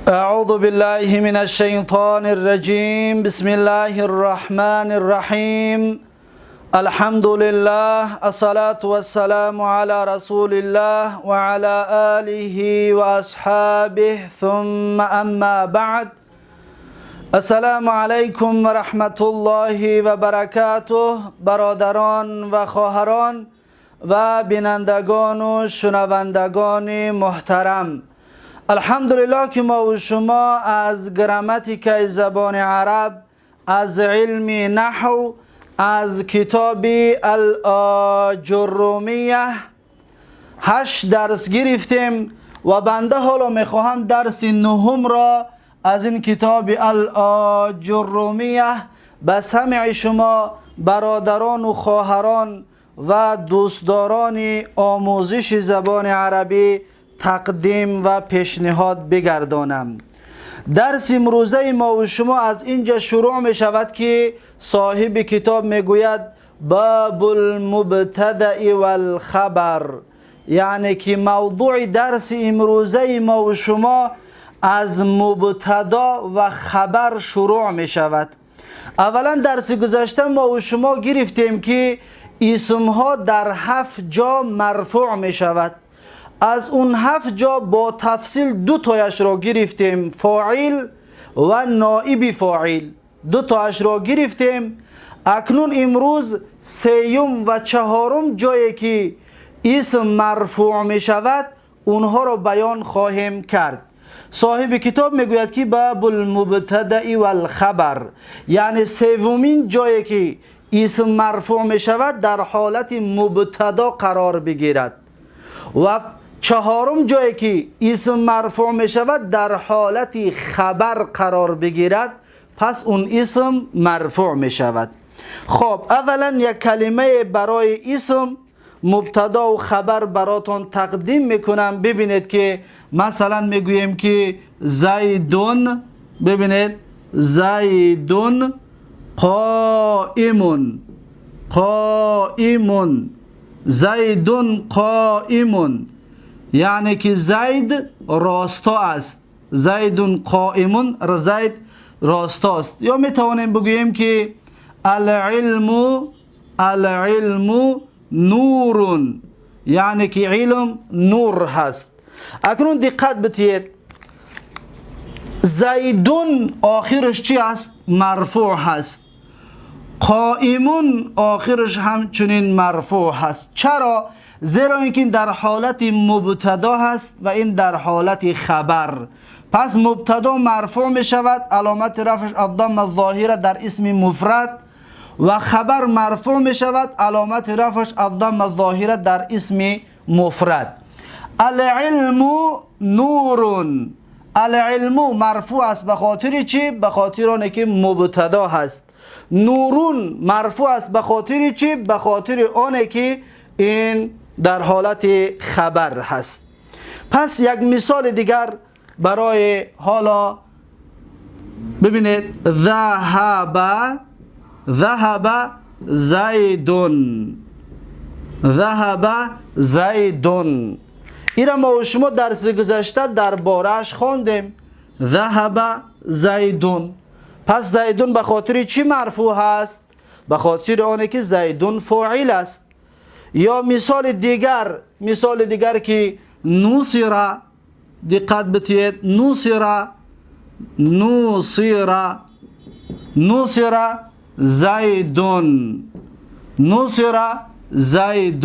أعوذ بالله من الشيطان الرجيم. بسم الله الرحمن الرحيم. الحمد لله، الصلاة والسلام على رسول الله وعلى آله وأصحابه، ثم أما بعد. السلام علیکم و رحمت الله و برکاته. برادران و خواهران و بینندگان و شنوندگان محترم، الحمدلله که ما و شما از گراماتیکای زبان عرب، از علم نحو، از کتاب الآجرومیه هشت درس گرفتیم و بنده حالا میخواهم درس نهم را از این کتاب الآجرومیه به سمع شما برادران و خواهران و دوستداران آموزش زبان عربی تقدیم و پیشنهاد بگردانم. درس امروزه ما و شما از اینجا شروع می شود که صاحب کتاب می گوید باب المبتدأ والخبر، یعنی که موضوع درس امروزه ما و شما از مبتدا و خبر شروع می شود. اولا درس گذشته ما و شما گرفتیم که اسمها در هفت جا مرفوع می شود. از اون هفت جا با تفصیل دو تایش را گرفتیم، فاعل و نائب فاعل، دو تایش را گرفتیم. اکنون امروز سیوم و چهارم جایی که اسم مرفوع می شود، اونها را بیان خواهیم کرد. صاحب کتاب میگوید که باب المبتدأ والخبر، یعنی سومین جایی که اسم مرفوع می شود در حالت مبتدا قرار بگیرد و چهارم جایی که اسم مرفوع می شود در حالت خبر قرار بگیرد، پس اون اسم مرفوع می شود. خب، اولا یک کلمه برای اسم مبتدا و خبر براتون تقدیم میکنم. ببینید که مثلا میگوییم که زیدٌ، ببینید، زید قائم، قائم، زید قائم، یعنی که زید راستا است. زید قائم، زید راستا است. یا میتوانیم بگوییم که العلم، العلم نور، یعنی که علم نور هست. اکنون دقت بتید، زید آخرش چی است؟ مرفوع هست. قائم آخرش همچنین مرفوع هست. چرا؟ زیرا اینکه در حالت مبتدا هست و این در حالت خبر. پس مبتدا مرفوع می شود، علامت رفعش الضمه الظاهره در اسم مفرد، و خبر مرفوع می شود، علامت رفعش الضمه الظاهره در اسم مفرد. العلم نور، العلم مرفوع است. به خاطر چی؟ به خاطر آنکه که مبتدا هست. نور مرفوع است. به خاطر چی؟ به خاطر آنکه که این در حالت خبر هست. پس یک مثال دیگر برای حالا ببینید، ذهب، ذهب زید، ذهب زید. ایره ما و شما درس گذشته در بارش خواندیم. ذهب زید، پس زید به خاطر چی مرفوع هست؟ به خاطر آنه که زید فاعل است. یا مثال دیگر، مثال دیگر که نصر، دقت بتید، نصر، نصر، نصر زید، نصر زید،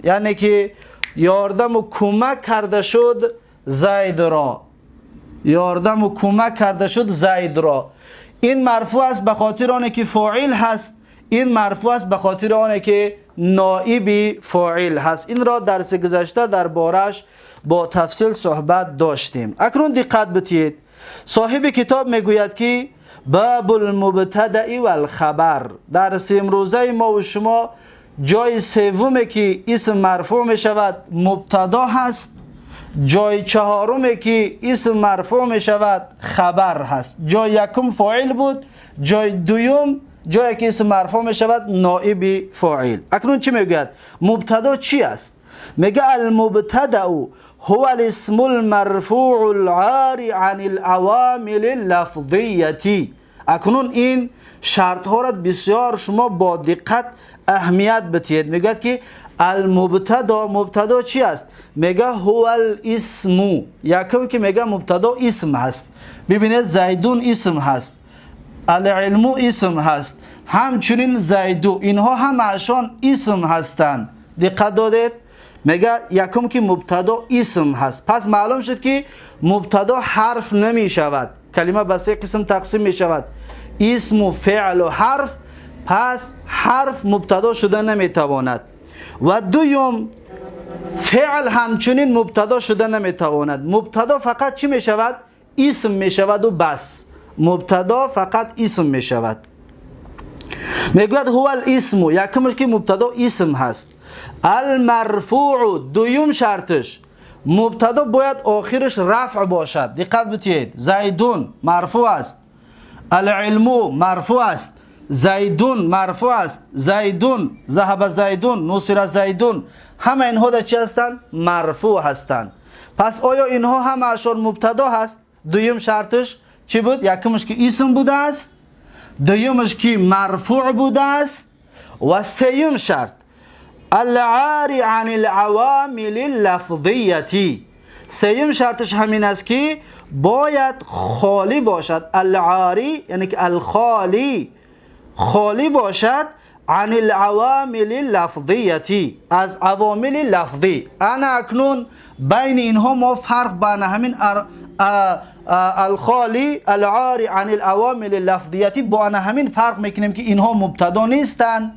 یعنی که یاردم و کمک کرده شد زید را، یاردم و کمک کرده شد زید را. این مرفوع است به خاطر آنه که فاعل هست. این مرفوع است به خاطر آنه که نائب فاعل هست. این را درس گذشته در بارش با تفصیل صحبت داشتیم. اکنون دقت بتید، صاحب کتاب میگوید که باب المبتدأ والخبر. درس امروزه ما و شما جای سومه که اسم مرفوع می شود مبتدا هست، جای چهارمه که اسم مرفوع می شود خبر هست. جای یکم فاعل بود، جای دوم، جایی که اسم مرفوع می شود نائب فاعل. اکنون چی میگوید؟ مبتدا چی است؟ میگه المبتدأ هو الاسم المرفوع العاری عن العوامل اللفظیه. اکنون این شرط ها را بسیار شما با دقت اهمیت بدهید. میگه که المبتدا، مبتدا چی است؟ میگه هو الاسم. یکم که میگه مبتدا اسم هست. ببینید زیدون اسم هست، العلم اسم هست، همچنین زیدو، اینها همشان اسم هستند. دقت دادید؟ میگه یکم که مبتدا اسم هست. پس معلوم شد که مبتدا حرف نمی شود. کلمه به سه قسم تقسیم می شود: اسم و فعل و حرف. پس حرف مبتدا شده نمی تواند. و دوم، فعل همچنین مبتدا شده نمی تواند. مبتدا فقط چی می شود؟ اسم می شود و بس. مبتدا فقط اسم می شود. میگوید هو الاسم، یکمش که مبتدا اسم هست. المرفوع، دوم شرطش مبتدا باید آخرش رفع باشد. دقت بتید، زیدون مرفوع است، العلم مرفوع است، زیدون مرفوع است، زیدون، ذهب زیدون، نصر زیدون، همه اینها در چی هستند؟ مرفوع هستند. پس آیا اینها همه‌شان مبتدا هست؟ دوم شرطش چی بود؟ یکمش که اسم بوده است، دومش که مرفوع بوده است، و سوم شرط العاری عن العوامل اللفظیه. سوم شرطش همین است که باید خالی باشد. العاری یعنی که الخالی، خالی باشد عن العوامل اللفظیه، از عوامل لفظی. انا اکنون بین اینها ما فرق بین همین الخالی العاری عن العوامل اللفظیه با همین فرق میکنیم که اینها مبتدا نیستند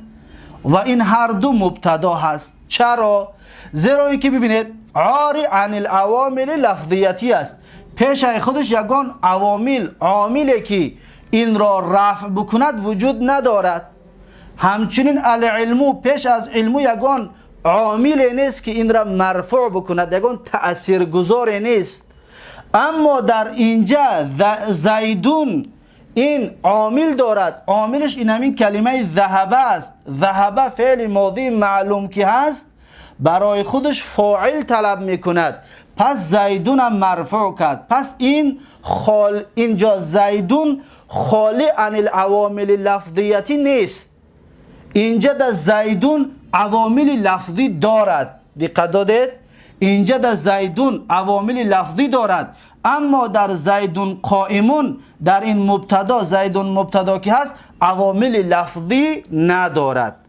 و این هر دو مبتدا هست. چرا؟ زیرا اینکه ببینید عاری عن العوامل لفظیتی است، پیش خودش یگان عوامل، عاملی که این را رفع بکند وجود ندارد. همچنین العلمو، پیش از علمو یگان عامل نیست که این را مرفوع بکند، یگان تأثیرگذار نیست. اما در اینجا زیدون این عامل دارد، عاملش این همین کلمه ذهبه است. ذهبه فعل ماضی معلوم که هست برای خودش فاعل طلب میکند، پس زیدون هم مرفوع کرد. پس این خال اینجا زیدون خالی عن العوامل لفظیتی نیست، اینجا در زیدون عوامل لفظی دارد. دقت دادید؟ اینجا در زیدون عوامل لفظی دارد، اما در زیدون قائمون، در این مبتدا زیدون مبتدا که هست عوامل لفظی ندارد.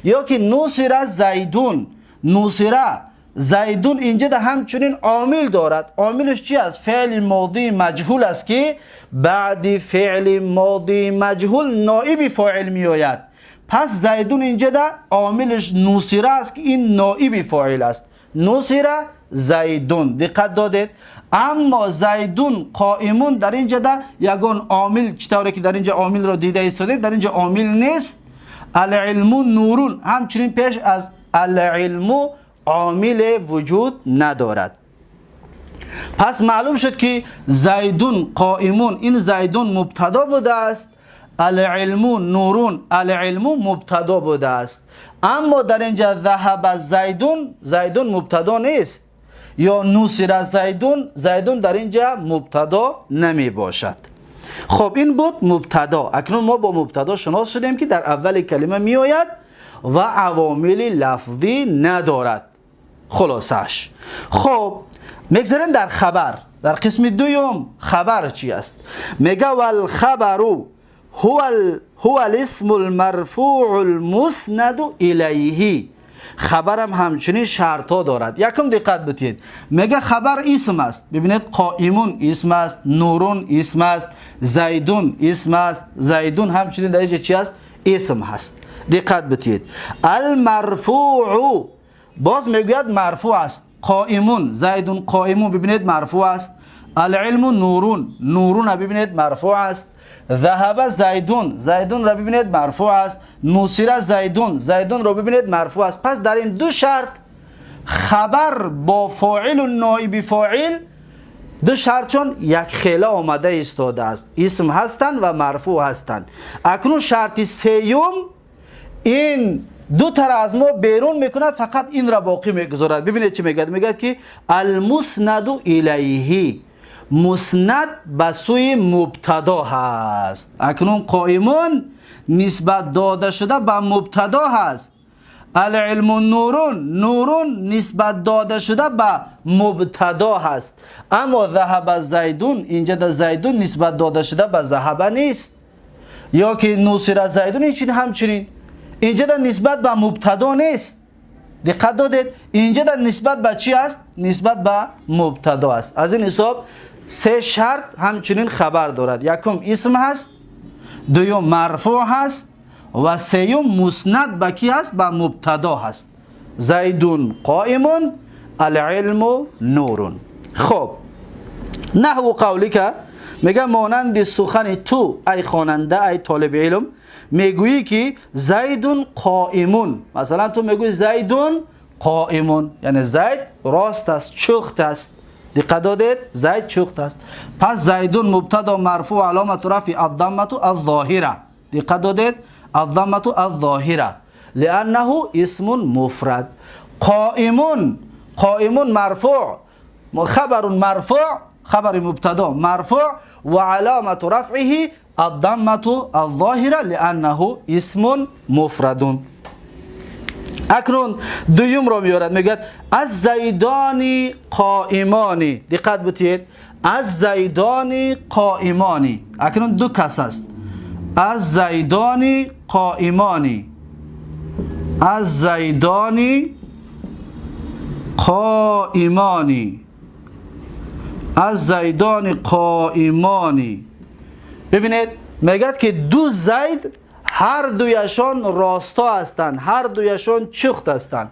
یا که نصر زیدون، نصر زیدون اینجا در همچنین عامل دارد. عاملش چی است؟ فعل ماضی مجهول است که بعد فعل ماضی مجهول نائب فاعل می آید. پس زیدون اینجا در عاملش نصر است که این نائب فاعل است. نصر زیدون، دقت دادید؟ اما زیدون قائمون در اینجا در یگان عامل، چطوری که در اینجا عامل را دیده ایستاده، در اینجا عامل نیست. العلم نورون، همچنین پیش از العلم عامل وجود ندارد. پس معلوم شد که زیدون قائمون، این زیدون مبتدا بوده است، العلم نورون، العلم مبتدا بوده است. اما در اینجا ذهب زیدون، زیدون مبتدا نیست، یا نصر زیدون، زیدون در اینجا مبتدا نمی باشد. خب این بود مبتدا. اکنون ما با مبتدا شناس شدیم که در اول کلمه می آید و عوامل لفظی ندارد. خلاصش خب میگذاریم در خبر. در قسم دوم خبر چی است؟ میگه والخبر هو الاسم المرفوع المسند الیه. خبرم همچنین شرط ها دارد. یکم دقت بتید، میگه خبر اسم است. ببینید قائمون اسم است، نورون اسم است، زیدون اسم است، زیدون همچنین در اینجا چی است؟ اسم هست. دقت بتید. المرفوع، باز میگوید مرفوع است. قائمون، زیدون قائمون، ببینید مرفوع است. العلم نورون، نورون ببینید مرفوع است. ذهب زیدون، زیدون را ببینید مرفوع است. نصر زیدون، زیدون را ببینید مرفوع است. پس در این دو شرط خبر با فاعل و نائب فاعل، دو شرط چون یک خیله آمده ایستاده است، اسم هستند و مرفوع هستند. اکنون شرط سیوم این Ду тара аз мо берун мекунад, фақат инро боқӣ мегузорад. Бибинед, чӣ мегӯяд? Мегӯяд, ки المسند إليه, муснад ба сӯи мубтадо ҳаст. Акнун قائم нисбат дода шуда ба мубтадо ҳаст. العلم نور, نور нисбат дода шуда ба мубтадо ҳаст. Аммо ذهب زيد, инҷа да زيد нисбат дода шуда ба ذهب нест. Ё ки نصر زيد, инчунин, ҳамчунин инҷа да нисбат ба мубтадо нест. Диққат додед? Инҷа да нисбат ба чӣ аст? Нисбат ба мубтадо аст. Аз ин ҳисоб се шарт ҳамчунин хабар дорад: якум, исм ҳаст, дуюм, марфӯъ ҳаст ва сеюм, муснад ба кӣ ҳаст? Ба мубтадо ҳаст. زيد قائم, العلم نور. Хоб, نحو قولك, мега, монанди сухани ту, ай хонанда, ай толиби илм, мегӯӣ, ки زيد قائم. Масалан, ту мегӯӣ: زيد قائم, яъне Зайд рост аст, чухт аст. Диққат додед? Зайд чухт аст. Пас زيد мубтадо марфӯъ, علامة رفعه الضمة الظاهرة. Диққат додед? الضمة الظاهرة لأنه اسم مفرد. قائم, قائم مرفوع, خبر مرفوع, خبر مبتدا مرفوع وعلامة رفعه الضمة الظاهرة لأنه اسم مفرد. Акнун дуюмро меорад, мегӯяд: الزيدان قائمان. Диққат бутиед: الزيدان قائمان. Акнун ду кас аст. الزيدان قائمان, الزيدان قائمان, الزيدان قائمان. Бибинед, мегӯяд, ки ду Зайд ҳар дуяшон росто ҳастанд, ҳар дуяшон чухт ҳастанд.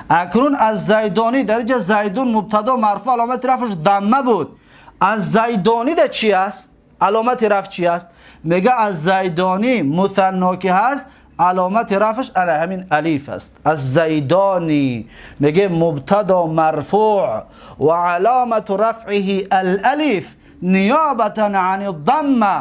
Акнун الزيدان, дар инҷа زيد мубтадо марфӯъ, аломати рафъш дамма буд. الزيدان да чӣ аст? Аломати рафъ чӣ аст? Мега, الزيدان мусанно ки ҳаст, аломати рафъш ана ҳамин алиф аст. الزيدان, меге, мубтадо марфӯъ ва علامة رفعه الألف نيابة عن الضمة,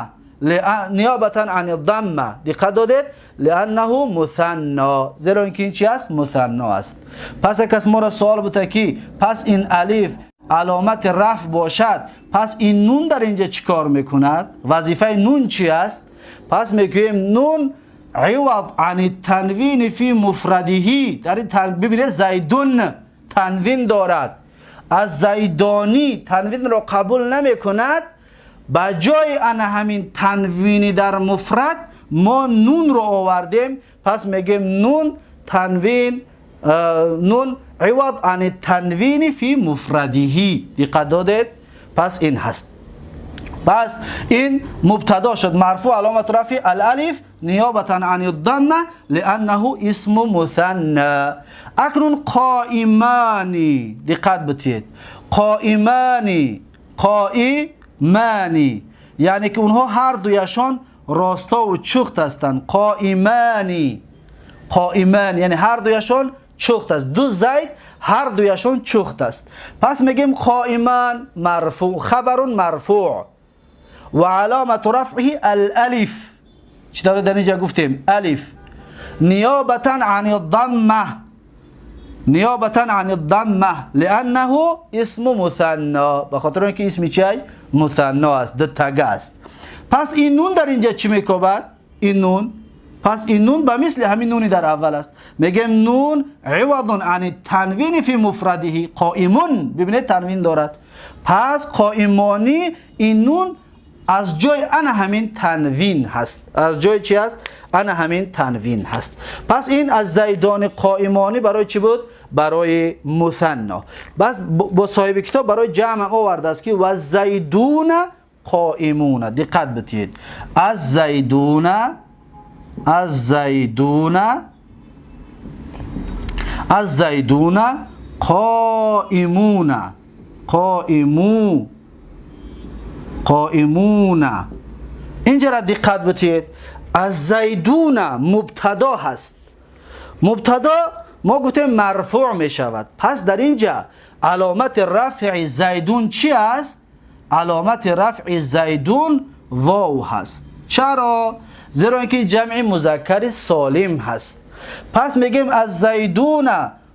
نيابة عن الضمة. Диққат додед? لأنه مثنى, зеро ин ки ин чи аст? Мусанно аст. Пас кас моро суол бута, ки пас ин алиф аломати рафъ бошад, пас ин нун дар инҷа чӣ кор мекунад? Вазифаи нун чи аст? Пас мегӯем: нун عوض عن التنوين في مفرده. Дар ин бибинед, زيد танвин дорад, الزيدان танвинро қабул намекунад. Ба ҷои ана ҳамин танвини дар муфрад мо нунро овардем. Пас мегӯем: нун танвин, нун عوض عن التنوين في مفرده. Диққат додед? Пас ин ҳаст. Пас ин мубтадо шуд, марфӯъ, علامة رفعه الألف نيابة عن الضمة لأنه اسم مثنى. Акнун قائمان, диққат бутиед: قائمان, قائمان, яъне ки онҳо ҳар дуяшон ростову чухт ҳастанд. قائمان, قائمان, яъне ҳар дуяшон чухт аст. Ду Зайд ҳар дуяшон чухт аст. Пас мегӯем: قائمان марфӯъ, خبر مرفوع وعلامة رفعه الألف. Чӣ тавре дар инҷа гуфтем, алиф نيابة عن الضمة, نيابة عن الضمة لأنه اسم مثنى, ба хотир он ки исми чай? Мусанно аст, дутага аст. Пас ин нун дар инҷа чӣ мекобад? Ин нун, пас ин нун ба мисли ҳамин нуни дар аввал аст. Мегӯем: нун عوض عن التنوين في مفرده قائم. Бибинед, танвин дорад. Пас قائمان, ин нун аз ҷои ана ҳамин танвин ҳаст. Аз ҷои чи ҳаст? Ана ҳамин танвин ҳаст. Пас ин الزيدان قائمان барои чӣ буд? Барои мусанно. Бас бо соҳиби китоб барои ҷамъ овардааст, ки والزيدون قائمون. Диққат битиед: الزيدون, الزيدون, الزيدون قائمون, قائمو, قائمون. Инҷара диққат битиед: الزيدون мубтадо ҳаст. Мубтадо мо гуфтем, марфӯъ мешавад. Пас дар инҷа аломати рафъи زيد чӣ аст? Аломати рафъи زيد вов ҳаст. Чаро? Зеро ин ки ҷамъи музаккари солим ҳаст. پس میگیم الزیدون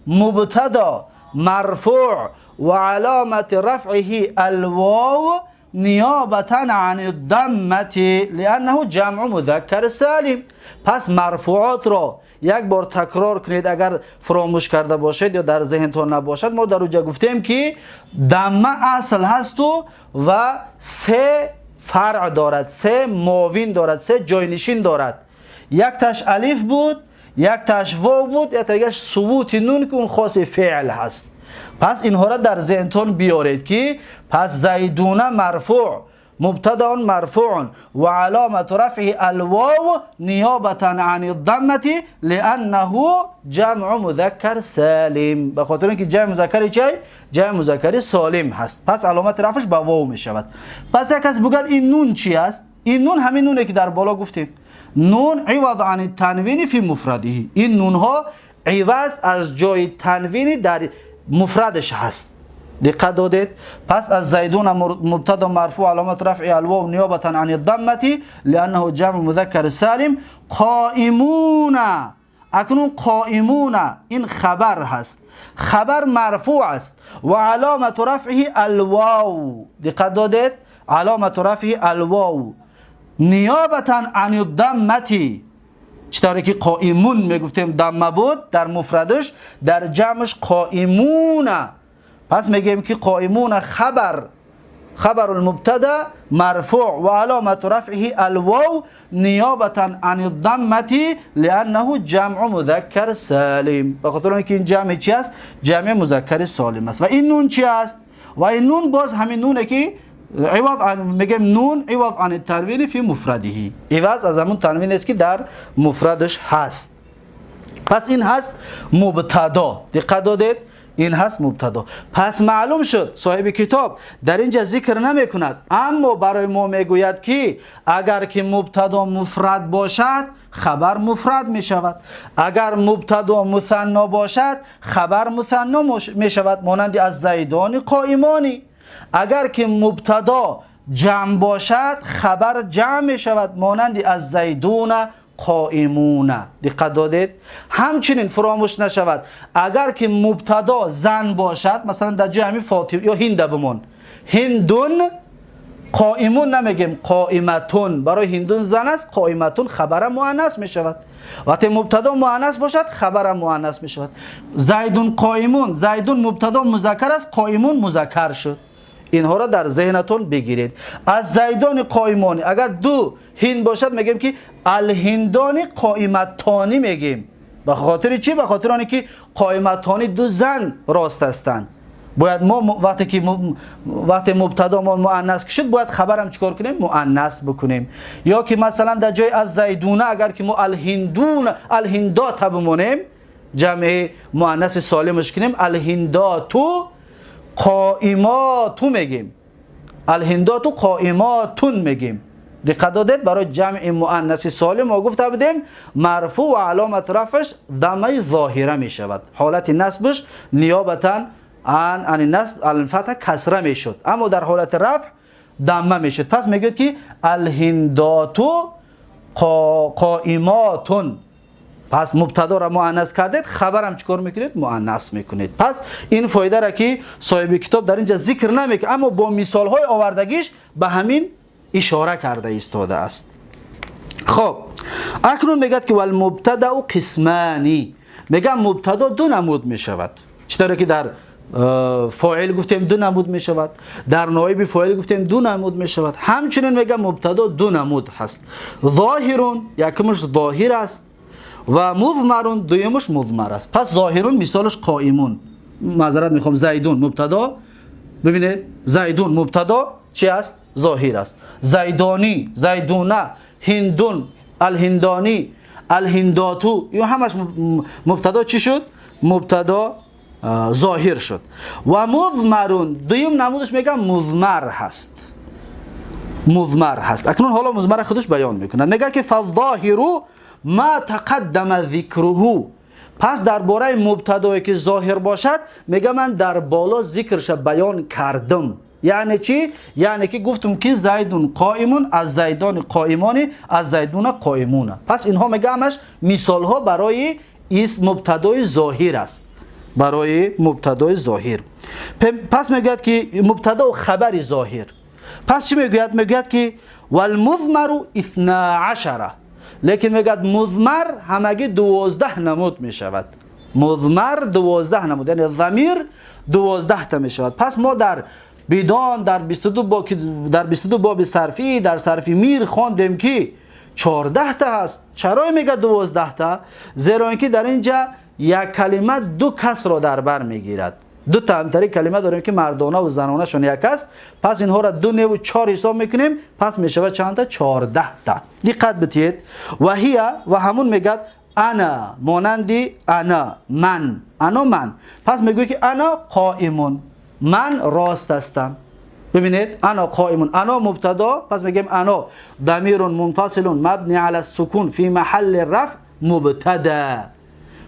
مبتدا مرفوع و علامت رفعه الواو نیابتا عن الضمه لانه جمع مذکر سالم. پس مرفوعات را یک بار تکرار کنید اگر فراموش کرده باشید یا در ذهنتان نباشد. ما در اونجا گفتیم که ضمه اصل هست و سه فرع دارد، سه معاون دارد، سه جاینشین دارد. یک تاش الف بود، یک تاش واو بود، یک تاش ثبوت نون که اون خاص فعل هست. پس اینها را در ذهنتان بیارید که پس زیدون مرفوع، مبتدا مرفوع و علامت رفعه الواو نیابتا عن الضمه لانه جمع مذکر سالم. به خاطر اینکه جمع مذکر چی؟ جمع مذکر سالم هست. پس علامت رفعش با واو می شود. پس یک کس بگد این نون چی است؟ این نون همین نونه که در بالا گفتیم، نون عوض عن التنوین فی مفرده. این نون ها عوض از جای تنوین در مفردش هست. دقت دادید؟ پس از زیدون مبتدا مرفوع علامت رفع الواو نیابتا عن الضمه لانه جمع مذکر سالم. قائمون، اکنون قائمون این خبر هست، خبر مرفوع است و علامت رفعه الواو. دقت دادید؟ علامت رفعه الواو نیابتا عن الضمه. چطوری که قائمون میگفتیم ضمه بود در مفردش، در جمعش قائمون. پس میگیم که قائمون خبر، خبر المبتدا مرفوع و علامت رفعه الواو نیابتا عن الضمه لانه جمع مذکر سالم. به خاطر اینکه این جمع چی است؟ جمع مذکر سالم است. و این نون چی است؟ و این نون باز همین نونه که عوض عن، میگیم نون عوض عن التنوین فی مفرده، عوض از همون تنوین است که در مفردش هست. پس این هست مبتدا. دقت دادید؟ این هست مبتدا. پس معلوم شد صاحب کتاب در اینجا ذکر نمی کند، اما برای ما میگوید که اگر که مبتدا مفرد باشد خبر مفرد می شود، اگر مبتدا مثنا باشد خبر مثنا می شود، مانند از زیدان قائمانی. اگر که مبتدا جمع باشد خبر جمع می شود، مانند از زیدون قائمون. دقت دادید؟ همچنین فراموش نشود اگر که مبتدا زن باشد، مثلا در جای همین فاطمه یا هند بمون، هندون قائمون نمیگیم، قائمتون. برای هندون زن است، قائمتون خبر مؤنث می شود. وقتی مبتدا مؤنث باشد خبر مؤنث می شود. زیدون قائمون، زیدون مبتدا مذکر است، قائمون مذکر شد. اینها را در ذهنتون بگیرید. از زیدان قائمانی اگر دو هند باشد میگیم که الهندان قائمتانی میگیم. به خاطر چی؟ به خاطر آنکه که قائمتانی دو زن راست هستند. باید ما وقتی که وقتی مبتدا ما مؤنث شد باید خبرم چیکار کنیم؟ مؤنث بکنیم. یا که مثلا در جای از زیدونه اگر که ما الهندون الهندات بمونیم، جمع مؤنث سالمش کنیم، الهنداتو قائماتو میگیم، الهنداتو قائماتون میگیم. دقت دادید؟ برای جمع مؤنث سالم ما گفته بودیم مرفوع و علامت رفعش ضمه ظاهره می شود، حالت نصبش نیابتا عن نصب الفتح کسره می شد، اما در حالت رفع ضمه می شد. پس میگید که الهنداتو قائماتون. پس مبتدا را مؤنث کردید، خبرم چیکار میکنید؟ مؤنث میکنید. پس این فایده را که صاحب کتاب در اینجا ذکر نمیکنه، اما با مثال های آوردگیش به همین اشاره کرده ایستاده است. خب اکنون میگد که والمبتدا قسمانی. میگم مبتدا دو نمود میشود. چطوری که در فاعل گفتیم دو نمود میشود، در نایب فاعل گفتیم دو نمود میشود، همچنین میگم مبتدا دو نمود هست. ظاهرون یکمش ظاهر است و مضمرون دویمش مضمر است. پس ظاهرون مثالش قائمون، معذرت میخوام زیدون مبتدا، ببینید زیدون مبتدا چی است؟ ظاهر است. زیدانی، زیدونه، هندون، الهندانی، الهنداتو، این همش مبتدا چی شد؟ مبتدا ظاهر شد. و مضمرون دویم نمودش میگم مضمر هست، مضمر هست. اکنون حالا مضمر خودش بیان میکنه، میگه که فالظاهر ما تقدم ذکره. پس درباره مبتدایی که ظاهر باشد میگه من در بالا ذکرش بیان کردم. یعنی چی؟ یعنی که گفتم که زیدون قائمون، از زیدان قائمانی، از زیدون قائمون. پس اینها میگه همش مثال ها برای اسم مبتدای ظاهر است، برای مبتدای ظاهر. پس میگوید که مبتدا و خبر ظاهر. پس چی میگوید؟ میگوید که والمضمر 12، لیکن میگوید مضمر همگی 12 نمود میشود. مضمر 12 نمود، یعنی ضمیر 12 تا میشود. پس ما در بدان در 22 باب، در 22 باب صرفی در صرفی میر خواندیم که 14 تا هست. چرا میگه 12 تا؟ زیرا اینکه در اینجا یک کلمه دو کس را در بر میگیرد. دو تا همتری کلمه داریم که مردانه و زنانه شون یک است. پس اینها را 2 9 و 4 حساب میکنیم، پس میشود چند تا؟ 14 تا. دقت بتید. و هی و همون میگه انا، مانندی انا، من، انا من. پس میگوی که انا قائمون، من راست هستم. ببینید انا قائمون، انا مبتدا، پس میگیم انا ضمیر منفصل مبنی علی السکون فی محل رفع مبتدا.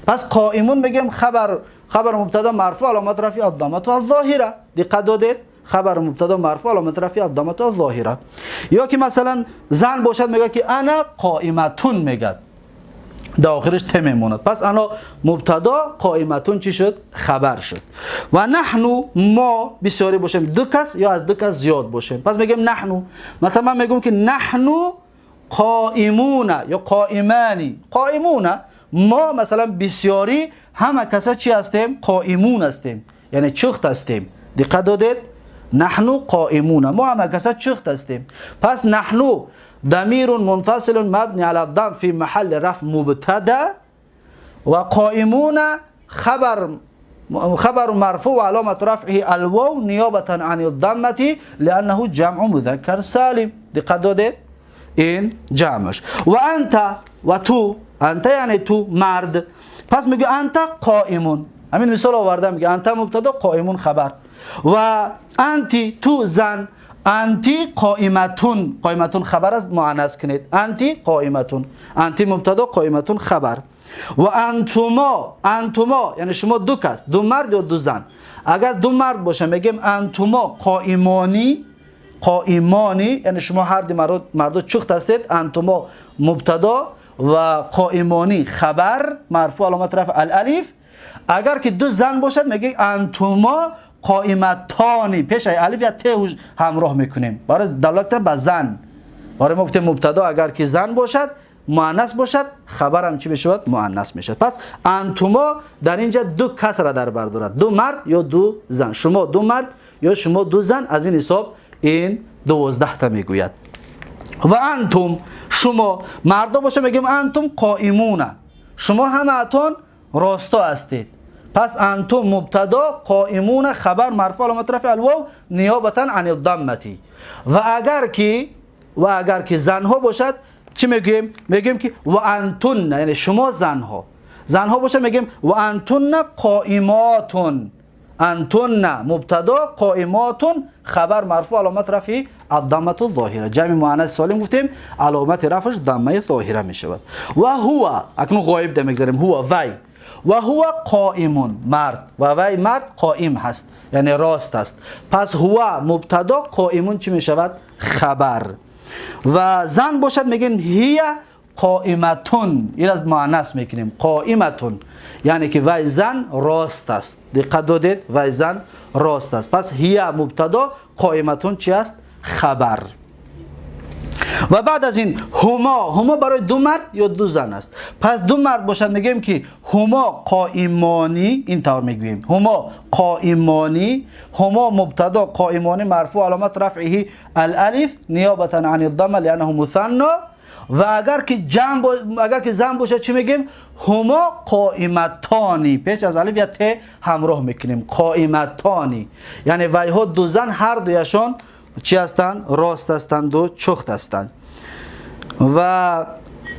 پس قائمون میگیم خبر، خبر مبتدا مرفوع علامت رفع الضمه الظاهره. دقت دادید؟ خبر مبتدا مرفوع علامت رفع الضمه الظاهره. یا که مثلا زن باشد میگه که انا قائمتون، میگه در آخرش ت میموند. پس انا مبتدا، قائمتون چی شد؟ خبر شد. و نحنو، ما بسیاری باشیم، دو کس یا از دو کس زیاد باشیم، پس میگیم نحنو. مثلا من میگم که نحنو قائمون یا قائمانی. قائمون ما مثلا بسیاری همه کسا چی هستیم؟ قائمون هستیم، یعنی چخت هستیم. دقت دادید؟ نحنو قائمون، ما همه کسا چخت هستیم. پس نحنو ضمیر منفصل مبنی علی الضم فی محل رفع مبتدا، و قائمون خبر، خبر مرفوع علامت رفعه الواو نیابتا عن الضمه لانه جمع مذکر سالم. دقت دادید؟ این جمعش. و انت و تو، انت یعنی تو مرد، پس میگه انت قائمون. همین مثال آوردم، میگه انت مبتدا، قائمون خبر. و انتی تو زن، انتی قائمتون، قائمتون خبر است، مؤنث کنید. انتی قائمتون، انتی مبتدا، قائمتون خبر. و انتما، انتما یعنی شما دو کس، دو مرد یا دو زن. اگر دو مرد باشه میگیم انتما قائمانی، قائمانی یعنی شما هر دو مرد چخت هستید. انتما مبتدا و قائمانی خبر مرفوع علامت رفع الالف. اگر که دو زن باشد میگه انتما قائمتانی، پیش الف یا ت همراه میکنیم برای دلالت به زن. برای ما گفتیم مبتدا اگر که زن باشد مؤنث باشد، خبر هم چی میشود؟ مؤنث میشود. پس انتما در اینجا دو کس را در بر دارد، دو مرد یا دو زن. شما دو مرد یا شما دو زن، از این حساب این 12 تا میگوید. و انتم شما مردا باشه میگیم انتم قائمون، شما همه‌تون راستا هستید. پس انتم مبتدا، قائمون خبر مرفوع علامت رفع الواو نیابتا عن الضمه. و اگر که زنها باشد چی میگیم؟ میگیم که و انتن، یعنی شما زنها، زنها باشه میگیم و انتن قائماتون. انتن مبتدا، قائماتون خبر مرفوع علامت رفع الضمه الظاهره. جمع مؤنث سالم گفتیم علامت رفعش ضمه ظاهره میشود. و هو، اکنون غایب ده میگذاریم، هو وی، و هو قائمون مرد، و وی مرد قائم هست یعنی راست است. پس هو مبتدا، قائمون چی میشود؟ خبر. و زن باشد میگیم هی قائمتون، این از مؤنث میکنیم، قائمتون یعنی که وی زن راست است. دقت دادید؟ وی زن راست است. پس هی مبتدا، قائمتون چی است؟ خبر. و بعد از این هما، هما برای دو مرد یا دو زن است. پس دو مرد باشد میگیم که هما قائمانی، این طور میگوییم هما قائمانی. هما مبتدا، قائمانی مرفوع علامت رفعه الالف نیابتا عن الضمه لانه مثنى. و اگر که جمع اگر که زن باشه چی میگیم؟ هما قائمتانی، پیش از الف یا ت همراه میکنیم، قائمتانی یعنی ویها دو زن هر دویشان چی هستند؟ راست هستند و چخت هستند. و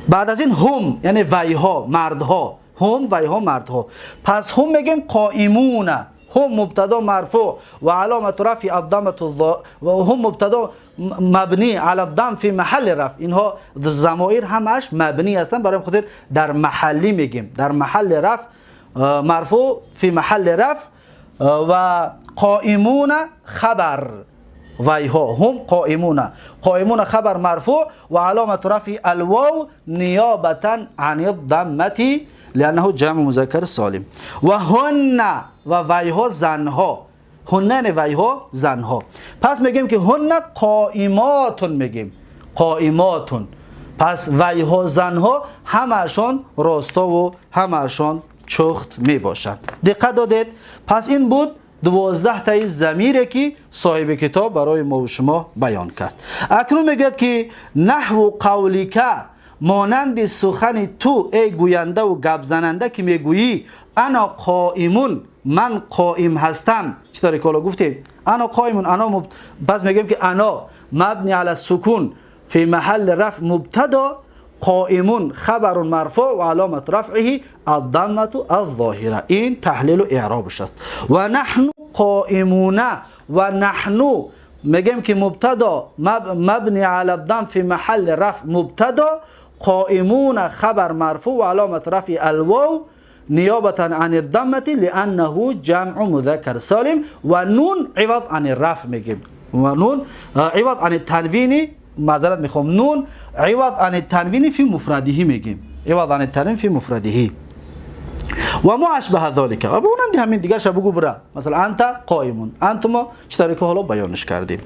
بعد از این هم یعنی ویها مردها، هم ویها مردها. پس هم میگیم قائمون، هم مبتدا مرفوع و علامت رفع الضمه و هم مبتدا مبنی علی الضم فی محل رفع. اینها ضمایر همش مبنی هستند، برای خاطر در محلی میگیم، در محل رفع مرفوع فی محل رفع. و قائمون خبر ویها، هم قائمون، قائمون خبر مرفوع و علامت رفع الواو نیابتا عن الضمه لأنه جمع مذکر سالم. و هن و ویها زنها، هن ویها زنها. پس میگیم که هن قائماتون، میگیم قائماتون. پس ویها زنها همشان راستا و همشان چخت میباشند. دقت دادید؟ پس این بود 12 تای ضمیره که صاحب کتاب برای ما و شما بیان کرد. اکنون میگوید که نحو قولک، مانند سخن تو ای گوینده و گپ زننده که میگویی انا قائمون، من قائم هستم. چطوری که گفتیم انا قائمون، انا پس میگیم که انا مبنی علی السکون فی محل رفع مبتدا، قائمون خبر مرفوع و علامت رفعه الضمه الظاهره. این تحلیل و اعرابش است. و نحن قائمون، و نحن میگیم که مبتدا مبنی علی الضم فی محل رفع مبتدا، قائمون خبر مرفوع و علامت رفع الواو نیابتا عن الضمه لانه جمع مذکر سالم، و نون عوض عن الرفع میگیم، و نون عوض عن التنوین، معذرت میخوام، نون عوض عن التنوین فی مفرده میگیم، عوض عن التنوین فی مفرده. و ما اشبه ذلک، و بونند همین دیگر شب بگو برا، مثلا انت قائمون، انتما چطوری که حالا بیانش کردیم.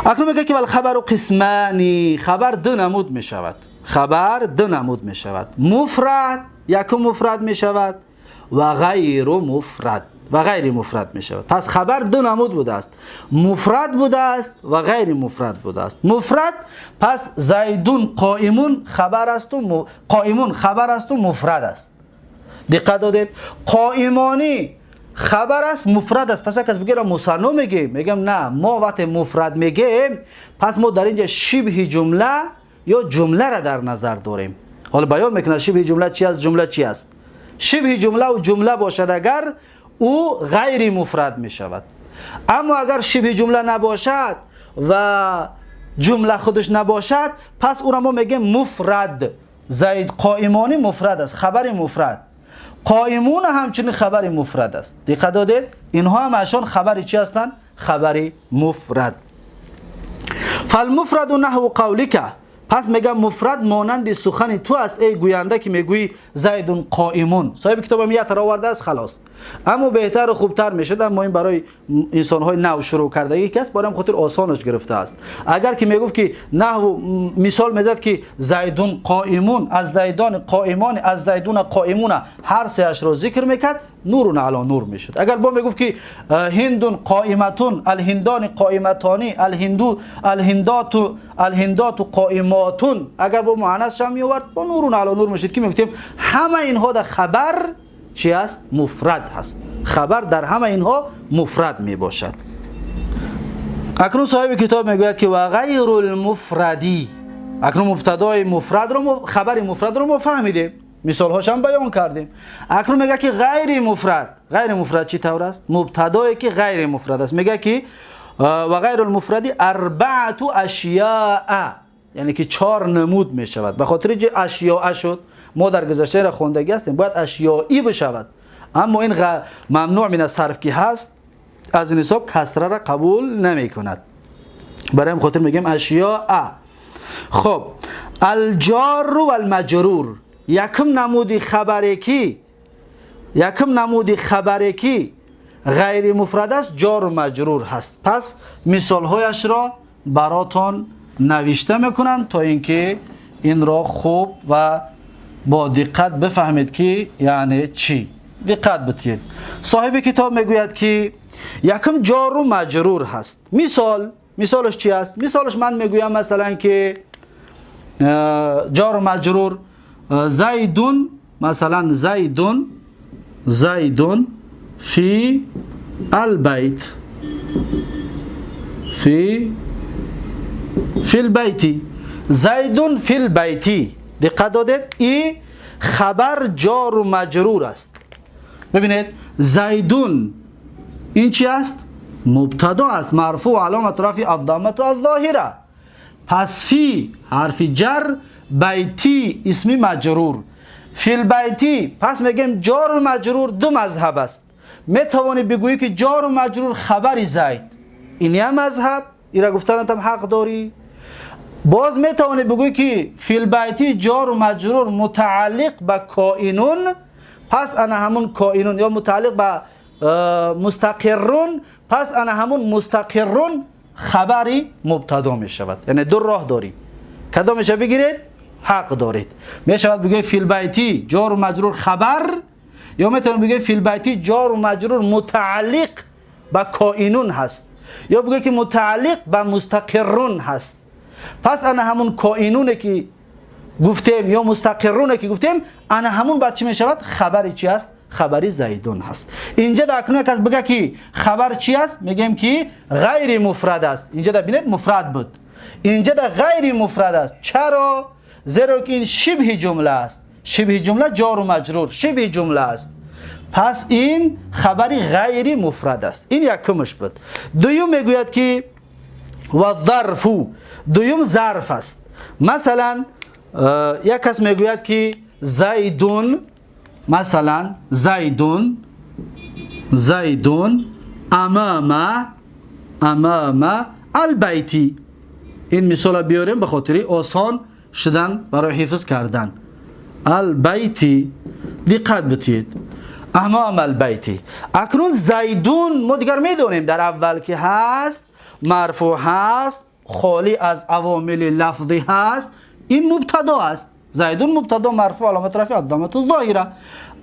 اکنون میگه که الخبر قسمانی، خبر دو نمود میشود، خبر دو نمود میشود، مفرد، یکم مفرد میشود و غیر مفرد، و غیر مفرد می شود. پس خبر دو نمود بوده است، مفرد بوده است و غیر مفرد بوده است. مفرد پس زیدون قائمون خبر است و قائمون خبر است و مفرد است. دقت دادید؟ قائمانی خبر است، مفرد است. پس کس بگه مثنا میگیم، میگم نه، ما وقتی مفرد میگیم پس ما در اینجا شبه جمله یا جمله را در نظر داریم. حالا بیان میکنه شبه جمله چی است، جمله چی است. شبه جمله و جمله باشد اگر او غیر مفرد می شود، اما اگر شبه جمله نباشد و جمله خودش نباشد پس او را ما میگیم مفرد. زید قائمانی مفرد است، خبر مفرد. قائمون همچنین خبر مفرد است. دقت دادید؟ اینها همشان خبر چی هستند؟ خبر مفرد. فالمفرد نحو قولک، پس میگم مفرد مانند سخن تو است ای گوینده که میگویی زیدون قائمون. صاحب کتاب هم یه آورده است، خلاص. اما بهتر و خوبتر میشد، اما این برای انسان‌های نو شروع کرده که است، برام خاطر آسانش گرفته است. اگر که میگفت که نحو مثال میزد که زیدون قائمون، از زیدان قائمان، از زیدون قائمون، هر سهش رو ذکر میکرد نور علی نور میشد. اگر با میگفت که هندون قائمتون، الهندان قائمتانی، الهندو، الهندات، الهندات قائماتون، اگر با مؤنث هم میآورد با نور علی نور میشد که میگفتیم همه اینها در خبر چی است؟ مفرد هست. خبر در همه اینها مفرد می باشد. اکنون صاحب کتاب میگوید که و غیر المفردی. اکنون مبتدای مفرد رو، خبر مفرد رو ما فهمیدیم، مثال هاش هم بیان کردیم. اکنون میگه که غیر مفرد، غیر مفرد چی طور است؟ مبتدایی که غیر مفرد است. میگه که و غیر المفردی اربعه اشیاء، یعنی که 4 نمود میشود. به خاطر که اشیاء شد، ما در گذشته را خواندگی هستیم، باید اشیائی بشود، اما این ممنوع من الصرف که هست، از این حساب کسره را قبول نمی کند. برای این خاطر میگیم اشیاء. خب الجار و المجرور، یکم نمودی خبری کی، یکم نمودی خبری کی غیر مفرد است، جار و مجرور هست. پس مثال هایش را براتون نوشته میکنم تا اینکه این را خوب و با دقت بفهمید که یعنی چی. دقت بتید. صاحب کتاب میگوید که یکم جار و مجرور هست. مثالش چی است؟ مثالش من میگویم مثلا که جار و مجرور زیدون، مثلا زیدون، زیدون فی البیت، فی البیت، زیدون فی البیت. دقت دادید؟ این خبر جار و مجرور است. ببینید زیدون این چی است؟ مبتدا است، مرفوع علامت رفع الضمه الظاهره. پس فی حرف جر، بیتی اسم مجرور، فی البیتی. پس میگیم جار و مجرور دو مذهب است. میتوانی بگویی که جار و مجرور خبر زید، این یه مذهب، این را گفتن هم حق داری. باز میتوانی بگویی که فی البیتی جار و مجرور متعلق به کائنون، پس انا همون کائنون، یا متعلق به مستقرون، پس انا همون مستقرون خبری مبتدا می شود. یعنی دو راه داری، کدامش بگیرید حق دارید. می شود بگویی فی البیتی جار و مجرور خبر، یا میتونید بگویی فی البیتی جار و مجرور متعلق به کائنون هست، یا بگویی که متعلق به مستقرون هست. پس انا همون کائنونه که گفتیم یا مستقرونه که گفتیم، انا همون بعد چی میشود؟ خبری چی است؟ خبری زیدون هست. اینجا در اکنون کس بگه که خبر چی است، میگیم که غیر مفرد است. اینجا در ببینید مفرد بود، اینجا در غیر مفرد است. چرا؟ زیرا که این شبه جمله است. شبه جمله جار و مجرور شبه جمله است، پس این خبری غیر مفرد است. این یکمش بود. دوم میگوید که و ظرف، دوم ظرف است. مثلا یک کس میگوید که زیدون، مثلا زیدون، زیدون امام البیتی. این مثال بیاریم به خاطر آسان شدن برای حفظ کردن. البیتی، دقت بتید، امام البیتی. اکنون زیدون ما دیگر میدونیم در اول که هست، مرفوع هست، خالی از عوامل لفظی هست، این مبتدا است. زیدون مبتدا مرفوع، علامت رفع الضمه الظاهره.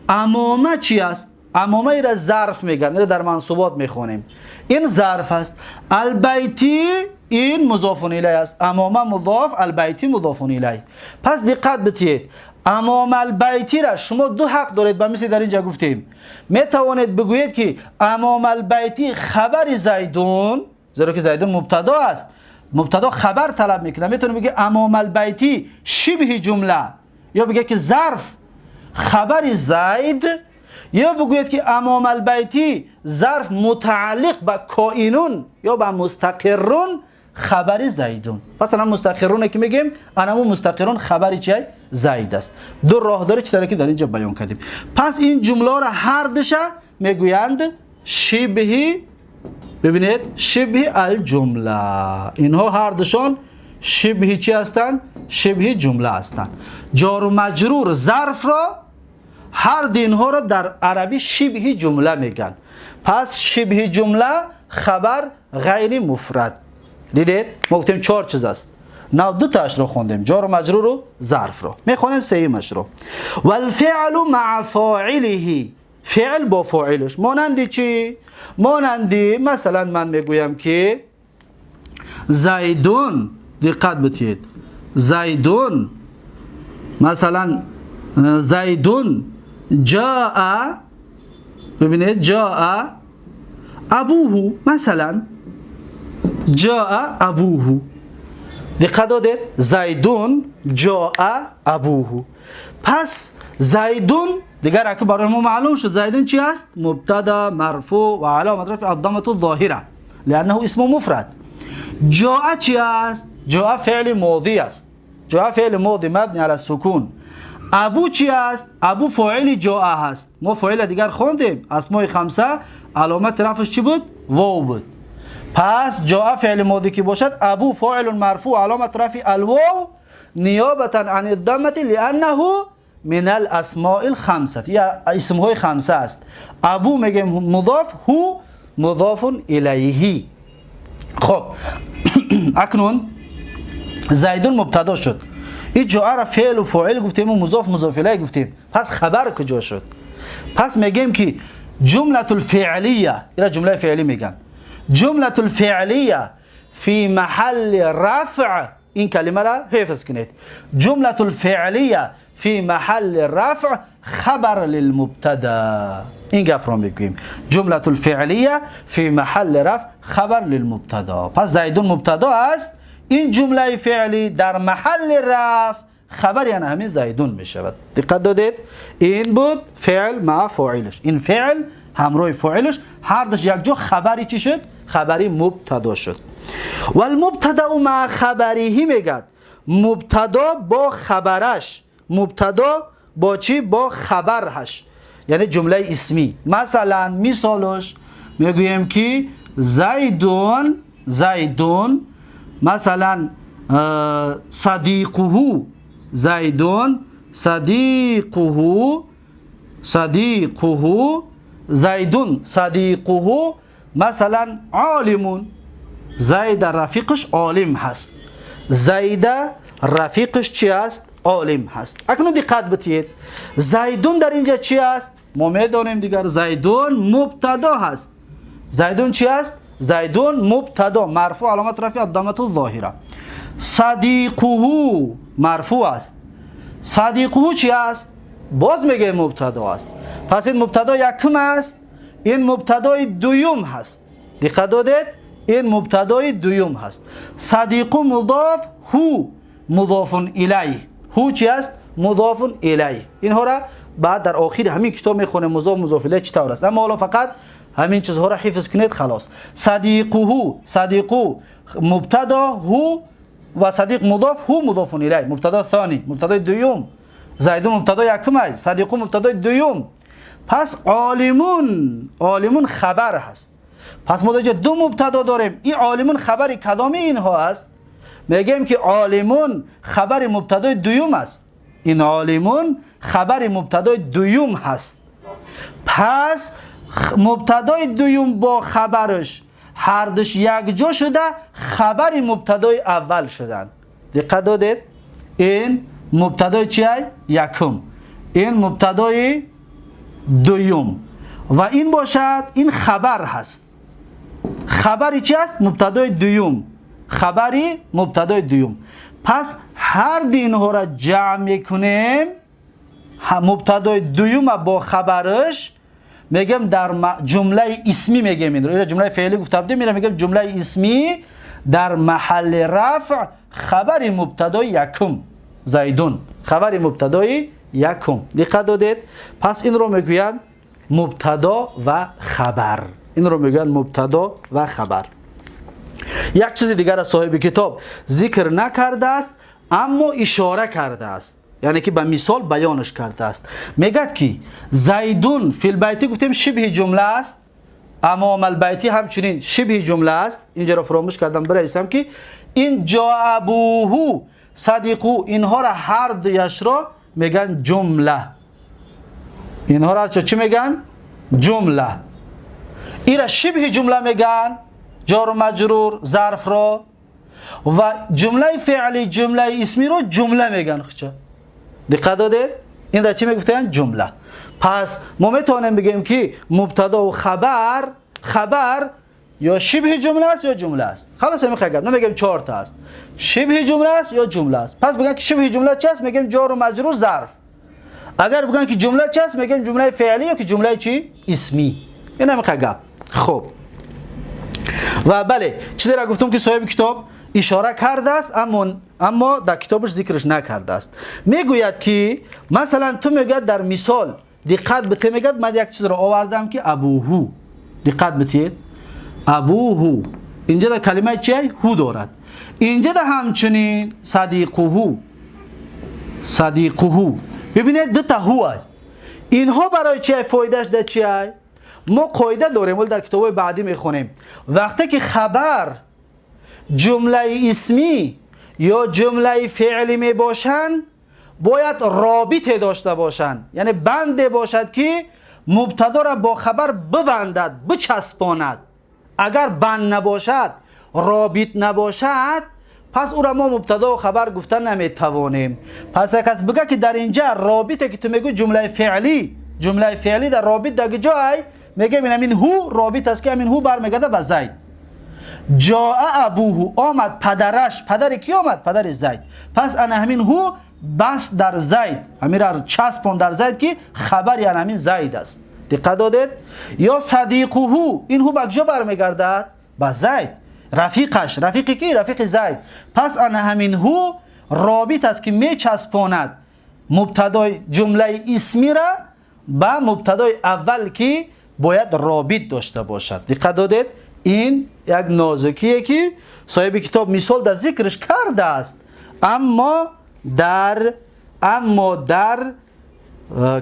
امامه چی است؟ امامه را ظرف میگن، را در منصوبات میخونیم. این ظرف است. البیتی این مضاف الیه است. امامه مضاف، البیتی مضاف الیه. پس دقت بتید، امام البیتی را شما دو حق دارید. به مثل در اینجا گفتیم میتوانید بگویید که امام البیتی خبر زیدون، زیرا که زیدون مبتدا است، مبتدا خبر طلب میکنه. میتونه بگه امام البیتی شبه جمله، یا بگه که ظرف خبر زید، یا بگوید که امام البیتی ظرف متعلق به کائنون یا به مستقرون خبر زیدون. پس الان مستقرون که میگیم، انمو مستقرون خبر چی؟ زید است. دو راه داره چطوری که در اینجا بیان کردیم. پس این جمله را هر دوشه میگویند شبه، ببینید شبه الجمله. اینها هر دوشان شبه چی هستند؟ شبه جمله هستند. جار و مجرور ظرف را، هر دو اینها را در عربی شبه جمله میگن. پس شبه جمله خبر غیر مفرد. دیدید؟ ما گفتیم چهار چیز است. نه دو تاش رو خوندیم، جار و مجرور و ظرف رو. میخونیم سیمش رو. والفعل مع فاعله، فعل با فاعلش. مانند چی؟ مانندی مثلا من میگویم که زیدون، دقت بتید، زیدون مثلا زیدون جاء، ببینید جاء ابوه، مثلا جاء ابوه. دقت دادید؟ زیدون جاء ابوه. پس زیدون دیگر اگه برای ما معلوم شد زیدون چی است؟ مبتدا مرفوع و علامت رفع الضمه الظاهره لانه اسم مفرد. جاء چی است؟ جاء فعل ماضی است. جاء فعل ماضی مبنی علی السکون. ابو چی است؟ ابو فاعل جاء هست. ما فاعل دیگر خوندیم، اسماء خمسه علامت رفعش چی بود؟ واو بود. پس جاء فعل ماضی که باشد، ابو فاعل مرفوع علامت رفع الواو نیابتا عن الضمه لانه من الاسماء الخمسه، یا اسم های خمسه است. ابو میگیم مضاف، هو مضاف الیه. خب اکنون زیدون مبتدا شد. این جاء را فعل و فاعل گفتیم و مضاف مضاف الیه گفتیم. پس خبر کجا شد؟ پس میگیم که جمله الفعلیه، این جمله فعلی میگن، جمله الفعلیه فی محل رفع، این کلمه را حفظ کنید، جمله الفعلیه فی محل رفع خبر للمبتدا. این گپ رو میگوییم جمله الفعلیه فی محل رفع خبر للمبتدا. پس زیدون مبتدا است، این جمله فعلی در محل رفع خبر یعنی همین زیدون میشود. دقت دادید؟ این بود فعل مع فاعلش، این فعل همراه فاعلش هر دوش یک جا خبری چی شد؟ خبری مبتدا شد. والمبتدا مع خبره میگد مبتدا با خبرش، مبتدا با چی؟ با خبرش، یعنی جمله اسمی. مثلا مثالش میگوییم که زیدون، زیدون مثلا صدیقه زیدون صدیقه صدیقه زیدون صدیقه مثلا عالم. زید رفیقش عالم هست. زید رفیقش چی است؟ عالم هست. اکنون دقت بتید، زیدون در اینجا چی است؟ ما میدانیم دیگر زیدون مبتدا هست. زیدون چی است؟ زیدون مبتدا مرفوع، علامت رفع الضمه الظاهره. صدیقه مرفوع است. صدیقه چی است؟ باز میگه مبتدا است. پس این مبتدا یکم است، این مبتدای دوم هست. دقت دادید؟ این مبتدای دوم هست. صدیق مضاف، هو مضاف الیه. هو چی است؟ مضاف الیه. اینها را بعد در آخر همین کتاب میخونیم، مضاف مضاف الیه چطور است. اما حالا فقط همین چیزها را حفظ کنید خلاص. صدیقه، صدیقو مبتدا، هو و صدیق مضاف، هو مضاف الیه. مبتدا ثانی، مبتدای دوم. زیدون مبتدا یکم است، صدیقو مبتدای دوم. پس عالمون، عالمون خبر هست. پس ما اینجا دو مبتدا داریم. این عالمون خبر کدامی اینها است؟ میگیم که عالمون خبر مبتدای دوم است. این عالمون خبر مبتدای دوم هست. پس مبتدای دوم با خبرش هر دوش یک جا شده، خبر مبتدای اول شدن. دقت دادید؟ این مبتدای چیه؟ یکم. این مبتدای دوم و این باشد این خبر هست. خبری چی است؟ مبتدای دوم. خبری مبتدای دوم. پس هر دو اینها را جمع میکنیم، مبتدای دوم با خبرش میگم در جمله اسمی، میگم این رو جمله فعلی گفته بودیم، میرم میگم جمله اسمی در محل رفع خبر مبتدای یکم زیدون، خبر مبتدای یکم. دقت دادید؟ پس این رو میگویند مبتدا و خبر. این رو میگن مبتدا و خبر. یک چیز دیگر از صاحب کتاب ذکر نکرده است اما اشاره کرده است، یعنی که به مثال بیانش کرده است. میگد که زیدون فی البیتی گفتیم شبه جمله است، امام البیتی همچنین شبه جمله است. اینجا را فراموش کردم برسم که این جا ابوه صدیقو، اینها را هر دویش را میگن جمله. اینها را چی میگن؟ جمله. این را شبه جمله میگن، جار و مجرور ظرف را، و جمله فعلی جمله اسمی رو جمله میگن. خچه دقت داده؟ این را چی میگفتن؟ جمله. پس ما میتونیم بگیم که مبتدا و خبر، خبر یا شبه جمله است یا جمله است. خلاص همین خگم نمیگیم چهار تا است، شبه جمله است یا جمله است. پس بگن که شبه جمله چی است؟ میگیم جار و مجرور ظرف. اگر بگن که جمله چی است؟ میگیم جمله فعلی یا که جمله چی؟ اسمی. این همین خگم. خب و بله چیزی را گفتم که صاحب کتاب اشاره کرده است اما در کتابش ذکرش نکرده است. میگوید که مثلا تو میگوید در مثال دقت بده، میگوید من یک چیز را آوردم که ابوهو. دقت بدید، ابوهو اینجا در کلمه چیه؟ هو دارد. اینجا در همچنین صدیقهو، صدیقهو. ببینید دو تا هو. اینها برای چیه؟ فایدهش در چیه؟ ما قاعده داریم ولی در کتاب‌های بعدی میخونیم وقتی که خبر جمله اسمی یا جمله فعلی می باشند باید رابطه داشته باشند، یعنی بنده باشد که مبتدا را با خبر ببندد، بچسباند. اگر بند نباشد، رابط نباشد، پس او را ما مبتدا و خبر گفتن نمیتوانیم. پس اگه کس بگه که در اینجا رابطه که تو میگو جمله فعلی، جمله فعلی در رابط در جای میگه این هو رابط است که همین هو برمیگرده به زید. جاء ابوه، آمد پدرش. پدر کی آمد؟ پدر زید. پس انا همین هو بس در زید، همین را چسبون در زید که خبر یعنی همین زید است. دقت دادید؟ یا صدیقه، این هو به کجا برمیگردد؟ به زید، رفیقش. رفیق کی؟ رفیق زید. پس انا همین هو رابط است که میچسباند مبتدای جمله اسمی را به مبتدای اول که باید رابط داشته باشد. دقت دادید؟ این یک نازکیه که صاحب کتاب مثال در ذکرش کرده است، اما در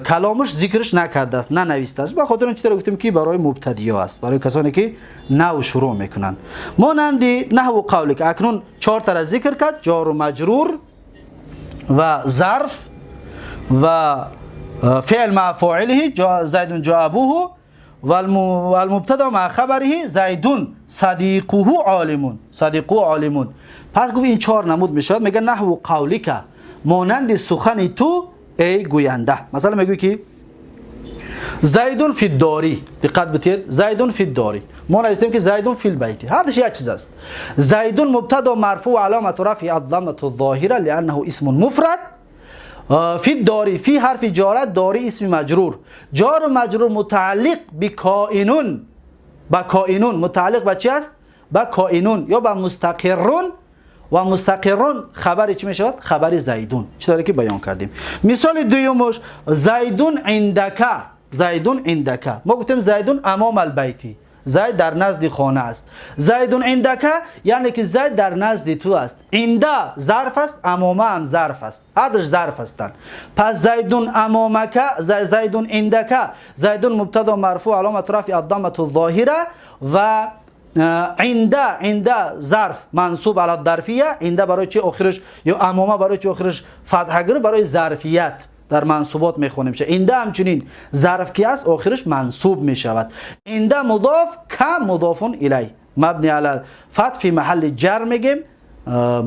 Каломаш зикраш накардааст, нанавистааст. Ба хотир ин чизро гуфтем, ки барои мубтадиё аст, барои касоне ки нав шурӯъ мекунанд. Монанди نحو قولك. Акнун чор тара зикр кард: ҷору маҷрур ва зарф ва فعل مع فاعله، زيد جاء أبوه، والمبتدا مع خبره، زيد صديقه عالم، صديقه عالم. Пас гуфт, ин чор намуд мешавад. Мега: نحو قولك, монанди сухани ту, эй гӯянда. Масалан, мегӯй ки زيد في الدار. Диққат битед: زيد في الدار. Мо навистем ки زيد في البيت, ҳардаш як чиз аст. زيد مبتدا مرفوع، علامة رفعه الضمة الظاهرة لأنه اسم مفرد. في الدار، في حرف جار، الدار اسم مجرور، جار مجرور متعلق بكائن، با كائن. متعلق ба чи аст? Ба كائن ё ба مستقر. Ва مستقر хабари чӣ мешавад? Хабари زيد, чӣ ки баён кардем. Мисоли дуюмуш: زيد عندك. زيد عندك. Мо гуфтем زيد أمام البيت, Зайд дар назди хона аст. زيد عندك, яъне ки Зайд дар назди ту аст. عند зарф аст, أمام ҳам зарф аст, ҳардуш зарф ҳастанд. Пас زيد أمامك, زيد عندك، زيد مبتدا مرفوع، علامة رفعه الضمة الظاهرة. Ва عند، عند ظرف منصوب على الظرفية. عند барои чи охираш ё أمام барои чи охираш фатҳа гирифт? Барои зарфият. Дар мансубот мехонем. عند ҳамчунин зарф ки аст, охираш мансуб мешавад. عند مضاف، ك مضاف إليه، مبني على الفتح في محل جر. Мегем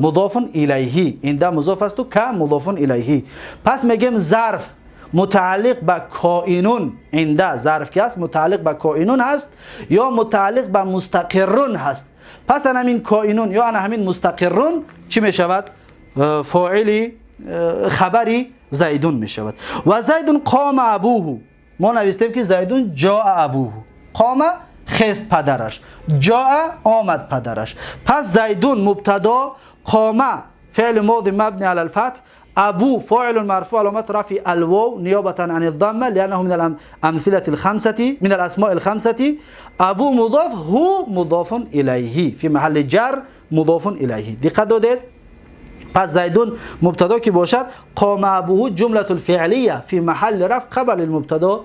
مضاف إليه. عند مضاف асту ك مضاف إليه. Пас мегем зарф мутааллиқ ба كائن. عند зарф ки аст, мутааллиқ ба كائن ҳаст ё мутааллиқ ба مستقر ҳаст. Пас ана ҳамин كائن ё ана ҳамин مستقر чӣ мешавад? Фоили хабари زيد мешавад. Ва زيد قام أبوه. Мо навистем ки زيد جاء أبوه. قام хест падараш, جاء омад падараш. Пас زيد мубтадо, قام فعل ماضي مبني على الفتح، أبو فاعل مرفوع، علامة رفعه الواو نيابة عن الضمة لأنه من الأمثلة الخمسة، من الأسماء الخمسة. أبو مضاف، هو مضاف إليه، في محل جر مضاف إليه. دقت دادید؟ پس زيد مبتدا که باشد، قام أبوه جملة الفعلية في محل رفع خبر المبتدا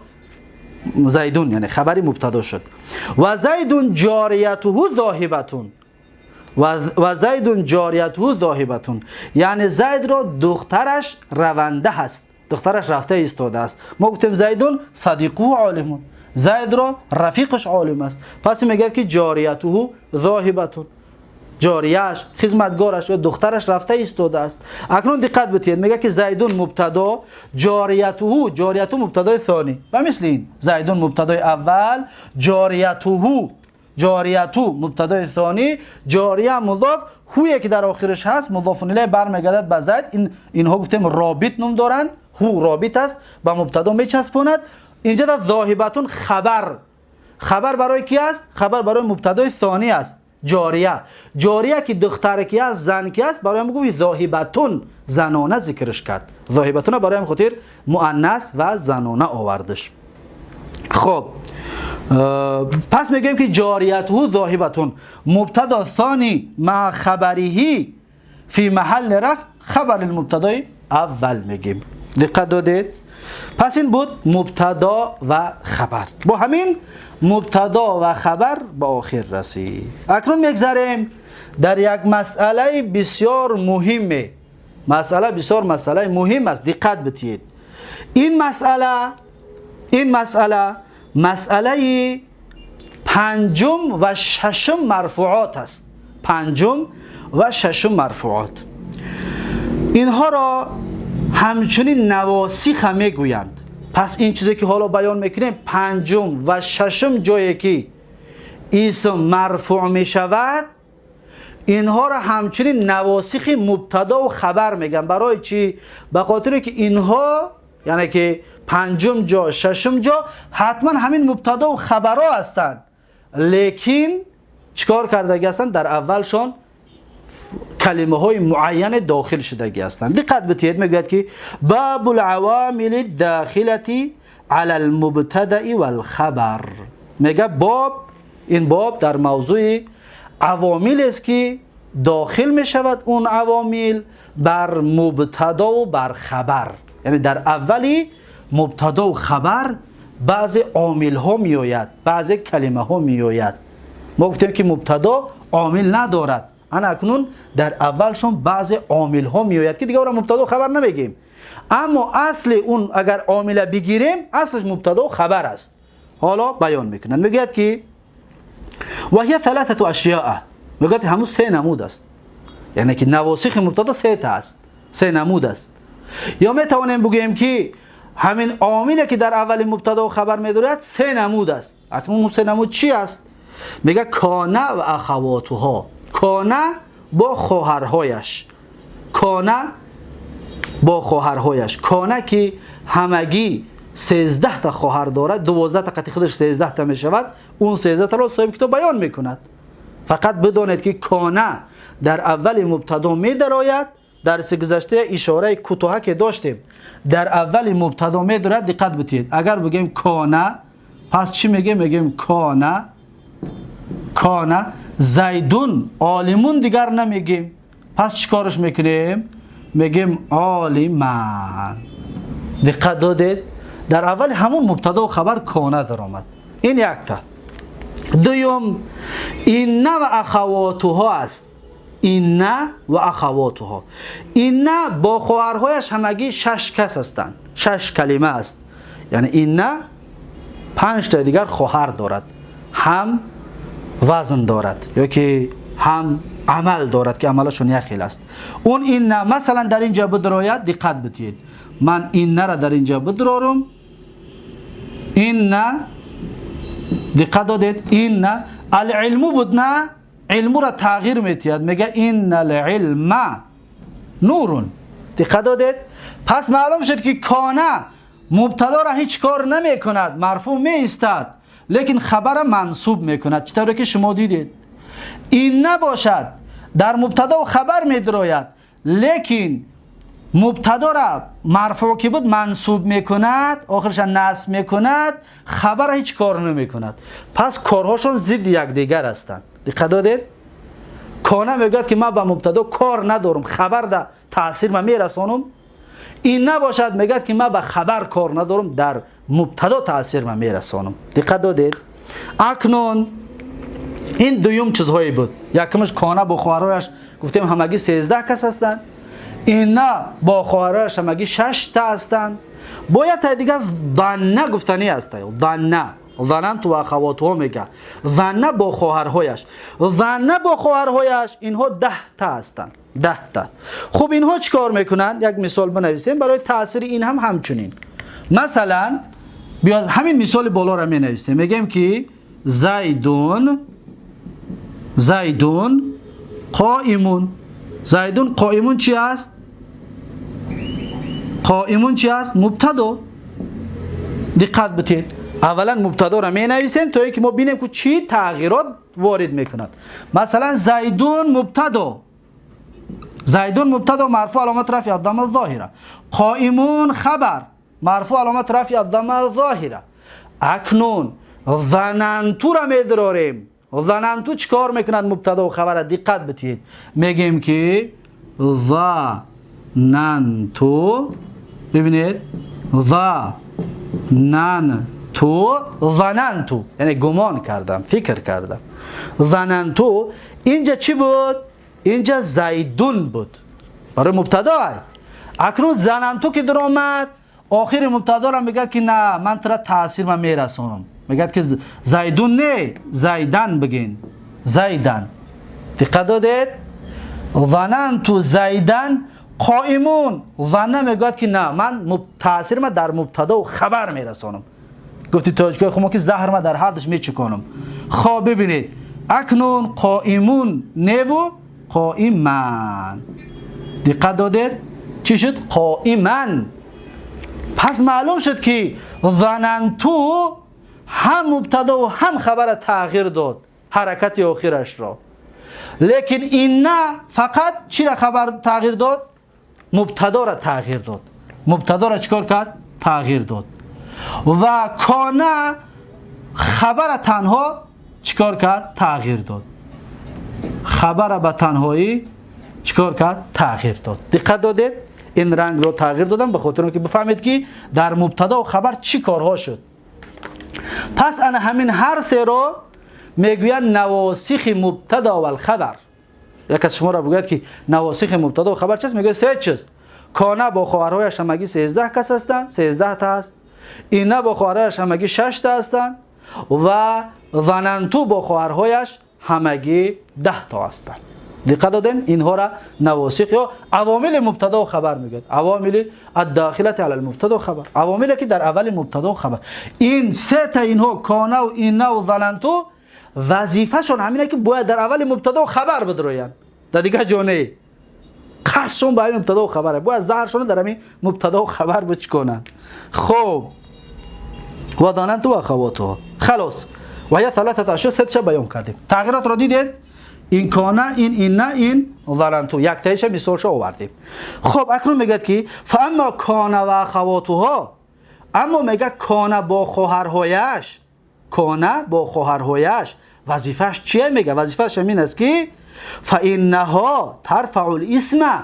زيد، یعنی خبری مبتدا شد. و زيد جاريته ذاهبة. و زيد جاريته ذاهبة, یعنی زید را دخترش رونده هست، دخترش رفته ایستاده است. ما گفتیم زيد صديقه عالم, زید را رفیقش عالم است. پس میگه که جاريته ذاهبة, جاریهش، خدمتگارش یا دخترش رفته ایستاده است. اکنون دقت بتید، میگه که زيد مبتدا، جاريته، جاريته مبتدای ثانی. و مثل این زيد مبتدای اول، جاريته، جاريته مبتدای ثانی، جاریه مضاف، هو که در آخرش هست مضاف الیه، برمیگردد به زید. اینها گفتیم رابط نوم دارن. هو رابط است، به مبتدا میچسباند. اینجا در ذاهبة خبر. خبر برای کی است? خبر برای مبتدای ثانی است، جاریه. جاریه که دختر کی است، زن کی است، برای هم گفت ذاهبة، زنانه ذکرش کرد. ذاهبة برای هم خاطر مؤنث و زنانه آوردش. خب، پس میگیم که جاريته ذاهبة مبتدا ثاني مع خبره في محل رفع خبر المبتدای اول میگیم. دقت دادید؟ پس این بود مبتدا و خبر. با همین مبتدا و خبر به آخر رسید. اکنون میگذریم در یک مسئله بسیار مهمه. مسئله بسیار مسئله مهم است، دقت بتید. این مسئله مسئله پنجم و ششم مرفوعات است. پنجم و ششم مرفوعات. اینها را همچنین نواسخ هم میگویند. پس این چیزی که حالا بیان میکنیم، پنجم و ششم جایی که اسم مرفوع میشود، اینها را همچنین نواسخ مبتدا و خبر میگن. برای چی? به خاطر که اینها، یعنی که پنجم جا، ششم جا، حتما همین مبتدا و خبرها هستند، لیکن چیکار کردگی هستند? در اولشان کلمه های معین داخل شدگی هستند. دقت بتید، میگوید که باب العوامل الداخلة على المبتدأ والخبر. میگه باب، این باب در موضوع عوامل است که داخل می شود اون عوامل بر مبتدا و بر خبر، یعنی در اولی мубтадо ва хабар баъзе омилҳо меояд, баъзе калимаҳо меояд. Мо гуфтем, ки мубтадо омил надорад. Ана акнун дар аввалшон баъзе омилҳо меояд, ки дигар ора мубтадо хабар намегем, аммо асли он агар омила бигирем, аслаш мубтадо хабар аст. Ҳоло баён мекунад, мегӯяд, ки وهي ثلاثة أشياء. Мегӯяд, ҳамун се намуд аст, яъне ки навосихи мубтадо сета аст, се намуд аст. Ё метавонем бигӯем, ки ҳамин омиле, ки дар аввали мубтадо хабар медорад, се намуд аст. Акнун он се намуд чи аст? Мега: كان وأخواتها. كان бо хоҳарҳояш, كان бо хоҳарҳояш. كان, ки ҳамагӣ 13-та хоҳар дорад, 12-та қати худаш 13-та мешавад. Он 13-таро соҳиби китоб баён мекунад. Фақат бидонед, ки كان дар аввали мубтадо медарояд. Дарси гузашта ишораи кӯтоҳаке доштем. Дар аввали мубтадо медорад. Диққат битиҳед, агар бигӯем كان, пас чӣ мегӯем? Мегӯем كان, كان زيد عالم дигар намегем. Пас чӣ кораш мекунем? Мегӯем عالما. Диққат додед, дар аввали ҳамун мубтадо хабар كان даромад. Ин якта. Дуюм إن وأخواتها аст. إن وأخواتها. إن бо хоҳарҳояш ҳамагӣ шаш кас ҳастанд, шаш калима аст. Яъне إن панҷта дигар хоҳар дорад, ҳам вазн дорад ё ки ҳам амал дорад, ки амалашон як хел аст. Он إن масалан дар ин ҷа бидрояд, диққат бидиҳед, ман إن ра дар ин ҷа бидрорум. إن, диққат додед, إن العلم буд на, علم ра тағйир метиҳад, мега: إن العلم نور. Диққат додед, пас маълум шуд, ки كان мубтадоро ҳеҷ кор намекунад, марфӯъ меистад, лекин хабара мансуб мекунад, чӣ тавре ки шумо дидед. إن набошад, дар мубтадо хабар медирояд, лекин мубтадора марфӯъ ки буд, мансуб мекунад, охирша насб мекунад, хабара ҳеҷ кор намекунад. Пас корҳошон зидди якдигар ҳастанд. Диққат додед, كان мегӯяд, ки ман ба мубтадо кор надорам, хабар да таъсир ма мерасонам. إن набошад, мегӯяд, ки ман ба хабар кор надорам, дар мубтадо таъсир ма мерасонам. Диққат додед, акнун ин дуюм чизҳое буд. Якумаш كان бо хоҳарояш, гуфтем, ҳамагӣ 13 кас ҳастанд. إن бо хоҳарояш ҳамагӣ шашта ҳастанд. Бояд тай дигар ظن гуфтанӣ аст. ظن, ظننت وأخواتها мега. ظن бо хоҳарҳояш, ظن бо хоҳарҳояш, инҳо 10-та ҳастанд, 10-та. Хуб, инҳо чӣ кор мекунанд? Як мисол бинависем барои таъсири ин ҳам. Ҳамчунин, масалан, биёд, ҳамин мисоли болоро менависем, мегӯем, ки زيد, زيد قائم. زيد قائم чӣ аст? قائم чӣ аст? Мубтадо. Диққат битед, аввалан мубтадоро менависем, то ин ки мо бинем, ку чӣ тағйирот ворид мекунад. Масалан, زيد мубтадо, زيد мубтадо, марфӯъ, аломат рафъи الضمة الظاهرة. قائم хабар, марфӯъ, аломат рафъи الضمة الظاهرة. Акнун ظننت ра медирорем. ظننت чӣ кор мекунад? Мубтадо хабара, диққат битиҳед, мегӯем, ки ظننت. Бибинед, ظننت, ظننت яъне гумон кардам, фикр кардам. ظننت инҷа чӣ буд? Инҷа زيد буд барои мубтадо. Акнун ظننت ки даромад, охири мубтадоро мегӯяд, ки на, ман тура таъсир ма мерасонам. Мегӯяд, ки زيد не, زيدا бигин, زيدا. Диққат додед, ظننت زيدا قائم. ظن мегӯяд, ки на, ман таъсир ма дар мубтадо хабар мерасонам. Гуфти тоҷикои хумо, ки заҳр ма дар ҳардаш мечуконам. Хоб, бибинед, акнун قائم неву قائما. Диққат додед, чӣ шуд? قائما. Пас маълум шуд, ки ظننت ҳам мубтадову ҳам хабара тағйир дод, ҳаракати охирашро, лекин إن фақат чира хабар тағйир дод? Мубтадора тағйир дод. Мубтадора чӣ кор кард? Тағйир дод. Ва كان хабара танҳо чӣ кор кард? Тағйир дод. Хабара ба танҳоӣ чӣ кор кард? Тағйир дод. Диққат додед, این رنگ رو تغییر دادم به خاطر اینکه بفهمید که در مبتدا و خبر چی کارها شد. پس انا همین هر سه رو میگویند نواسخ مبتدا و الخبر. یک از شما را بگوید که نواسخ مبتدا و خبر چیست، میگه سه چیز. کانه با خواهرهایش همگی 13 کس هستند، 13 تا هست. اینه با خواهرهایش همگی 6 تا هستند و ظننتو با خواهرهایش همگی 10 تا هستند. دقت دادن، اینها را نواسخ یا عوامل مبتدا و خبر میگه. عوامل الداخله علی المبتدا و خبر، عواملی که در اول مبتدا و خبر. این سه تا اینها کانه و اینه و ظننتو وظیفه‌شون همینه که باید در اول مبتدا و خبر بدروین، در دیگه جانه قصدشون به مبتدا و خبره، باید زهرشون در همین مبتدا و خبر بچکنن. خب و ظننتو و اخواتها خلاص و یا ثلاثه اشیاء، سه تا بیان کردیم. تغییرات را دیدید، این کانه، این اینه، این ظننتو، یک تایش مثالش آوردیم. خب اکنون میگه که فاما کانه و اخواتها، اما میگه کانه با خواهرهایش، کانه با خواهرهایش وظیفه‌اش چیه؟ میگه وظیفه‌اش همین است که فانها ترفع الاسم،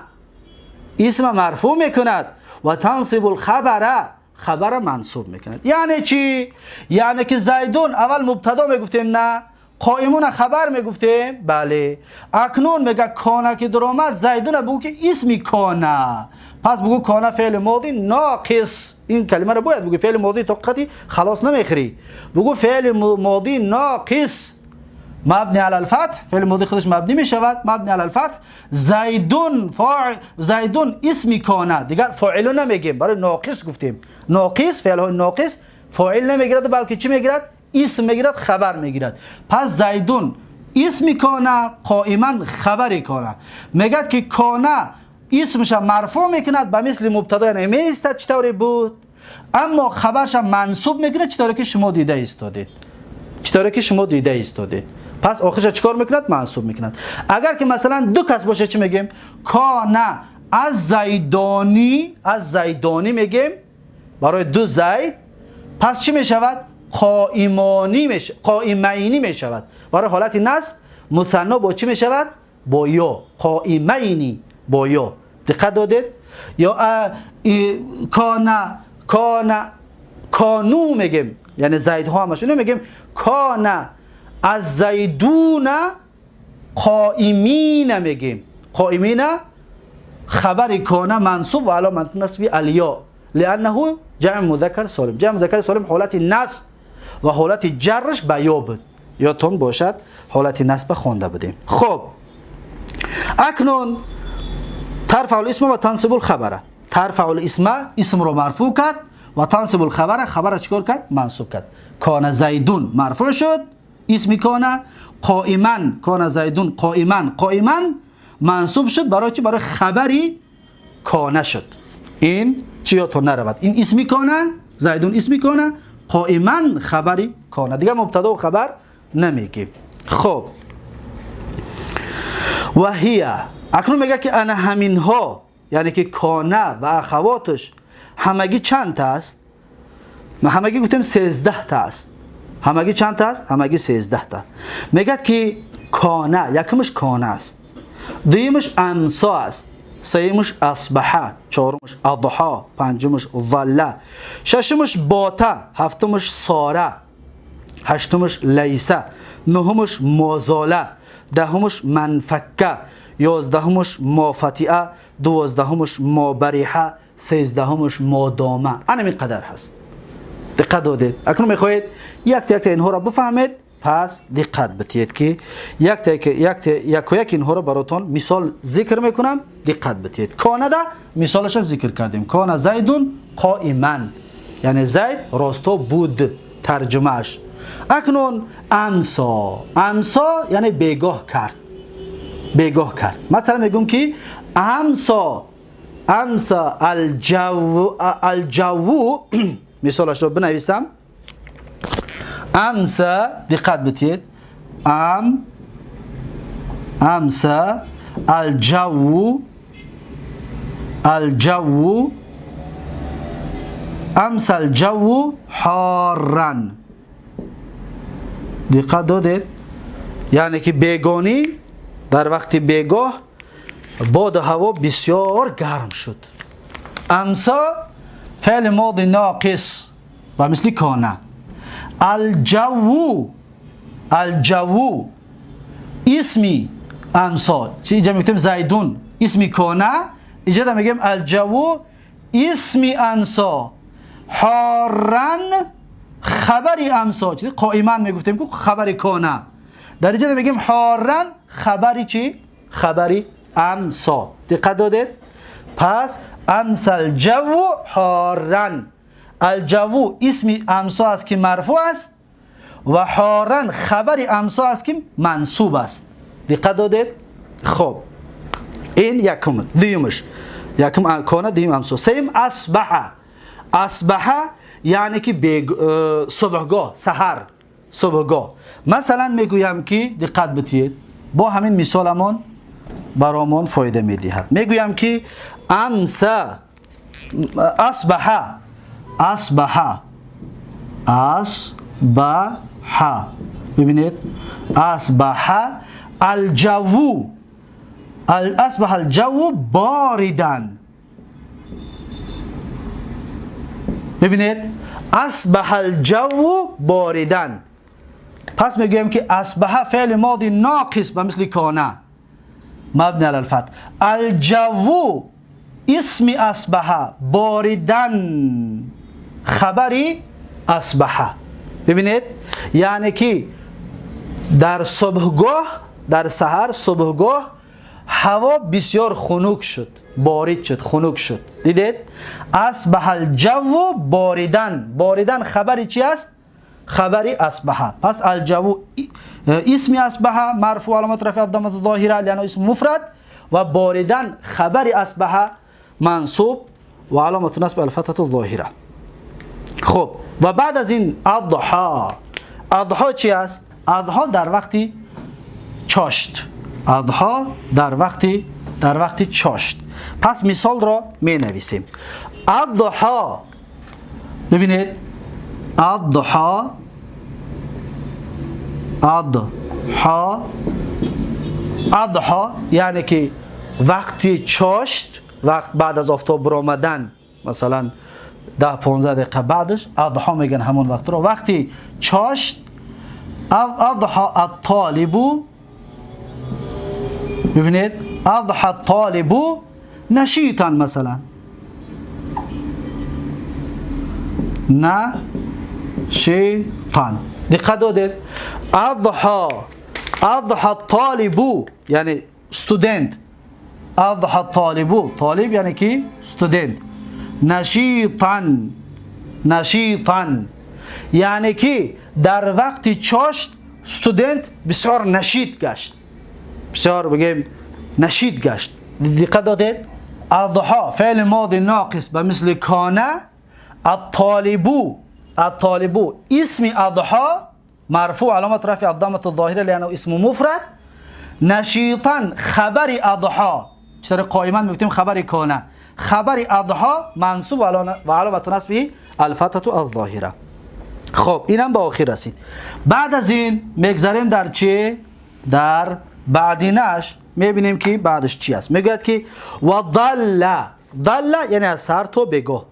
اسم مرفوع میکند و تنصب الخبر، خبر منصوب میکند. یعنی چی؟ یعنی که زیدون اول مبتدا میگفتیم نه، قائمون خبر میگفتیم بله. اکنون میگه کانه که درآمد زیدون بگو که اسمی کانه، پس بگو کانه فعل ماضی ناقص. این کلمه رو باید بگو فعل ماضی تا قطعی خلاص نمیخری، بگو فعل ماضی ناقص مبنی علی الفتح، فعل ماضی خودش مبنی میشود، مبنی علی الفتح. زیدون فاعل، زیدون اسمی کانه، دیگر فاعل نمیگیم، برای ناقص گفتیم. ناقص، فعل های ناقص فاعل نمیگیرد بلکه چی میگیرد؟ اسم میگیرد، خبر میگیرد. پس زیدون اسمی کانه، قائما خبر کانه. میگد که کانه اسمش مرفوع میکند به مثل مبتدا، یعنی میستد چطوری بود، اما خبرش منصوب میکنه چطوری که شما دیده ایستادید، چطوری که شما دیده ایستادید. پس آخرش چیکار میکند؟ منصوب میکند. اگر که مثلا دو کس باشه چی میگیم؟ کانه از زیدانی، از زیدانی میگیم برای دو زید، پس چی میشود؟ قائمانی میشه، قائمینی میشود. برای حالت نصب مثنا با چی میشود؟ با یا، قائمینی با یا. دقت دادید؟ یا کانه، کانه، کانو میگیم، یعنی زیدها همش اینو میگیم کانه از زیدون قائمین میگیم. قائمین خبر کانه منصوب و علامت نصب الیا، لانه جمع مذکر سالم. جمع مذکر سالم حالت نصب و حالت جرش به یا بود، یادتون باشد حالت نصب خوانده بودیم. خب اکنون ترفع الاسم و تنصب الخبر. ترفع الاسم، اسم رو مرفوع کرد، و تنصب الخبر، خبر چیکار کرد؟ منصوب کرد. کان زیدون مرفوع شد، اسم کانه. قائما، کان زیدون قائما، قائما منصوب شد برای چی؟ برای خبری کانه شد. این چی یادتون نرود، این اسمی کانه، زیدون اسمی کانه، قائما خبری کانه، دیگه مبتدا و خبر نمیگیم. خب و هی، اکنون میگه که انا همینها، یعنی که کانه و اخواتش همگی چند تا است؟ ما همگی گفتیم 13 تا است. همگی چند تا است؟ همگی 13 تا. میگه که کانه، یکمش کانه است، دویمش امسا است، سیمش اصبحه، چهارمش اضحا، پنجمش ظله، ششمش باته، هفتمش ساره، هشتمش لیسه، نهمش مازاله، دهمش منفکه، یازدهمش مافتیه، دوازدهمش مابریحه، سیزدهمش مادامه. این قدر هست. دقت دادید؟ اکنون میخواهید یک تا یک اینها را بفهمید، پس دقت بدهید که یک تا یک یک یک اینها را براتون مثال ذکر میکنم، دقت بدهید. کانه ده مثالش ذکر کردیم، کان زیدون قائما، یعنی زید راستا بود، ترجمهش. اکنون امسا، امسا یعنی بیگاه کرد، بیگاه کرد. مثلا میگم که امسا، امسا الجو، الجو مثالش رو بنویسم. امسا، دقت بدهید، امسا الجو، الجو، امسا الجو حارا. دقت دادید؟ یعنی که بیگانی، در وقت بیگاه باد هوا بسیار گرم شد. امسا فعل ماضی ناقص و مثل کانه. الجو، الجو اسمی امسا، چی اینجا میگیم زیدون اسمی کانه، اینجا میگیم الجو اسمی امسا. حارن خبری امسا، چی قائما میگفتیم که خبر کانه، در اینجا میگیم حارن خبری چی؟ خبری امسا. دقت دادید؟ پس امس الجو حارن، الجو اسم امسا است که مرفوع است و حارن خبر امسا است که منصوب است. دقت دادید؟ خب این یکم. دیمش یکم کانه، دیم امسا. سیم اصبح. اصبح یعنی که صبحگاه، سحر، صبحگاه. مثلا میگویم که دقت بدید، با همین مثالمان برامون فایده میدهد. میگویم که امسا اصبح، اصبح، اصبح، ببینید اصبح الجو، اصبح الجو باردن. ببینید اصبح الجو باردن. پس میگویم که اصبح فعل ماضی ناقص به مثل کانه مبنی علی الفتح. الجو اسم اصبح، باردن خبری اصبح. ببینید یعنی که در صبحگاه، در سحر صبحگاه هوا بسیار خنک شد، بارد شد، خنک شد. دیدید؟ اصبح الجو باردن. باردن خبری چی است؟ خبری اصبح. پس الجو اسم اصبح مرفوع علامت رفع الضمه الظاهره لانه اسم مفرد، و باردن خبر اصبح منصوب و علامت نصب الفتحه الظاهره. خب و بعد از این اضحا. اضحا چی است؟ اضحا در وقتی چاشت. اضحا در وقتی چاشت. پس مثال را می نویسیم. اضحا، ببینید اضحا، اضحا، اضحا یعنی که وقتی چاشت، وقت بعد از آفتاب برآمدن، مثلا 10-15 دقیقه بعدش اضحا میگن همون وقت رو. وقتی چاشت، اضحا الطالب، ببینید اضحا الطالب نشیطا، مثلا نشیطا. دقت دادید؟ اضحا، اضحا الطالب یعنی student، اضحا الطالب، طالب یعنی کی؟ student. نشیطا، نشیطا یعنی که در وقت چاشت student بسیار نشیط گشت، بسیار بگیم نشیط گشت. دقت دادید؟ اضحا فعل ماضی ناقص به مثل کانه. الطالب، الطالب اسم اضحا مرفوع علامت رفع الضمه الظاهره لانه اسم مفرد. نشیطا خبر اضحا، چطور قائما میگفتیم خبر کانه، خبر اضحا منصوب و علامت نصبه الفتحه الظاهره. خب اینم به آخر رسید. بعد از این میگذریم در چی؟ در بعدینش میبینیم که بعدش چی است. میگوید که و ضل، ضل یعنی از سر تا بگاه.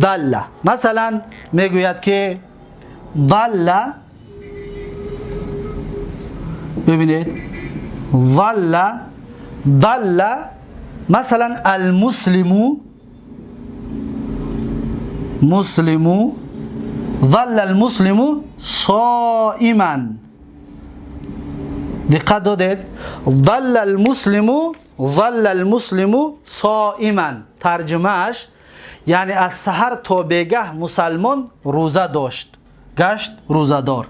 ضل مثلا میگوید که ضل، ببینید ضل، ضل مثلا المسلم، مسلم، ظل المسلم صائما. دقت دادید؟ ظل المسلم، ظل المسلم صائما، ترجمهش یعنی از سحر تا بیگه مسلمان روزه داشت، گشت روزه دار.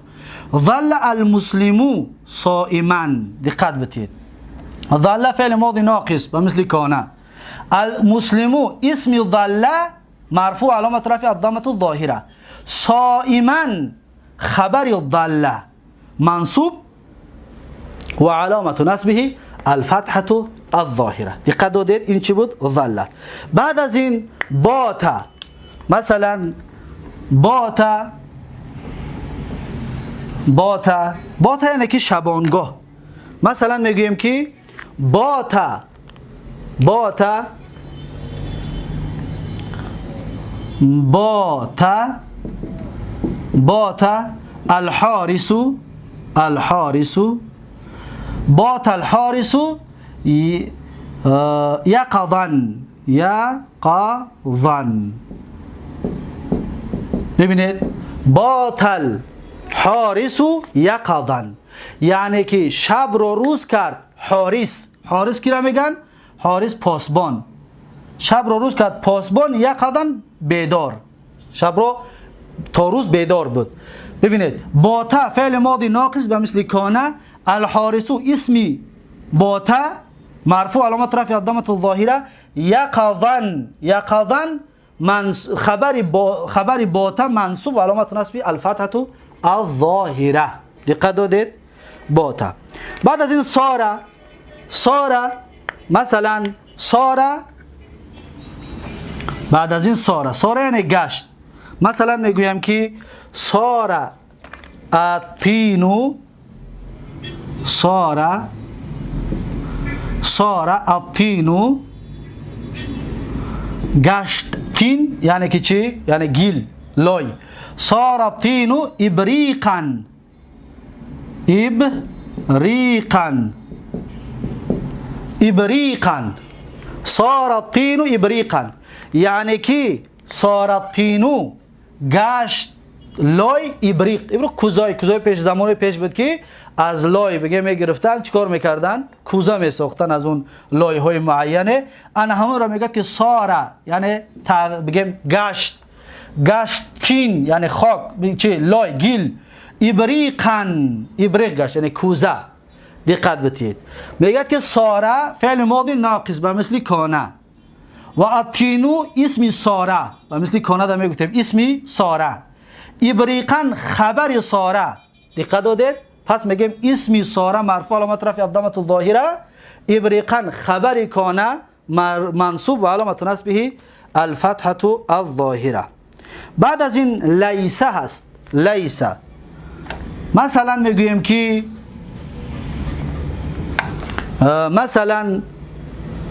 ظل المسلم صائما، دقت بدید. ظل فعل ماضی ناقص به مثل کانه. المسلم اسم ظل مرفوع علامت رفع الضمه الظاهره. صائما خبر ظل منصوب و علامت نصبه الفتحه الظاهره. دقت دادید این چی بود؟ ظل. بعد از این بات، مثلا بات، بات، بات یعنی که شبانگاه. مثلا میگوییم که بات، بات، بات بات الحارس الحارس بات الحارس يقظا يقظا. ببینید بات الحارس يقظا یعنی که شب رو روز کرد. حارس، حارس کی را میگن؟ حارس پاسبان. شب رو روز کرد پاسبان، یقظا بیدار، شب رو تا روز بیدار بود. ببینید بات فعل ماضی ناقص به مثل کانه، الحارس اسمی بات مرفوع علامت رفع الضمه الظاهره، یقظا یقظا خبر خبر بات منصوب علامت نصب الفتحه الظاهره. دقت دادید؟ بات. بعد از این ساره، ساره مثلا ساره، بعد از این ساره، ساره یعنی گشت. مثلا میگویم که ساره الطین، ساره ساره الطین گشت. طین یعنی که چی؟ یعنی گیل، لای. صار الطین ابریقا ابریقا ابریقا صار الطین ابریقا یعنی که صار الطین گشت لای ابریق. ابریق کوزای، کوزای پیش زمان پیش بود که از لای بگه میگرفتن چیکار میکردن؟ کوزه میساختن از اون لای های معینه. انا همون را میگه که ساره یعنی بگیم گشت، گشت تین یعنی خاک، چی؟ لای، گیل. ابریقا ابریق گشت یعنی کوزه. دقت بتید میگه که ساره فعل ماضی ناقص به مثل کانه و الطینو اسم ساره و مثل کانه در میگفتیم اسمی ساره، ابریقا خبر ساره. دقت دادید؟ پس میگیم اسمی ساره مرفوع علامت رفع الضمه الظاهره، ابریقا خبر کانه منصوب و علامت نصبه الفتحه الظاهره. بعد از این لیسه هست. لیسه مثلا میگوییم که مثلا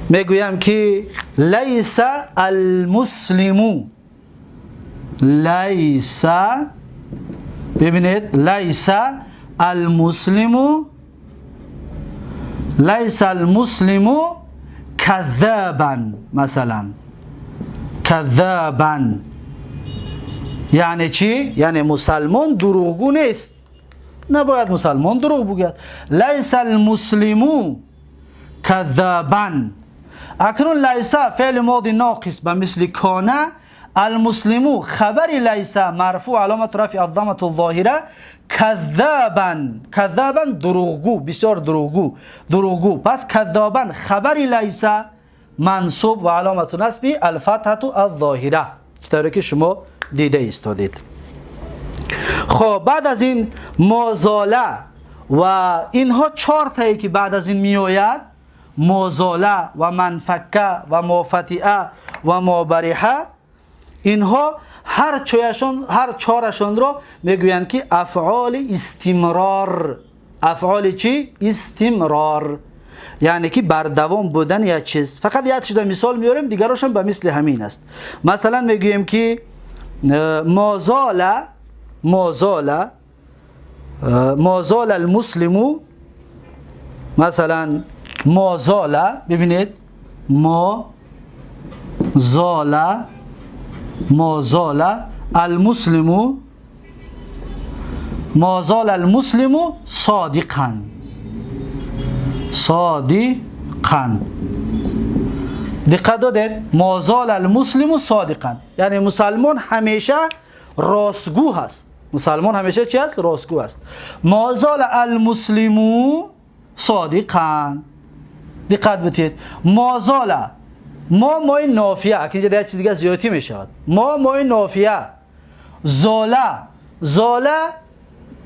میگویم که لیس المسلم، لیس، ببینید لیس المسلم، لیس المسلم کذابا، مثلا کذابا یعنی چی؟ یعنی مسلمان دروغگو نیست، نباید مسلمان دروغ بگوید. لیس المسلم کذابا. اکنون لیس فعل ماضی ناقص به مثل کانه، المسلم خبر لیس مرفوع علامت رفع الضمه الظاهره، کذابا کذابا دروغگو، بسیار دروغگو، دروغگو. پس کذابا خبر لیس منصوب و علامت نصب الفتحه الظاهره، چطوری که شما دیده ایستادید. خب بعد از این مازاله و اینها چهار تایی که بعد از این میآید، مازاله و منفکه و مافتیه و مابرحه، اینها هر چهارشان، هر چهارشان را میگویند که افعال استمرار. افعال چی؟ استمرار، یعنی که بردوام بودن یک چیز. فقط یک چیز مثال میاریم، دیگراشم به مثل همین است. مثلا میگوییم که مازاله مازاله مازال المسلم، مثلا مازاله، ببینید ما زال ما زال المسلم، ما زال المسلم صادقا، صادقا. دقت دادید؟ ما زال المسلم صادقا یعنی مسلمان همیشه راستگو هست. مسلمان همیشه چی هست؟ راستگو است. ما زال المسلم صادقا. دقت بدید، ما زال، ما مای نافیه، که اینجا دیگه چیز دیگه زیادی می شود. ما مای نافیه، زاله، زاله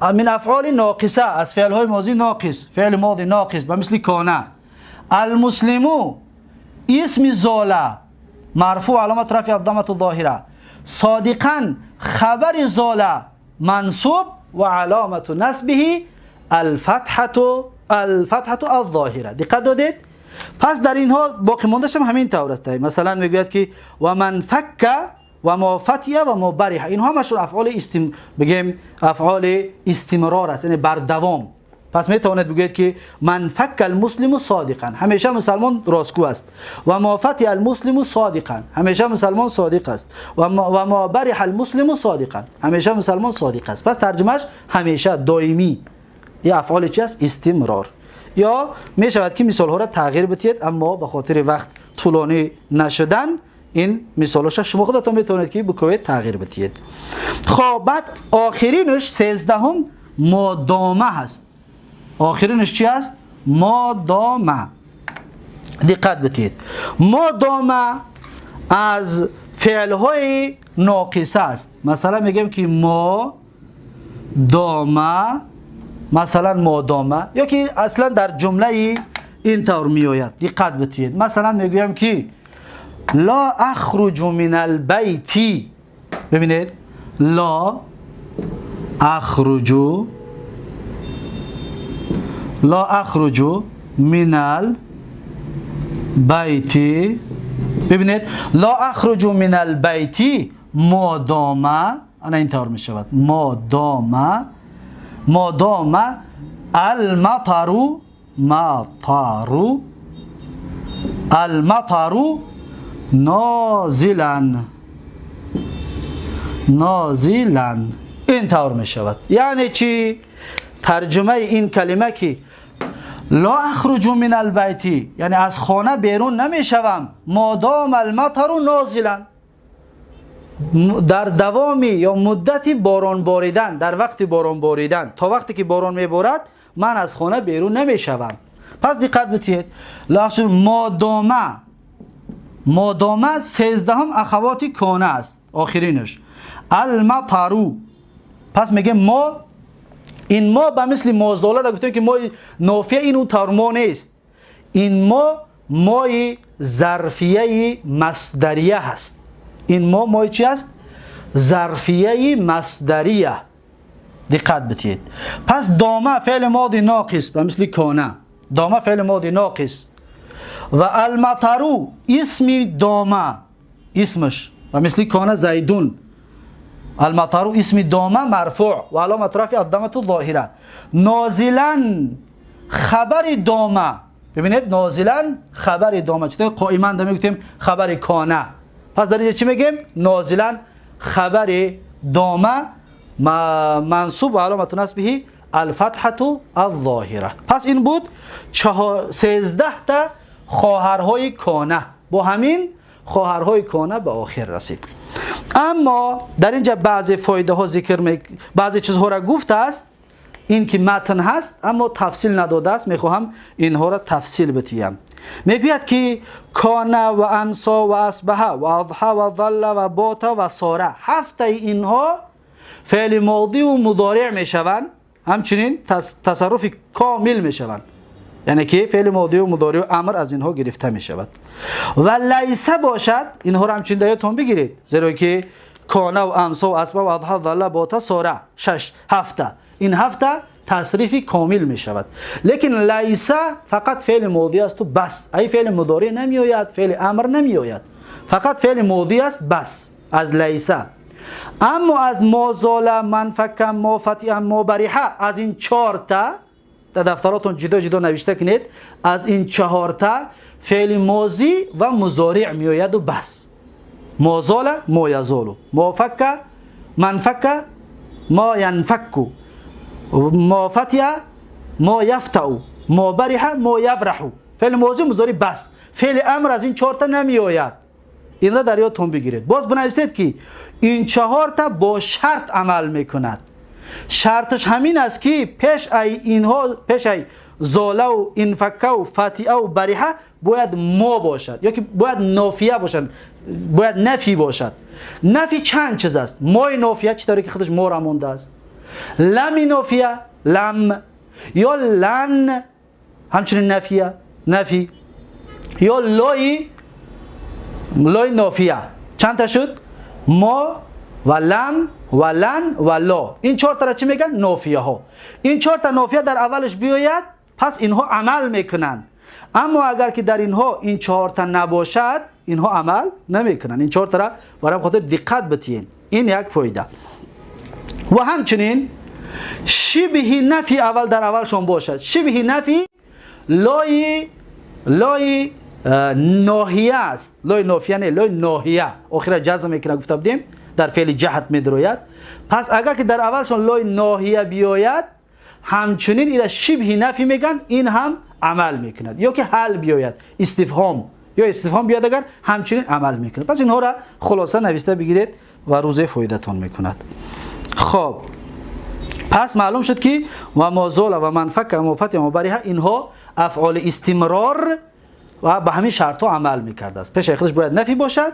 من افعال ناقصه، از فعل های ماضی ناقص، فعل ماضی ناقص به مثل کانه. المسلمو اسم زاله مرفوع علامت رفع الضمه الظاهره، صادقا خبر زاله منصوب و علامت نصبه الفتحه الفتحه الظاهره. دقت دادید؟ پس در اینها باقی ماندهش هم همین طور است. مثلا میگوید که و من فک و ما فتیه و ما برح، اینها همشون افعال بگیم افعال استمرار است، یعنی بردوام. پس میتواند بگوید که من فک المسلم صادقا، همیشه مسلمان راستگو است. و ما فتح المسلم صادقا، همیشه مسلمان صادق است. و ما برح المسلم صادقا، همیشه مسلمان صادق است. پس ترجمهش همیشه دائمی، این افعال چی است؟ استمرار. یا میشود که مثال ها را تغییر بدید، اما به خاطر وقت طولانی نشدن این مثالش شما خودتون میتونید که بکوید تغییر بدید. خب بعد آخرینش 13 مادامه هست. آخرینش چی است؟ مادامه. دقت بدید، مادامه از فعلهای ناقصه است. مثلا میگیم که ما دامه، مثلا مادامه، یا که اصلا در جمله این طور میآید. دقت بدید، مثلا میگویم که لا اخرج من البیت. ببینید، لا اخرج، لا اخرج من البیت. ببینید، لا اخرج من البیت مادامه، انا این طور می شود، مادامه، مادامه المطر، مطر، المطر نازلا، نازلا، این طور می شود. یعنی چی؟ ترجمه این کلمه که لا اخرج من البیت، یعنی از خانه بیرون نمی شوم، مادام المطر نازلا، در دوامی یا مدت باران باریدن، در وقت باران باریدن، تا وقتی که باران میبارد من از خانه بیرون نمیشوم. پس دقت بدید، لا اخرج مادامه، مادامه 13 اخوات کانه است، آخرینش المطر. پس میگه ما، این ما به مثل مازاله گفتیم که ما نافیه، این اون طور ما نیست، این ما مای ظرفیه مصدریه هست. این ما مای چی است؟ ظرفیه مصدریه. دقت بدید. پس دامه فعل ماضی ناقص به مثل کانه، دامه فعل ماضی ناقص، و المطر اسم دامه، اسمش و مثل کانه زیدون، المطر اسم دامه مرفوع و علامت رفع الضمه الظاهره. نازلا خبر دامه، ببینید نازلا خبر دامه، چطور قائما میگفتیم خبر کانه، پس در اینجا چی میگیم؟ نازلا خبر دامه منصوب و علامت نصبه الفتحه الظاهره. پس این بود 13 تا خواهرهای کانه، با همین خواهرهای کانه به آخر رسید. اما در اینجا بعضی فایده ها ذکر بعضی چیزها را گفته است، این که متن هست اما تفصیل نداده است، میخواهم اینها را تفصیل بدیم. میگوید که کانه و امسا و اصبح و اضحى و ظل و بات و ساره، هفته اینها فعل ماضی و مضارع میشوند، همچنین تصرف کامل میشوند، یعنی که فعل ماضی و مضارع و امر از اینها گرفته میشود. و لیس باشد، اینها را همچنین یادتون بگیرید، زیرا که کانه و امسا و اصبح و اضحى و ظل بات ساره 6 هفته، این هفته تصریف کامل می شود. لیکن لیس فقط فعل ماضی است و بس، ای فعل مضارع نمی آید، فعل امر نمی آید، فقط فعل ماضی است بس از لیس. اما از ما زال، من فک، ما فتح، ما برح، از این 4 تا در دفتراتون جدا جدا نوشته کنید، از این 4 تا فعل ماضی و مضارع می آید و بس. ما زال، ما یزال، ما فک، من فک، ما ینفک، ما فتح، ما یفتع، ما برح، ما یبرح، فعل ماضی مضارع بس. فعل امر از این 4 تا نمی آید. این را در یادتون بگیرید. باز بنویسید که این 4 تا با شرط عمل میکند. شرطش همین است که پیش ای اینها، پیش ای زاله و انفکه و فتیه و بریحه باید ما باشد، یا که باید نافیه باشد، باید نفی باشد. نفی چند چیز است؟ مای نافیه چطوری که خودش ما را مونده است، لم نافیه، لم یا لن همچنین نفیه، نفی، یا لای، لای نافیه. چند تا شد؟ ما و لم و لن و لا. این 4 تا را چی میگن؟ نافیه ها. این 4 تا نافیه در اولش بیاید پس اینها عمل میکنن. اما اگر که در اینها این 4 تا نباشد، инҳо амал намекунанд. Ин чортара барои хотир диққат битиен. Ин як фоида. Ва ҳамчунин шибҳи нафи аввал дар аввалшон бошад. Шибҳи нафи лои ноҳия аст. Лои нофия не, лои ноҳия охира ҷазм мекунад, гуфта будем, дар феъли ҷаҳд медрояд. Пас агар ки дар аввалшон лои ноҳия биёяд, ҳамчунин ира шибҳи нафи меган, ин ҳам амал мекунад. Ё ки ҳал биёяд, истифҳом ё истифҳом биёяд, агар ҳамчунин амал мекунад. Пас инҳоро хулоса нависта бигиред ва рӯзе фоидатон мекунад. Хоб, пас маълум шуд, ки ва ма зола ва ма нфакка ва ма фатиҳа ва бариҳа инҳо афъоли истимрор ва ба ҳамин шартҳо амал мекардааст. Пешаи худаш бояд нафӣ бошад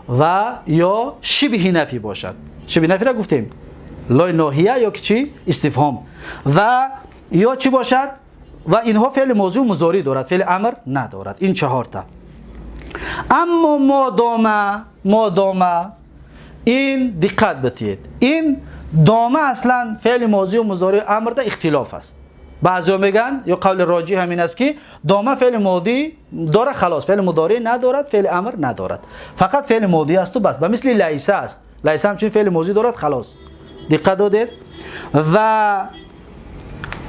ва ё шибҳи нафӣ бошад. Шибҳи нафиро гуфтем, лои ноҳия ё ки чӣ, истифҳом ва ё чӣ бошад. Ва инҳо феъли мозию музорӣ дорад, феъли амр надорад. Ин чаҳорта. Аммо модома ин диққат битиед, ин дома аслан феъли мозию музории амрда ихтилоф аст. Баъзеҳо мегӯянд, ё қавли роҷиҳ ҳамин аст, ки дома феъли модӣ дора, халос, феъли мудорӣ надорад, феъли амр надорад, фақат феъли модӣ асту бас. Ба мисли лайса аст. Лайса ҳамчунин феъли мозӣ дорад, халос. Диққат додед? Ва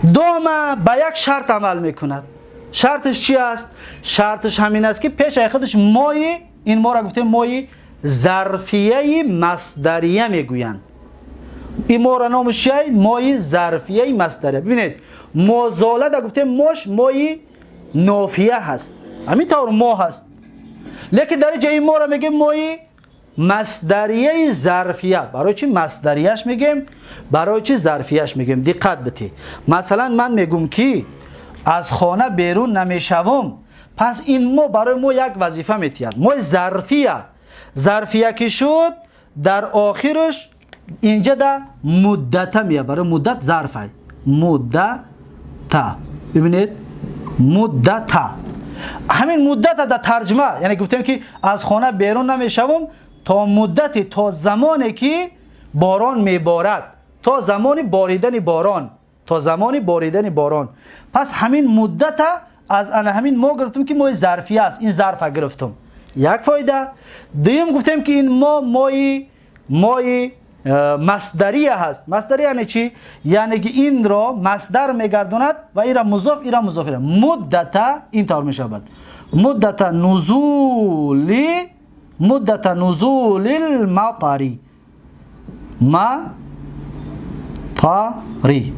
дома ба як шарт амал мекунад. Шарташ чи аст? Шарташ ҳамин аст, ки пешаи худаш мои, ин моро гуфтем, мои зарфияи масдария мегӯянд. Ин моро номаш чиай? Мои зарфияи масдария. Бибинед, ма зола да гуфтем, мош мои нофия ҳаст, ҳамин тавр мо ҳаст, лекин дар инҷа ин моро мегӯем мои масдарияи зарфия. Барои чи масдарияш мегӯем, барои чи зарфияш мегӯем? Диққат битӣ. Масалан, ман мегӯм, ки аз хона берун намешавам. Пас ин мо барои мо як вазифа метиҳад. Мои зарфия, зарфия ки шуд, дар охираш инҷа да муддата меяд. Барои муддат зарфай, муддата. Бибинед, муддата, ҳамин муддата дар тарҷума, яъне гуфтем, ки аз хона берун намешавам то муддати, то замоне ки борон меборад, то замони боридани борон, то замони боридани борон. Пас ҳамин муддата аз ана ҳамин мо гирифтем, ки мои зарфия аст, ин зарфа гирифтум. Як фоида. Дуюм, гуфтем, ки ин мо мои масдария ҳаст. Масдария яъне чӣ? Яъне ки инро масдар мегардонад ва ира музоф, ира музоф. Муддата ин тавр мешавад: муддата нузули, муддата нузулил матари, матари.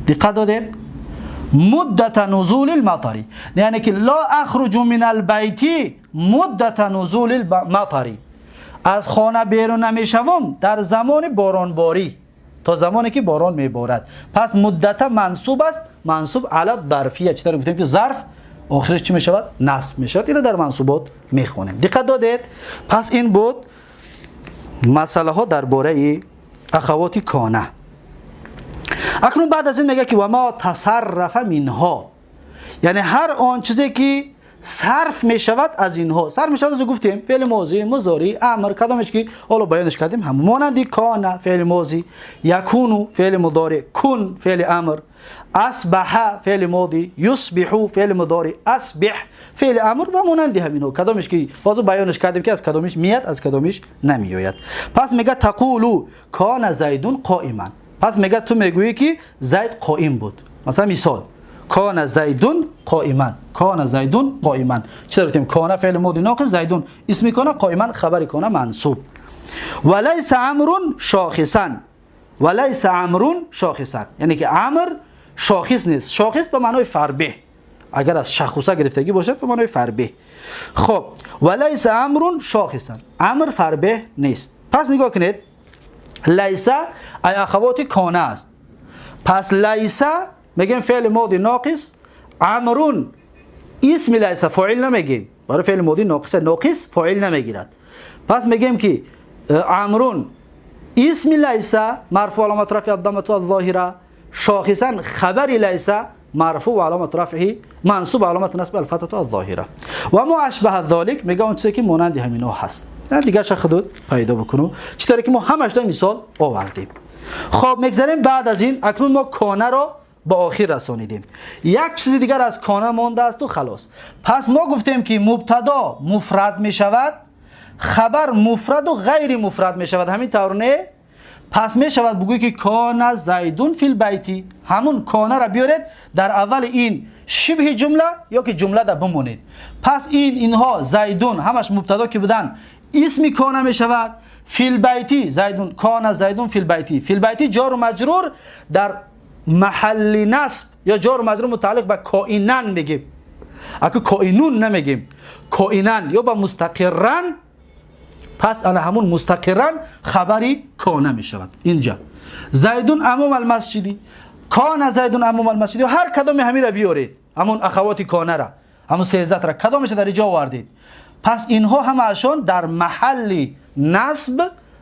Диққат додед? Муддата нузулил матари, яъне ки ла ахруҷу мин албайти муддата нузулил матари, аз хона берун намешавам дар замони боронборӣ, то замоне ки борон меборад. Пас муддата мансуб аст, мансуб ала зарфия. Чӣ тавр гуфтем, ки зарф охираш чӣ мешавад? Насб мешавад. Инро дар мансубот мехонем. Диққат додед? Пас ин буд масъалаҳо дар бораи ахавоти кона. Акнун баъд аз ин мегӯяд, ки ва ма тасаррафа минҳо, яъне ҳар он чизе ки сарф мешавад аз инҳо. Сарф мешавад аз гуфтем, феъли мозӣ, музорӣ, амр, кадомеш ки ҳоло баёнаш кардем, ҳам монанди кона феъли мозӣ, якуну феъли мудори, кун феъли амр, асбаҳа феъли модӣ, юсбиҳу феъли мудори, асбиҳ феъли амр ва монанди ҳаминҳо, кадомеш ки ҳозир баёнаш кардем, ки аз кадомиш меяд, аз кадомиш намеояд. Пас мега: тақулу кона зайдун қоиман. Пас мега, ту мегӯӣ, ки Зайд қоим буд. Масалан, мисол: кона зайдун қоиман. Кона зайдун қоиман. Чӣ гуфтем? Кона феъли моди ноқис, зайдун исми кона, қоиман хабари кона мансуб. Ва лайса амрун шохисан. Ва лайса амрун шохисан, яъне ки амр шохис нест. Шохис ба маънои фарбеҳ, агар аз шахуса гирифтагӣ бошад, ба маънои фарбеҳ. Хоб, ва лайса амрун шохисан, амр фарбеҳ нест. Пас нигоҳ кунед, лайса ай ахавоти кона аст. Пас лайса мегем феъли моди ноқис, амрун исми лайса, фоил намегем, барои феъли моди ноқиса, ноқис фоил намегирад. Пас мегем, ки амрун исми лайса марфу, аломат рафи аддамату алзоҳира, шохисан хабари лайса марфу ва аломат рафъи мансуб, аломат насби алфатату алзоҳира. Ва мо ашбаҳа золик, мега, он чизе ки монанди ҳамино ҳаст, дигарша худут пайдо бикуну. Чӣ таре ки мо ҳамашда мисол овардем. Хоб, мегзарем баъд аз ин. Акнун мо конаро ба охир расонидем, як чизи дигар аз кона мондаасту халос. Пас мо гуфтем, ки мубтадо муфрад мешавад. Хабар муфраду ғайри муфрад мешавад, ҳамин тавр не? Пас мешавад бугӯй ки кона зайдун фил байти. Ҳамун конара биёред дар аввали ин шибҳи ҷумла ё ки ҷумлада бимонед. Пас ин инҳо зайдун ҳамаш мубтадо ки буданд, исми кона мешавад. Фил байти зайдун, кона зайдун фил байти. Фил байти ҷору маҷрур дар маҳалли насб ё ҷору маҷрур мутааллиқ ба коинан мегем. Аку коинун намегем, коинан ё ба мустақирран. Пас ана ҳамун мустақирран хабари кона мешавад. Инҷа зайдун амом алмасҷиди, кона зайдун амом алмасҷиди, ҳар кадоме ҳамира биёред, ҳамун ахавоти конара, ҳамун сездатра кадомеша дар иҷо овардед. Пас инҳо ҳамаашон дар маҳалли насб,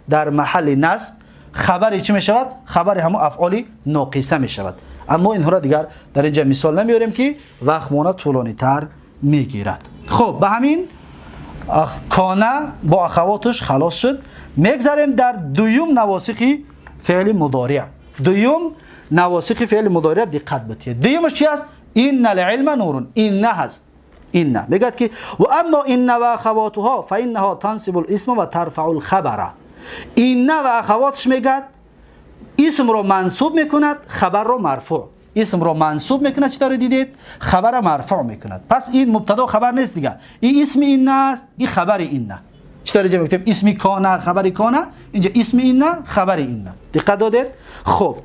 дар маҳалли насб хабари чӣ мешавад? Хабари ҳамун афъоли ноқиса мешавад. Аммо инҳоро дигар дар инҷа мисол намеорем, ки вақтмона тӯлонитар мегирад. Хуб, ба ҳамин кона бо ахавоташ халос шуд. Мегзарем дар дуюм навосихи феъли мудориа. Дуюм навосихи феъли мудориа, диққат битиҳед. Дуюмаш чи аст? Инна лилма нурун. Инна ҳаст. Инна мегӯяд ки ва аммо инна ва ахавотуҳо фаиннаҳо тансибу лисма ва тарфау лхабара. Инна ва ахавоташ, мегӯяд, исмро мансуб мекунад, хабарро марфӯъ. Исмро мансуб мекунад, чӣ тавре дидед, хабара марфӯъ мекунад. Пас ин мубтадо хабар нест дига, ин исми инна аст, ин хабари инна. Чӣ тавре инҷа мегуфтем исми кона, хабари кона, инҷа исми инна, хабари инна. Диққат додед? Хуб,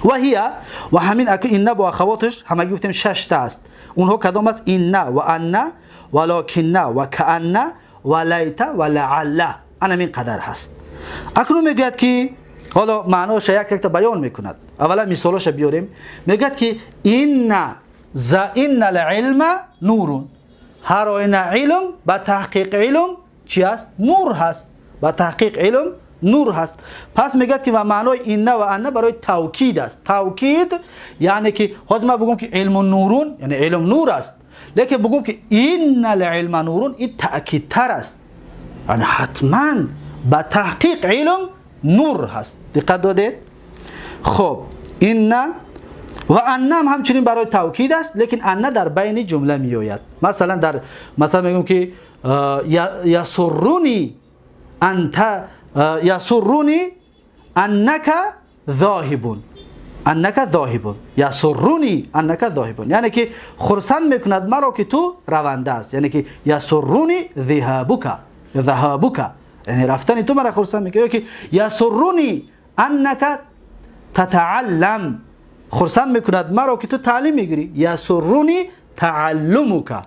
ва ҳия ва ҳамин аку инна бо ахавоташ ҳамагӣ гуфтем шашта аст. Онҳо кадом аст? Инна ва анна ва локинна ва каанна ва лайта ва лаалла, анамин қадар ҳаст. Акнун мегӯяд ки ҳоло маъноша як якта баён мекунад. Аввала мисолоша биёрем. Мегӯяд ки инна за инна лилма нурун. Ҳар оина илм, ба таҳқиқ илм чи аст? Нур ҳаст. Ба таҳқиқ илм нур ҳаст. Пас мегӯяд ки ва маънои инна ва анна барои тавкид аст. Тавкид яъне ки ҳозир ман бугум ки илму нурун, яъне илм нур аст, лекин бугум ки инна лилма нурун, ин таъкидтар аст, яъне ҳатман ба таҳқиқ илм нур ҳаст. Диққат додед? Хуб, инна ва анна ҳам ҳамчунин барои тавкид аст, лекин анна дар байни ҷумла меояд. Масалан, дар масалан мегӯм ки ясурруни анта, ясурруни аннака зоҳибун, аннака зоҳибун, ясурруни аннака зоҳибун, яъне ки хурсанд мекунад маро, ки ту раванда аст, яъне ки ясурруни зиҳабука, заҳабука, яъне рафтани ту мара хурсанд мекунад. Ё ки ясурруни аннака татааллам, хурсанд мекунад маро, ки ту таълим мегирӣ. Ясурруни тааллумука,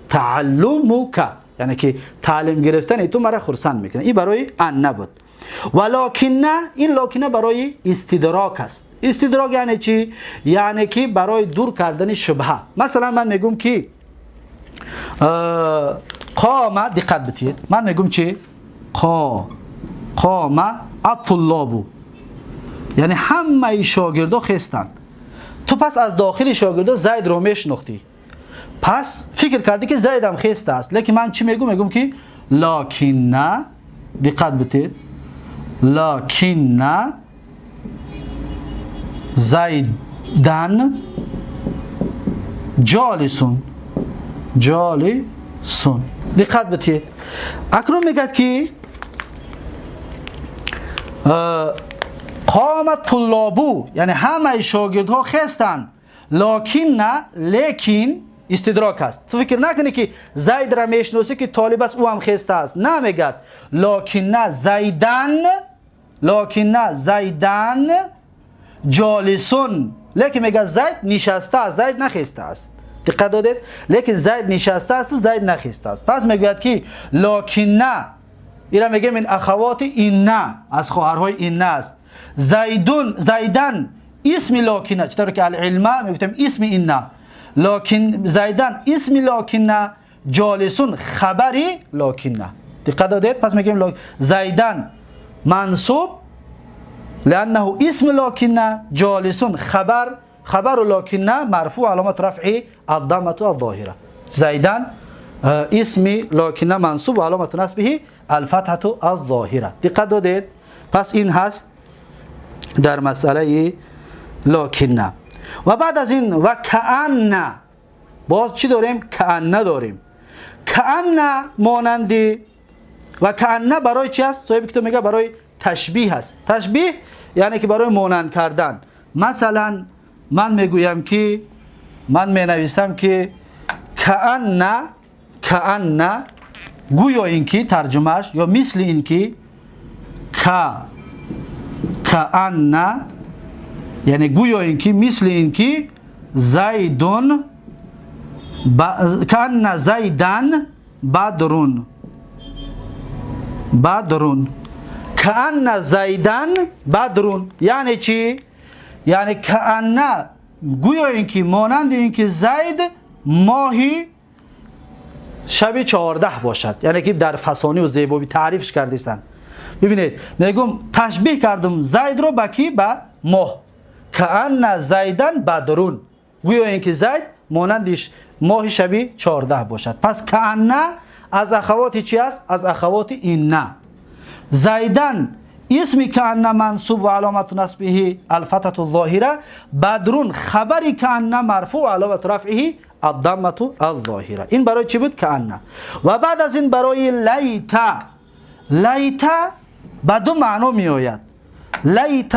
тааллумука, яъне ки таълим гирифтани ту мара хурсанд мекунад. Ин барои анна буд. Ва локинна, ин локинна барои истидрок аст. Истидрок яъне чӣ? Яъне ки барои дур кардани шубҳа. Масалан, ман мегӯм ки қома, диққат битиҳед, ман мегӯм чи? Қома аттуллобу, яъне ҳамаи шогирдо хестанд. Ту пас аз дохили шогирдо Зайдро мешинохтӣ, пас фикр кардӣ, ки Зайдам хеста аст. Лекин ман чӣ мегӯм? Мегӯм ки локинна, диққат битед, локинна зайдан ҷолисун, ҷолисун. Диққат битед, акнун мегӯяд ки қома туллобу, яъне ҳамаи шогирдҳо хестанд, локинна, лекин истидрок аст. Ту фикр накунӣ, ки Зайдра мешиносӣ, ки толиб аст, ӯ ҳам хеста аст. На, мегӯяд локинна зайдан, локинна зайдан ҷолисун, лекин мегӯяд Зайд нишаста аст, Зайд нахеста аст. Диққат додед? Лекин Зайд нишаста асту Зайд нахеста аст. Пас мегӯяд ки локинна, ира мегӯем ин ахавоти инна, аз хоҳарҳои инна аст. Зайдун, зайдан исми локинна, чӣ тавре ки алилма мегуфтем исми инна, локин зайдан исми локинна, ҷолисун хабари локинна. Диққат додед? Пас мегӯем зайдан мансуб лианнаҳу исми локинна, ҷолисун хабар, хабару локинна марфӯъ, аломату рафъи аддамату адзоҳира. Зайдан исми локинна мансуб ва аломату насбиҳи алфатҳату аззоҳира. Диққат додед? Пас ин ҳаст дар масъалаи локинна. Ва баъд аз ин ва каанна. Боз чӣ дорем? Каанна дорем. Каанна монанди و کأن برای چی است؟ صاحب کتاب میگه برای تشبیه است. تشبیه یعنی که برای مانند کردن. مثلا من میگویم که من مینویسم که کأن گویا اینکه ترجمهش یا مثل اینکه کأن یعنی گویا اینکه مثل اینکه زیدون کأن زیدن بدرون بدرون کأن زیدن بدرون یعنی چی؟ یعنی کأن گویا اینکه مانند اینکه زید ماهی شب 14 باشد، یعنی که در فسانی و زیبایی تعریفش کردیستن. ببینید میگم تشبیه کردم زید رو با کی؟ با ماه. کأن زیدن بدرون، گویا اینکه زید مانندش ماه شب 14 باشد. پس کأن از اخوات چی است؟ از اخوات این. زیدن اسم کأن منصوب و علامت نصبه الفتحة الظاهرة، بدرون خبر کأن مرفوع و علامت رفعه الضمة الظاهرة. این برای چی بود؟ کأن. و بعد از این برای لیت. لیت به دو معنا می آید. لیت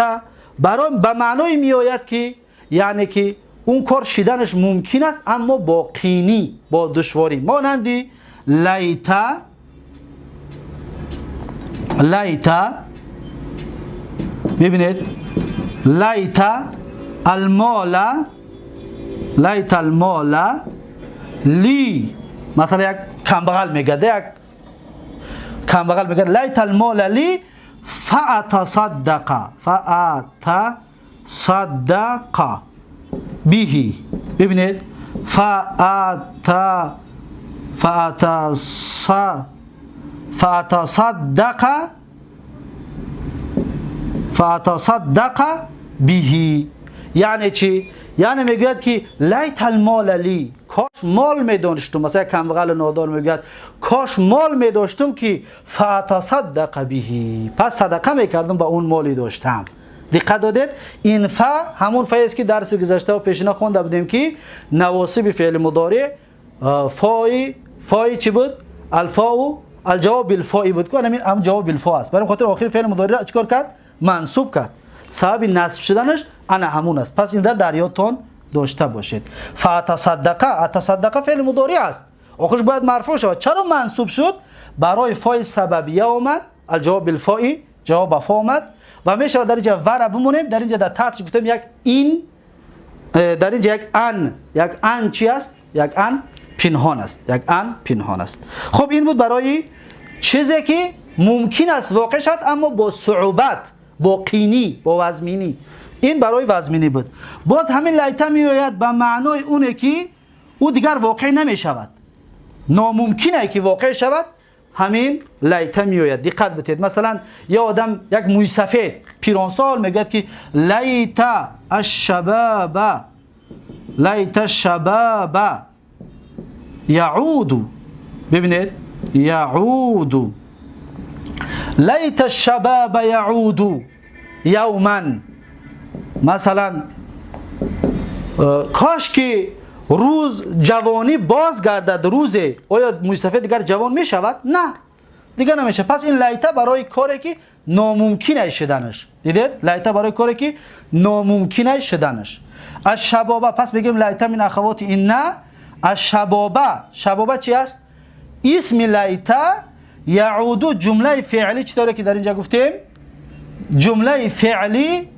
برای به معنای می آید که یعنی که اون کار شدنش ممکن است اما با قینی، با دشواری. مانندی لیت، لیت، ببینید لیت المال، لیت المال لی، مثلا یک کمبغل میگه، یک کمبغل میگه لیت المال لی فاتصدق، فاتصدق به. ببینید فاتصدق، فاتصدق به. یعنی چی؟ یعنی میگوید که لیت المال لی، کاش مال میداشتم. مثلا کمبغل نادار میگوید کاش مال میداشتم که فاتصدق به، پس صدقه میکردم با اون مالی داشتم. دقت دادید؟ این ف همون ف است که درس گذشته و پیشینه خونده بودیم که نواصب فعل مضارع فای، فای چی بود؟ الفاء الجواب بالفاء بود که همین هم جواب بالفاء است. برای خاطر آخر فعل مضارع را چیکار کرد؟ منصوب کرد. سبب نصب شدنش انا همون است. پس این را در یادتون داشته باشید. فاتصدق، اتصدق فعل مضارع است، آخرش باید مرفوع شود. چرا منصوب شد؟ برای فای سببیه اومد، الجواب بالفاء، جواب فا اومد و میشه در اینجا ور بمونیم. در اینجا در تحتش گفتیم یک این، در اینجا یک ان، یک ان چی است؟ یک ان پنهان است، یک ان پنهان است. خب این بود برای چیزی که ممکن است واقع شد اما با صعوبت، با قینی، با وزمینی. این برای وزمینی بود. باز همین لیت میآید به معنای اونه که او دیگر واقع نمی شود، ناممکنه که واقع شود، همین لیت میآید. دقت بدید. مثلا یه آدم، یک موی سفید پیرانسال میگوید که لیت الشباب، لیت الشباب یعود. ببینید یعود، لیت الشباب یعود یوما. مثلا کاش که روز جوانی باز گردد روزه. آیا موی سفید دیگر جوان می شود؟ نه، دیگه نمیشه. پس این لیت برای کاری که ناممکنه شدنش. دیدید؟ لیت برای کاری که ناممکنه شدنش. از شبابه، پس بگیم لیت من اخوات این نه. از شبابه، شبابه چی است؟ اسم لیت یعود جمله فعلی چطوره که در اینجا گفتیم؟ جمله فعلی،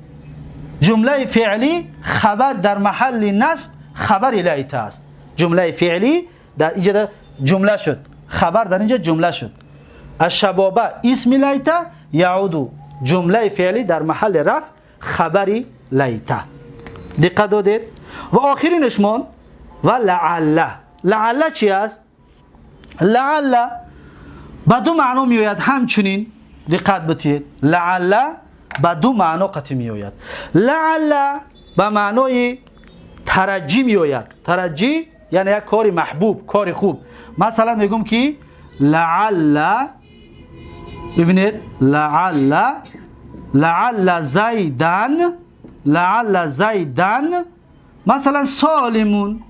جمله فعلی خبر در محل نصب خبر لیت است. جمله فعلی در اینجا جمله شد، خبر در اینجا جمله شد. الشبابه اسم لیت، یعود جمله فعلی در محل رفع خبر لیت. دقت دادید؟ و آخرینش مان و لعل. لعل چی است؟ لعل به دو معنا میآید. همچنین دقت بدید، لعل به دو معنا قطعی میآید. لعل به معنای ترجی میآید. ترجی یعنی یک کار محبوب، کار خوب. مثلا میگم که لعل، ببینید لعل، لعل زیدن، لعل زیدن مثلا سالمون،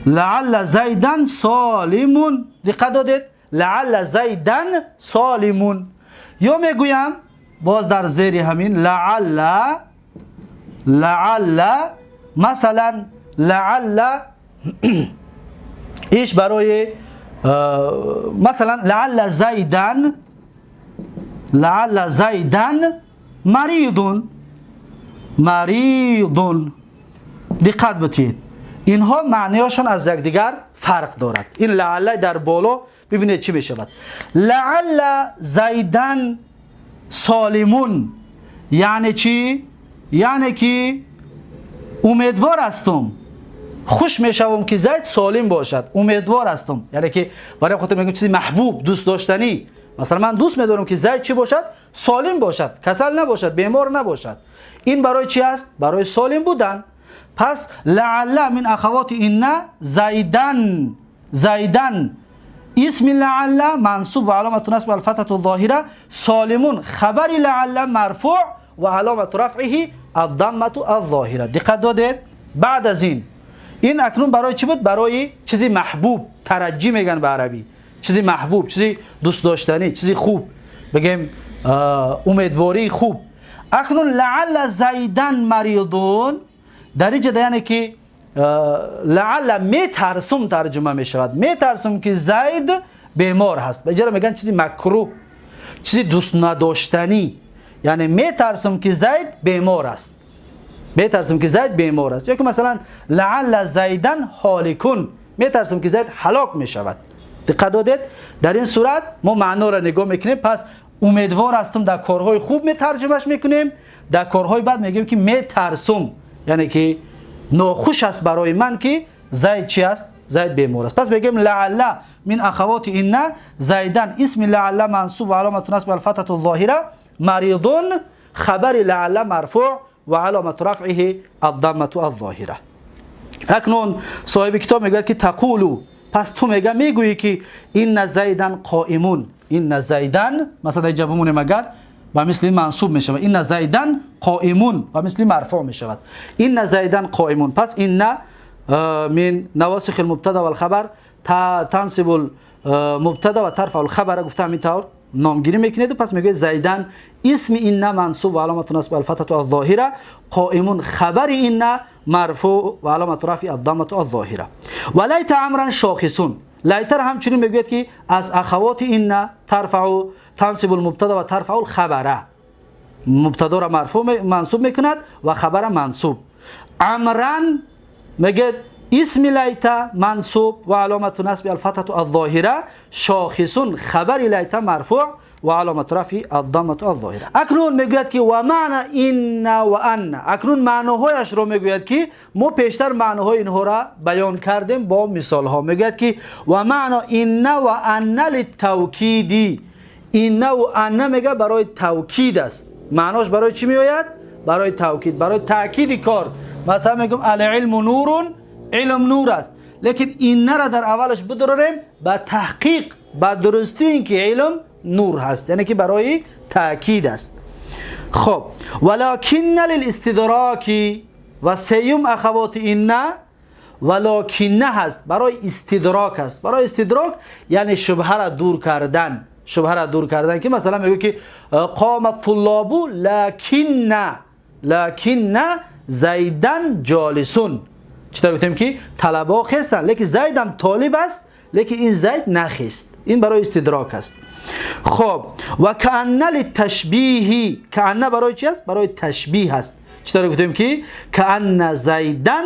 لعل زیدن سالمون. دقت دادید؟ لعل زیدن سالمون. یا میگویم باز در زیر همین لعل، لعل مثلا لعل ایش برای مثلا لعل زیدن، لعل زیدن مریض، مریض. دقت بتید، اینها معنیشان از یکدیگر فرق دارد. این لعل در بالا ببینید چی میشود. لعل زیدن سالمون یعنی چی؟ یعنی که امیدوار هستم، خوش میشوم که زید سالم باشد، امیدوار هستم. یعنی که برای خاطر میگم چیزی محبوب، دوست داشتنی. مثلا من دوست میدارم که زید چی باشد؟ سالم باشد، کسل نباشد، بیمار نباشد. این برای چی است؟ برای سالم بودن. پس لعل من اخوات ان زیدن، زیدن اسم لعل منصوب و علامت نصب الفتحة الظاهرة، سالمون خبر لعل مرفوع و علامت رفعه الضمة الظاهرة. دقت دادید؟ بعد از این، این اکنون برای چی بود؟ برای چیزی محبوب، ترجی میگن به عربی، چیزی محبوب، چیزی دوست داشتنی، چیزی خوب، بگیم امیدواری خوب. اکنون لعل زیدن مریضون در اینجا یعنی که لعل میترسم ترجمه میشود، میترسم که زید بیمار هست. به اینجا میگن چیزی مکروه، چیزی دوست نداشتنی، یعنی میترسم که زید بیمار است، میترسم که زید بیمار است. یا که مثلا لعل زیدن هالکون، میترسم که زید هلاک میشود. دقت دادید؟ در این صورت ما معنا را نگاه میکنیم. پس امیدوار هستم در کارهای خوب می ترجمهش میکنیم، در کارهای بد میگیم که میترسم، یعنی که ناخوش است برای من که زید چی است؟ زید بیمار است. پس میگیم لعل من اخوات ان زیدن اسم لعل منصوب و علامت نصب الفتحة الظاهرة، مریض خبر لعل مرفوع و علامت رفعه الضمة الظاهرة. اکنون صاحب کتاب میگوید که تقولو، پس تو میگه میگویی که ان زیدن قائمون، ان زیدن مثلا اینجا بمونه مگر و مثل منصوب میشود، ان زیدن قائمون و مثل مرفوع میشود، ان زیدن قائمون. پس ان من نواسخ المبتدا والخبر تنصب المبتدا و ترفع الخبر گفته همینطور نامگیری میکنید. پس میگه زیدن اسم ان منصوب و علامت نصب الفتحة الظاهرة، قائمون خبر ان مرفوع و علامت رفع الضمة الظاهرة. و لیت عمرا شاخصون، لیت همچنین میگوید که از اخوات ان ترفع تنصب المبتدا و ترفع الخبر، مبتدا را مرفوع منصوب میکند و خبر منصوب. عمرا میگه اسم لیت منصوب و علامت نصب الفتحة الظاهرة، شاخصون خبر لیت مرفوع و علامت رفع الضمة الظاهرة. اکنون میگوید که و معنی ان و ان، اکنون معناهایش رو میگوید که ما پیشتر معناهای اینها را بیان کردیم با مثال ها. میگوید که و معنی ان و ان للتوکید، ان و ان میگه برای توکید است. معناش برای چی میآید؟ برای توکید، برای تاکید کار. مثلا میگم العلم نور، علم نور است، لیکن ان را در اولش بداریم به تحقیق، به درستی اینکه علم نور هست، یعنی که برای تاکید است. خب ولکن للاستدراک، و سیوم اخوات ان ولکن هست برای استدراک است. برای استدراک یعنی شبهه را دور کردن، شبهه را دور کردن که مثلا میگه که قام الطلاب لکن زیدن جالسون. چطور گفتیم که طلبا خستن، لیکن زید هم طالب است، لیکن این زید نخست. این برای استدراک است. خب و کأن للتشبیه، کأن برای چی است؟ برای تشبیه است. چطور گفتیم که کأن زیدن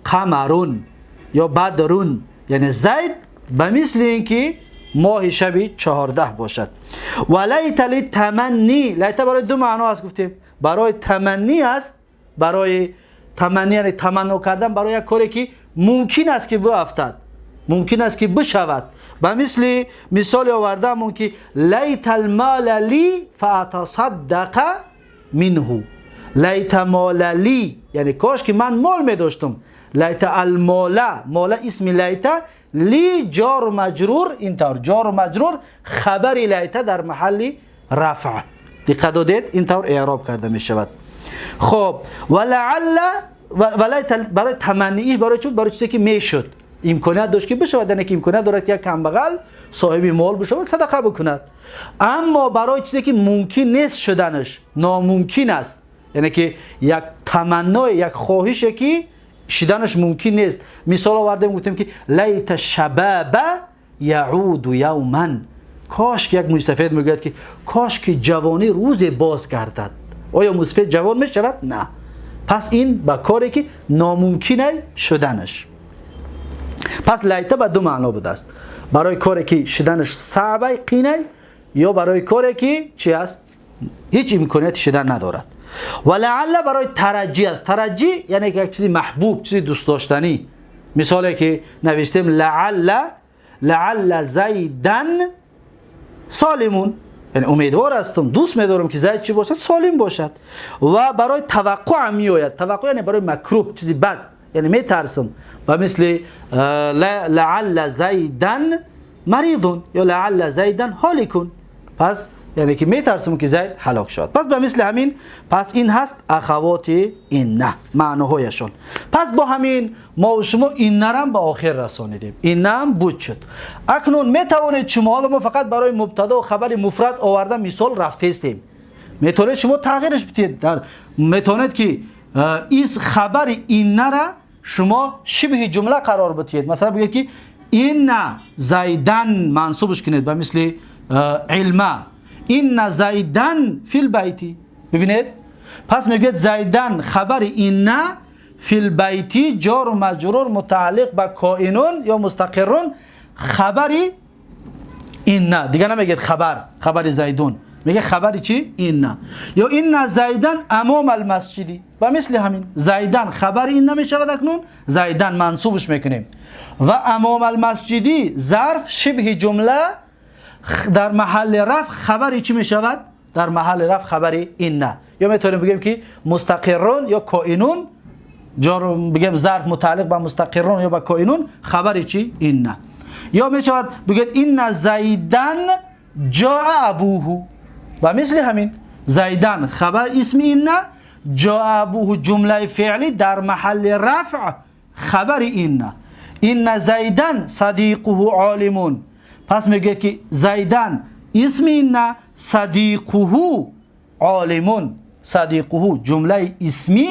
قمرون یا بدرون، یعنی زید به مثل اینکه ماه شب 14 باشد. و لیت للتمنی، لیت برای دو معنا است گفتیم، برای تمنی است، برای تمنی یعنی تمنا کردن برای یک کاری که ممکن است که بیافتد، ممکن است که بشود. به مثل مثال آوردم که لیت المال لی فاتصدق منه، لیت مال لی یعنی کاش که من مال می داشتم. لیت المال، مال اسم لیت، لی جار و مجرور، اینطور جار و مجرور خبر لیت در محل رفع. دقت دادید؟ اینطور اعراب کرده می شود. خب ولعل، ولیت برای تمنیش، برای چی؟ برای چیزی که میشد، Имконият дошт ки бишавад, яъне ки имконият дорад ки як камбағал соҳиби мол бишавад, садақа бикунад. Аммо барои чизе ки мумкин нест шуданаш, номумкин аст, яъне ки як таманное, як хоҳише ки шиданаш мумкин нест. Мисол овардем, гуфтем ки лайта шабаба яъуду явман, кош ки як мӯйсафед мегӯяд ки кош ки ҷавонӣ рӯзе боз гардад. Оё мӯйсафед ҷавон мешавад? На. Пас ин ба коре ки номумкин шуданаш. Пас лайта ба ду маъно будааст: барои коре ки шуданаш саъбай, қинай, ё барои коре ки чи аст, ҳеҷ имконияти шудан надорад. Ва лаалла барои тараҷҷӣ аст. Тараҷҷӣ яъне як чизи маҳбуб, чизи дӯстдоштанӣ. Мисоле ки навиштем: лаалла зайдан солимун, яъне умедвор ҳастам, дӯст медорам ки Зайд чӣ бошад? Солим бошад. Ва барои таваққуъ меояд. Таваққуъ яъне барои макрӯҳ, чизи бад, яъне метарсам, ба мисли лаалла зайдан маридун ё лаалла зайдан ҳоликун. Пас яъне ки метарсам ки Зайд ҳалок шавад. Пас ба мисли ҳамин, пас ин ҳаст ахавоти инна, маъноҳояшон. Пас бо ҳамин мо шумо иннарам ба охир расонидем, иннаам буд шуд. Акнун метавонед шумо, ҳоло мо фақат барои мубтадо ва хабари муфрад оварда мисол рафтестем, метавонед шумо тағйираш бидиҳед, дар метавонед ки из хабари иннара шумо шибҳи ҷумла қарор бидиҳед. Масалан, бигӯед ки инна зайдан, мансубш кунед ба мисли илма, инна зайдан фил байти. Бибинед, пас мегӯяд: зайдан хабари инна, фил байти ҷору маҷрур мутааллиқ ба коинун ё мустақиррун, хабари инна. Дига намегӯяд хабар, хабари зайдун, мегӯяд хабари чи? Инна. Ё инна зайдан амома алмасҷиди, ба мисли ҳамин зайдан хабари инна мешавад. Акнун зайдан мансубш мекунем ва амома алмасҷиди зарф шибҳи ҷумла дар маҳалли рафъ хабари чӣ мешавад? Дар маҳалли рафъ хабари инна. Ё метавонем бигӯем ки мустақиррун ё коинун, ҷор бигем, зарф мутааллиқ ба мустақиррун ё ба коинун, хабари чӣ? Инна. Ё мешавад бигӯяд: инна зайдан ҷоа абуҳу. Ба мисли ҳамин зайдан хабар исми инна, ҷоа абуҳу ҷумлаи феълӣ дар маҳалли рафъ хабари инна. Инна зайдан садиқуҳу олимун. Пас мегӯяд ки зайдан исми инна, садиқуҳу олимун, садиқуҳу ҷумлаи исмӣ.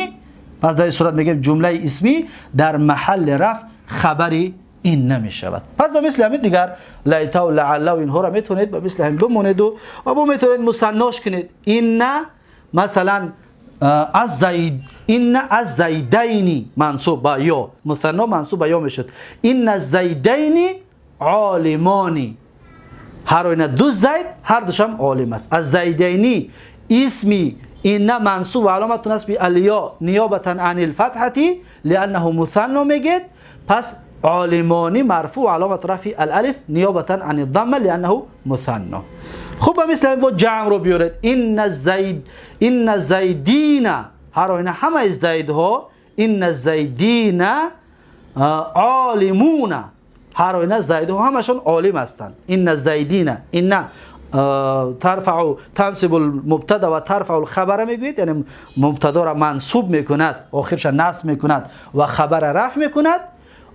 Пас дар ин сурат мегӯем ҷумлаи исмӣ дар маҳалли рафъ хабари инна мешавад. Пас ба мисли ҳамин дигар лайтау, лааллау, инҳоро метавонед ба мисли ҳамин бимонеду ва бо метавонед мусаннош кунед. Инна масалан аз зайд, инна аз зайдайни мансуб ба ё мусанно мансуб ба ё мешуд: инна зайдайни олимони, ҳар оина ду Зайд, ҳар душам олим аст. Аз зайдайни исми инна мансуб ва аломату насби алё ниёбатан ани лфатҳати лианнаҳу мусанно мегед. Пас олимони марфӯъ ва аломату рафъи алалиф ниёбатан ани дамма лианнаҳу мусанно. Хуб, ба мисли бо ҷамъро биёред: инна зайд, инна зайдина, ҳар оина ҳамаи зайдҳо, инна зайдина олимуна, ҳар оина зайдҳо ҳамашон олим ҳастанд. Инна зайдина, инна тарфау, тансибу мубтада ва тарфау лхабара мегӯед, яъне мубтадоро мансуб мекунад, охирша насб мекунад ва хабара рафъ мекунад.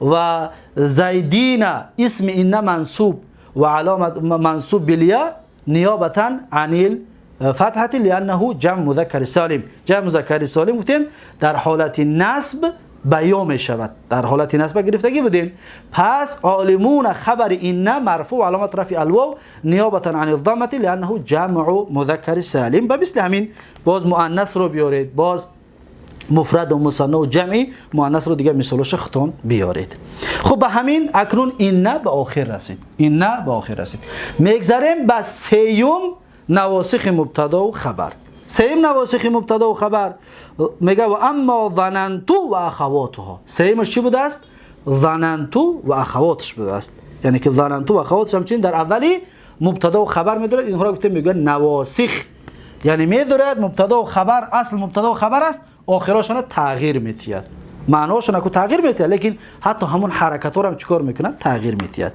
Ва зайдина исми инна мансуб ва аломат мансуб биля ниёбатан анил фатҳати лианнаҳу ҷамъ музаккари солим. Ҷамъ музаккари солим гуфтем, дар ҳолати насб ба ё мешавад, дар ҳолати насба гирифтагӣ будем. Пас олимуна хабари инна марфӯъ, аломат рафъи алвов ниёбатан ани даммати лианнаҳу ҷамъу музаккари салим. Ба мисли ҳамин боз муаннасро биёред, боз муфраду, мусанно, ҷамъи муаннасро, дигар мисолоша худтон биёред. Хуб, ба ҳамин акнун инна ба охир расид, инна ба охир расид. Мегзарем ба сеюм навосихи мубтадоу хабар. Сеюм навосихи мубтадоу хабар мега: ва аммо зананту ва ахавотуҳо. Сеюмаш чӣ будааст? Зананту ва ахавоташ будааст, яъне ки зананту ва ахавоташ ҳамчунин дар аввали мубтадоу хабар медорад. Инҳоро гуфтем, мегӯянд навосих, яъне медорад мубтадоу хабар, асл мубтадоу хабар аст, охирошона тағйир метиҳад, маъноашона ку тағйир метиҳад, лекин ҳатто ҳамон ҳаракатҳоро чӣ кор мекунад? Тағйир метиҳад.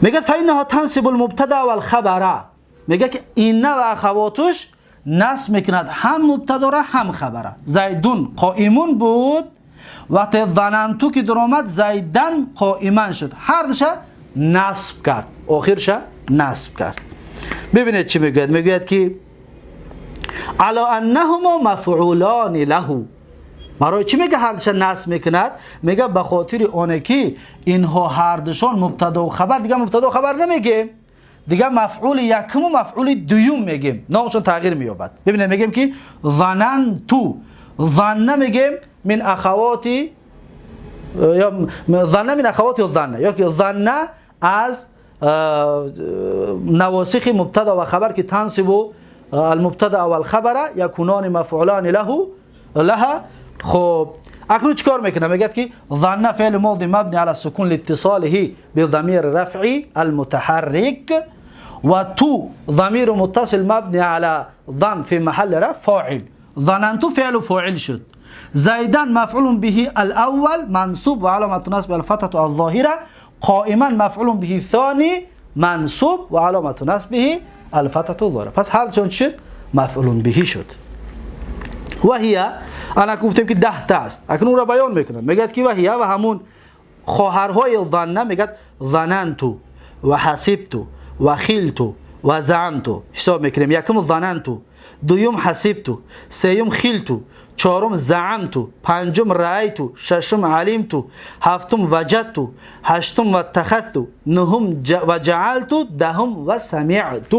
Мегӯяд: фаиннаҳо тансибу лмубтада валхабара. Мегӯяд ки инна ва ахавотуш насб мекунад ҳам мубтадора, ҳам хабара. Зайдун қоимун буд. وقتی ظننتو که در آمد زیدن قائما شد، هر دوشه نصب کرد، آخرش نصب کرد. ببینید چی میگوید؟ میگوید که علی انهما مفعولان له. برای چی میگه هر دوشه نصب میکند؟ میگه به خاطر آنه که اینها هر دوشان مبتدا و خبر، دیگه مبتدا و خبر نمیگیم، دیگه مفعول یکم و مفعول دوم میگیم، نامشون تغییر مییابد. ببینید میگیم که ظننتو، ظن میگیم من اخواتی، یا ظن من اخواتی ظن، یا که ظن از نواسخ مبتدا و خبر که تنصب المبتدا و الخبر یکونان مفعولان له لها. خب اکنون چیکار میکنه؟ میگه که ظن فعل ماضی مبنی على السكون لاتصاله بضمير رفع المتحرك و تو ضمير متصل مبني على ضم في محل رفع فاعل. ظننت فعل فاعل شد. زيدان مفعول به الاول منصوب و علامة نصب الفتحة الظاهرة، قائما مفعول به الثاني منصوب و علامة نصبه الفتحة الظاهرة. پس هر چون شد مفعول به شد. و هي انا گفتیم که 10 تا است. اکنون را بیان میکند. میگه که و هي و همون خواهرهای ظن، میگه ظننت و حسبت و خیلت و زعمت. حساب میکنیم یکم ظننت، دوم حسبت، سوم خیلت، چهارم زعمت، پنجم رأیت، ششم علمت، هفتم وجدت، هشتم واتخذت، نهم و جعلت، دهم و سمعت.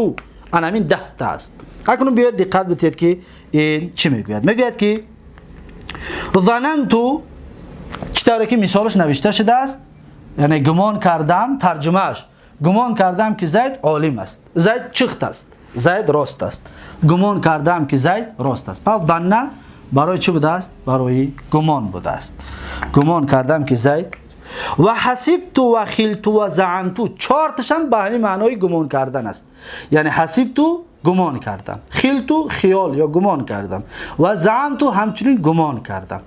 انا همین 10 تا است. اکنون بیاید دقت بدید که این چی میگوید. میگوید که ظننت چطوری که مثالش نوشته شده است، یعنی گمان کردم، ترجمهش گمان کردم که زید عالم است، زید چخت است، زید راست است. گمان کردم که زید راست است. پس ظن برای چی بوده است؟ برای گمان بوده است. گمان کردم که زید. و حسبت و خیلت و زعمت، چهار تاشم به همین معنای گمان کردن است. یعنی حسبت گمان کردم، خیلت خیال یا گمان کردم، و زعمت همچنین گمان کردم.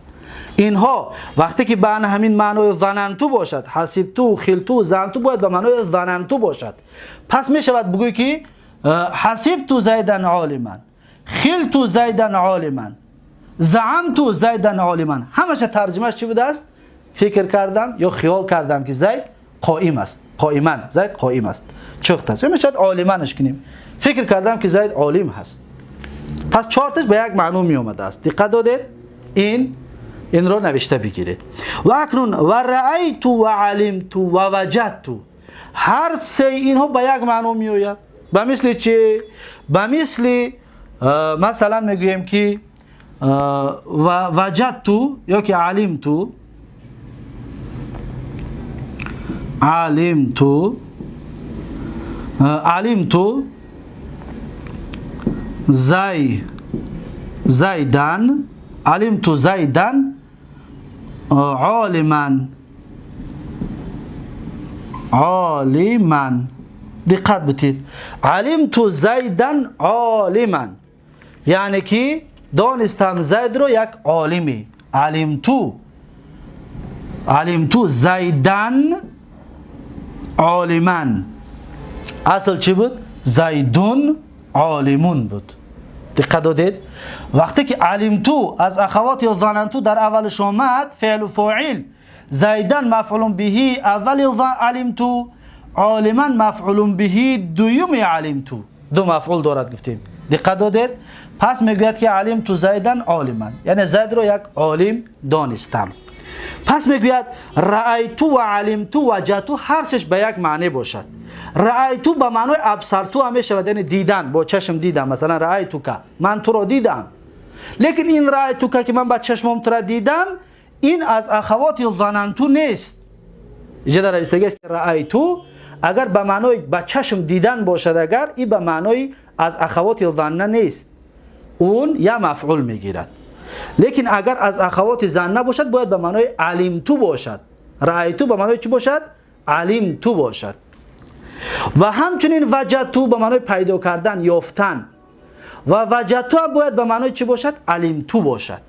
اینها وقتی که به همین معنای ظننتو باشد، حسبتو، خیلتو، زعمتو باید به معنای ظننتو باشد. پس می شود بگویی که حسبت زیدن عالما، خیلت زیدن عالما، زعمت زیدن عالما. همش ترجمهش چی بوده است؟ فکر کردم یا خیال کردم که زید قائم است، قائما، زید قائم است، چخت است. می شود عالمانش کنیم، فکر کردم که زید عالم هست. پس چهار تاش به یک معنا می آمده است. دقت دادید؟ این را نوشته بگیرید. و اکنون و رأیت و علمت و وجدت، هر سه اینها به یک معنا می آید. به مثل چی؟ به مثل مثلا میگوییم که و وجدت یا که علمت، علمت، علمت زیدن، علمت زیدن عالما، عالما. دقت بدید، علمت زیدن عالما یعنی که دانستم زید رو یک عالمی. علمت، علمت زیدن عالما. اصل چی بود؟ زیدون عالمون بود. دقت دادید؟ وقتی که علمتو از اخوات یا ظننتو در اولش آمد، فعل و فاعل، زیدن مفعول به اول علمتو، عالما مفعول به دوم علمتو، دو مفعول دارد گفتیم. دقت دادید؟ پس میگوید که علمتو زیدن عالما، یعنی زید رو یک عالم دانستم. پس میگوید رأیتو و علمتو و وجدتو هر سش به یک معنی باشد. رأیتو به معنای ابصرتو هم میشود، یعنی دیدن، با چشم دیدم. مثلا رأیتو که من تو را دیدم. لیکن این رأیتو که من با چشمم تو را دیدم، این از اخوات ظننتو نیست. اینجا در استگاه رأیتو اگر به معنای با چشم دیدن باشد، اگر این به معنای از اخوات ظن نیست، اون یا مفعول میگیرد. لیکن اگر از اخوات ظن باشد، باید به معنای علمتو باشد. رأیتو به معنای چی باشد؟ علمتو باشد. و همچنین وجدتو به معنای پیدا کردن، یافتن. و وجدتو هم باید به معنای چی باشد؟ علمتو باشد.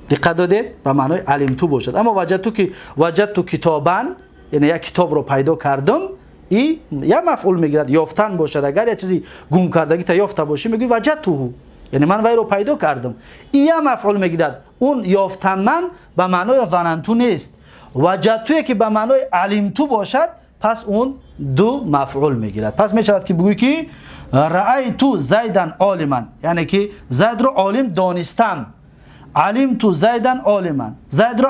دقت دادید؟ به معنای علمتو باشد. اما وجدتو که وجدتو کتابن، یعنی یک کتاب رو پیدا کردم، ای یا مفعول میگیرد، یافتن باشد. اگر یک چیزی گم کردگی تا یافته باشی، میگوی وجدتو، یعنی من وی رو پیدا کردم. این مفعول میگیرد. اون یافتم من به معنای ظننتو نیست. وجدتوی که به معنای علمتو باشد، پس اون دو مفعول میگیرد. پس میشود که بگویی که رأیتو زیدن عالما، یعنی که زید رو عالم دانستم. علمتو زیدن عالما، زید را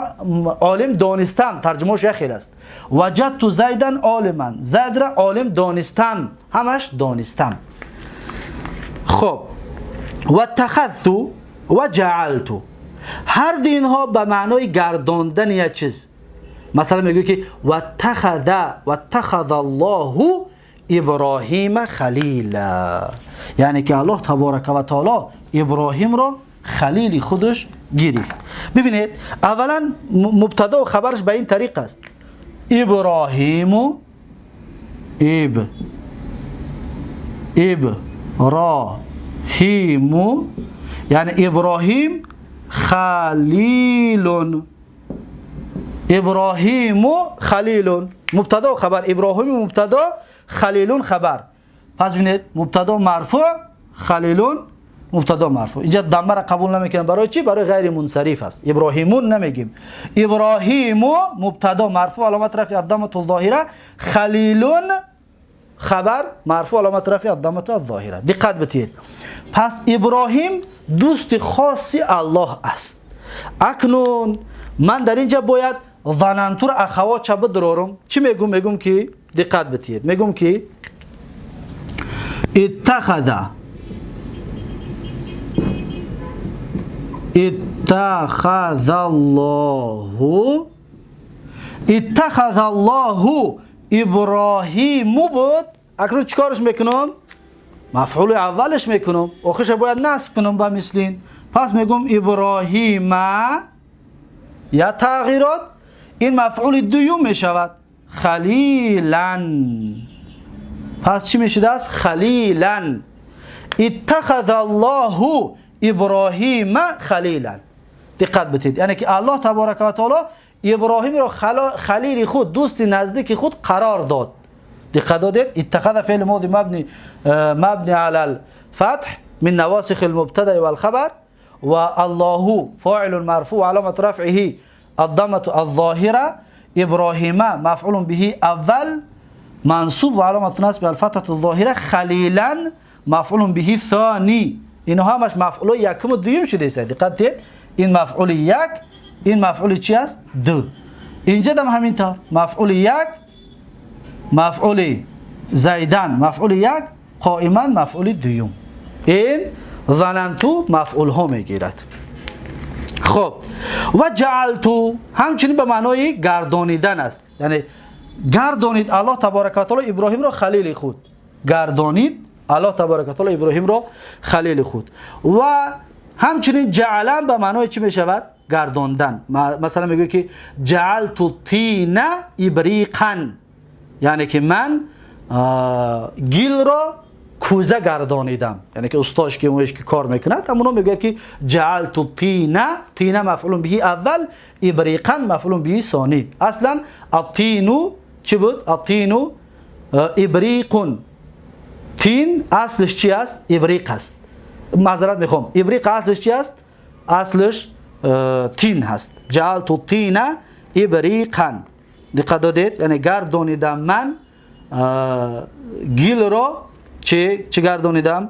عالم دانستم، ترجمهش یک خیل است. وجدت زیدن عالما، زید را عالم دانستم، همش دانستم. خب و اتخذت و جعلت، هر دو اینها به معنای گرداندن یک چیز. مثلا میگه که و اتخذ الله ابراهیم خلیلا، یعنی که الله تبارک و تعالی ابراهیم را خلیل خودش گرفت. ببینید اولا مبتدا و خبرش به این طریق است: ابراهیم ابراهیم، یعنی ابراهیم خلیل، ابراهیم خلیل، مبتدا و خبر، ابراهیم مبتدا، خلیل خبر. پس ببینید مبتدا مرفوع، خلیل مبتدا مرفوع. اینجا ضمه را قبول نمیکنه. برای چی؟ برای غیر منصرف است. ابراهیمون نمیگیم. ابراهیم مبتدا مرفوع علامت رفع الضمه الظاهره، خلیل خبر مرفوع علامت رفع الضمه الظاهره. دقت بدید. پس ابراهیم دوست خاصی الله است. اکنون من در اینجا باید ظننتو را اخوات چه بدرارم. چی میگم؟ میگم که دقت بدید. میگم که اتخذ الله ابراهیم بود. اکنون چیکارش میکنم؟ مفعول اولش میکنم، آخرش باید نصب کنم با مثلین. پس میگم ابراهیم یا تغییرات، این مفعول دوم میشود خلیلا. پس چی میشده است؟ خلیلا. اتخذ الله ابراهیم خلیلا. دقت بدید، یعنی که الله تبارک و تعالی ابراهیم را خلیل خود، دوست نزدیک خود قرار داد. دقت دادید؟ اتخذ فعل ماضی مبنی علی الفتح من نواسخ المبتدا والخبر، و الله فاعل مرفوع علامة رفعه الضمة الظاهرة، ابراهیم مفعول به اول منصوب و علامة نصب الفتحة الظاهرة، خلیلا مفعول به ثانی. اینها همش مفعول یکم و دوم شده است. دقت دید، این مفعول یک، این مفعول چی است؟ دو. اینجا هم همینطور مفعول یک، مفعول زیدن مفعول یک، قائما مفعول دوم. این ظننتو مفعول ها میگیرد. خب و جعلتو همچنین به معنای گردانیدن است، یعنی گردانید الله تبارک و تعالی ابراهیم را خلیل خود، گردانید الله تبارک و تعالی ابراهیم را خلیل خود. و همچنین جعلن به معنای چی میشود؟ گرداندن. مثلا میگه که جعلت الطین ابریقا، یعنی که من گیل را کوزه گردانیدم، یعنی که استاش که اونش که کار میکند همونو میگه که جعلت الطین، طین مفعول به اول، ابریقا مفعول به ثانی. اصلا الطین چی بود؟ الطین ابریق. تین اصلش چی است؟ ابریق است. معذرت میخوام، ابریق اصلش چی است؟ اصلش تین هست. جعلت الطین ابریقا. دقت دادید؟ یعنی گردانیدم من گیل را چی گردانیدم؟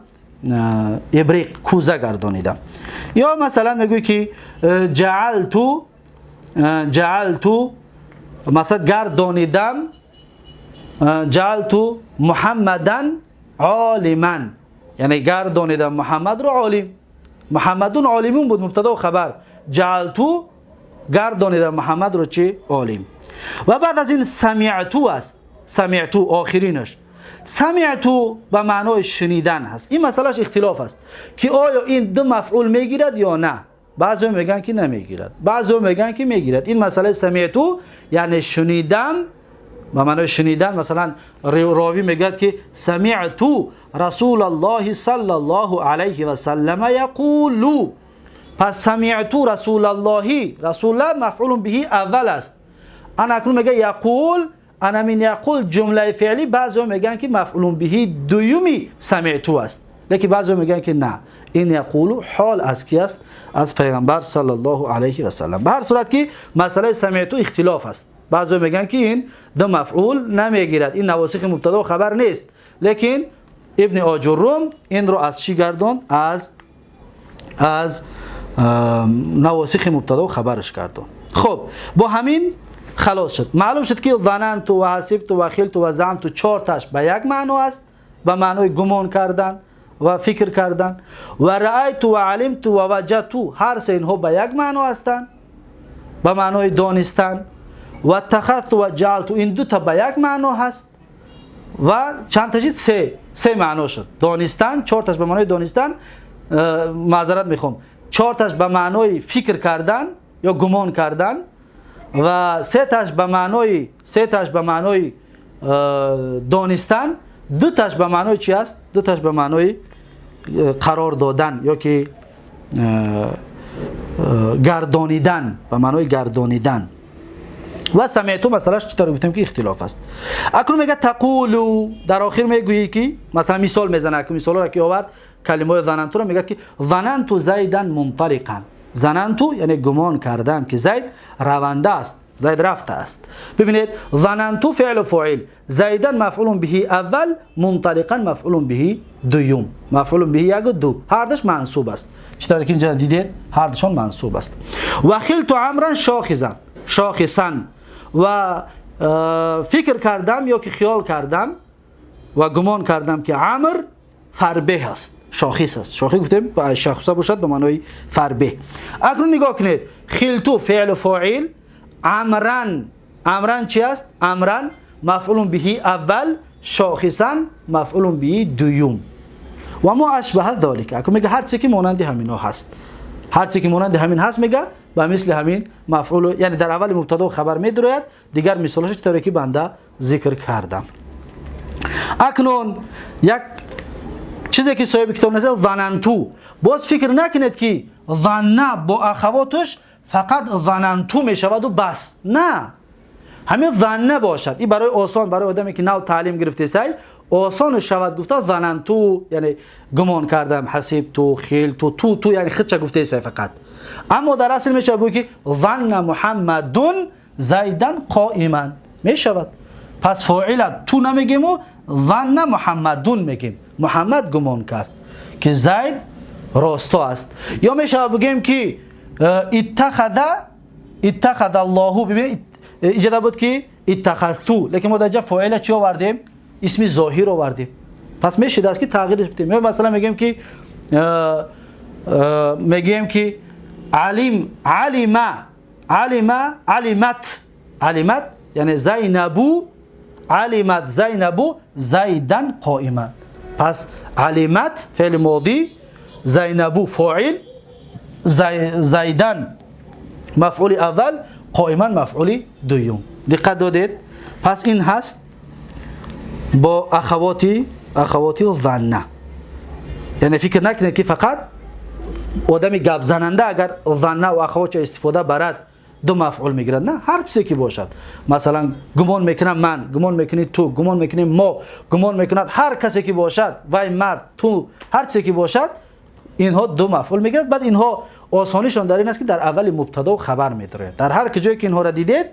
ابریق، کوزه گردانیدم. یا مثلا میگوی که جعلتو مثلا گردانیدم، جعلتو محمدن عالما، یعنی گردانیدم محمد رو عالم. محمدون عالمون بود مبتدا و خبر. جعلتو گردانیدم محمد رو چی؟ عالم. و بعد از این سمعتو است. سمعتو آخرینش. سمعتو به معنای شنیدن هست. این مسئلهش اختلاف است که آیا این دو مفعول میگیرد یا نه. بعضی میگن که نمیگیرد، بعضی میگن که میگیرد. این مسئله سمعتو یعنی شنیدم به معنای شنیدن. مثلا راوی میگه که سمعتو رسول الله صلی الله علیه و سلم یقول. پس سمعتو رسول الله، رسول الله مفعول به اول است. انا اکنون میگه یقول، انا من یقول جمله فعلی. بعضی میگن که مفعول به دومی سمعتو است، لیکن بعضی میگن که نه، این یقولو حال از کی است؟ از پیغمبر صلی الله علیه و سلم. به هر صورت که مسئله سمعتو اختلاف است. بعضی میگن که این دو مفعول نمیگیرد، این نواسخ مبتدا و خبر نیست، لیکن ابن آجروم این رو از چی گردوند؟ از نواسخ مبتدا و خبرش گردوند. خب با همین خلاص شد. معلوم شد که ظننت و حسبت و خلت و زعمت چهار تاش به یک معنا است، به معنای گمان کردن و فکر کردن، و رأیت و علمت و وجدت هر سه اینها به یک معنا هستند، به معنای دانستن، و اتخذت و جعلت این دو تا به یک معنا هست و چند تا شد؟ سه معنا شد. دانستن چهار تاش به معنای دانستن، معذرت میخوام، چهار تاش به معنای فکر کردن یا گمان کردن و سه تاش به معنای دانستن، دو تاش به معنای چی است؟ دو تاش به معنای قرار دادن یا که گردانیدن، به معنای گردانیدن. و سمعتو مسئلهش چطور گفتیم که اختلاف است. اکنون میگه تقولو، در آخر میگویی که مثلا مثال میزنه، که مثال را که آورد کلمه ظننتو را میگه که ظننت زیدا منطلقا. ظننتو یعنی گمان کردم که زید رونده است، زید رفته است. ببینید ظننتو فعل و فاعل، زیدا مفعول به اول، منطلقا مفعول به دوم، مفعول به یک و دو، هر دوش منصوب است. چطور که اینجا دیدید هر دوشان منصوب است. و خلت عمرا شاخصا، شاخصا و فکر کردم یا که خیال کردم و گمان کردم که عمر فربه است، شاخص است. شاخص گفتیم شاخص باشد به معنای فربه. اکنون نگاه کنید خلتو فعل فاعل، عمرن، عمرن چی است؟ عمرن مفعول به اول، شاخصا مفعول به دوم و ما اشبه ذلک. اکنون میگه هر چیزی که مانند همینا هست، هر چیزی که مانند همین هست میگه به مثل همین مفعول، یعنی در اول مبتدا و خبر میدروید. دیگر مثالش چطوری که بنده ذکر کردم. اکنون یک چیزی که صاحب کتاب نزد ظننتو، باز فکر نکنید که ظنه با اخواتش فقط ظننتو میشود و بس، نه، همین ظنه باشد. این برای آسان، برای آدمی که نو تعلیم گرفته سای آسان شود گفته ظننتو یعنی گمان کردم، حسبتو، خیلتو، تو تو یعنی خودش گفته سای فقط. اما در اصل میشه بگی که ظن محمدون زیدن قائما میشود. پس فاعل تو نمیگیم و ظن محمدون میگیم، محمد گمان کرد که زید راستا است. یا میشه بگیم که اتخذ الله، ببین اینجا بود که اتخذتو، لیکن ما در اینجا فاعل چی آوردیم؟ اسم ظاهر آوردیم. پس میشه است که تغییرش بدیم. یا مثلا میگیم که میگیم که علم، علم، علم، علمت، علمت یعنی زینبو، علمت زینبو زیدن قائما. پس علمت فعل ماضی، زینبو فاعل، زیدن مفعول اول، قائما مفعول دوم. دقت دادید؟ پس این هست با اخواتی ظنه. یعنی فکر نکنید که فقط آدمی گپ زننده اگر ظنه و اخواتش استفاده برد دو مفعول میگیرد، نه، هر چیزی که باشد. مثلا گمان میکنم من، گمان میکنی تو، گمان میکنیم ما، گمان میکند هر کسی که باشد، وای مرد، تو، هر چیزی که باشد، اینها دو مفعول میگیرد. بعد اینها آسانیشان در این است که در اول مبتدا و خبر میداره. در هر جایی که اینها را دیدید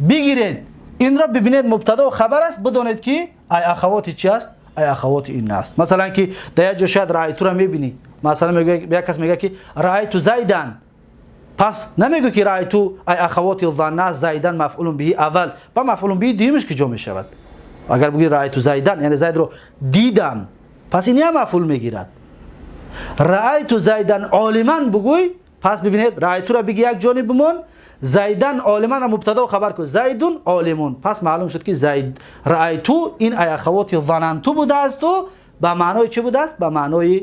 بگیرید، این را ببینید مبتدا و خبر است، بدانید که ای اخوات چی است، ای اخوات این است. مثلا که در یک جا شاید رأیت را میبینی، مثلا میگه یک کس میگه که رأیت زیدن، پس نمیگه که رأیت ای اخوات ظن زیدن مفعول به اول با مفعول به دیمش که جا میشود. اگر بگی رأیت زیدن یعنی زید رو دیدم، پس این هم مفعول میگیرد. رأیت زیدن عالما بگوی، پس ببینید رأیت را بگی یک جانب بمون، زیدن عالما را مبتدا و خبر کن، زیدون عالمون. پس معلوم شد که زید رأیت این ای اخوات ظننت بوده است و به معنای چی بوده است؟ به معنای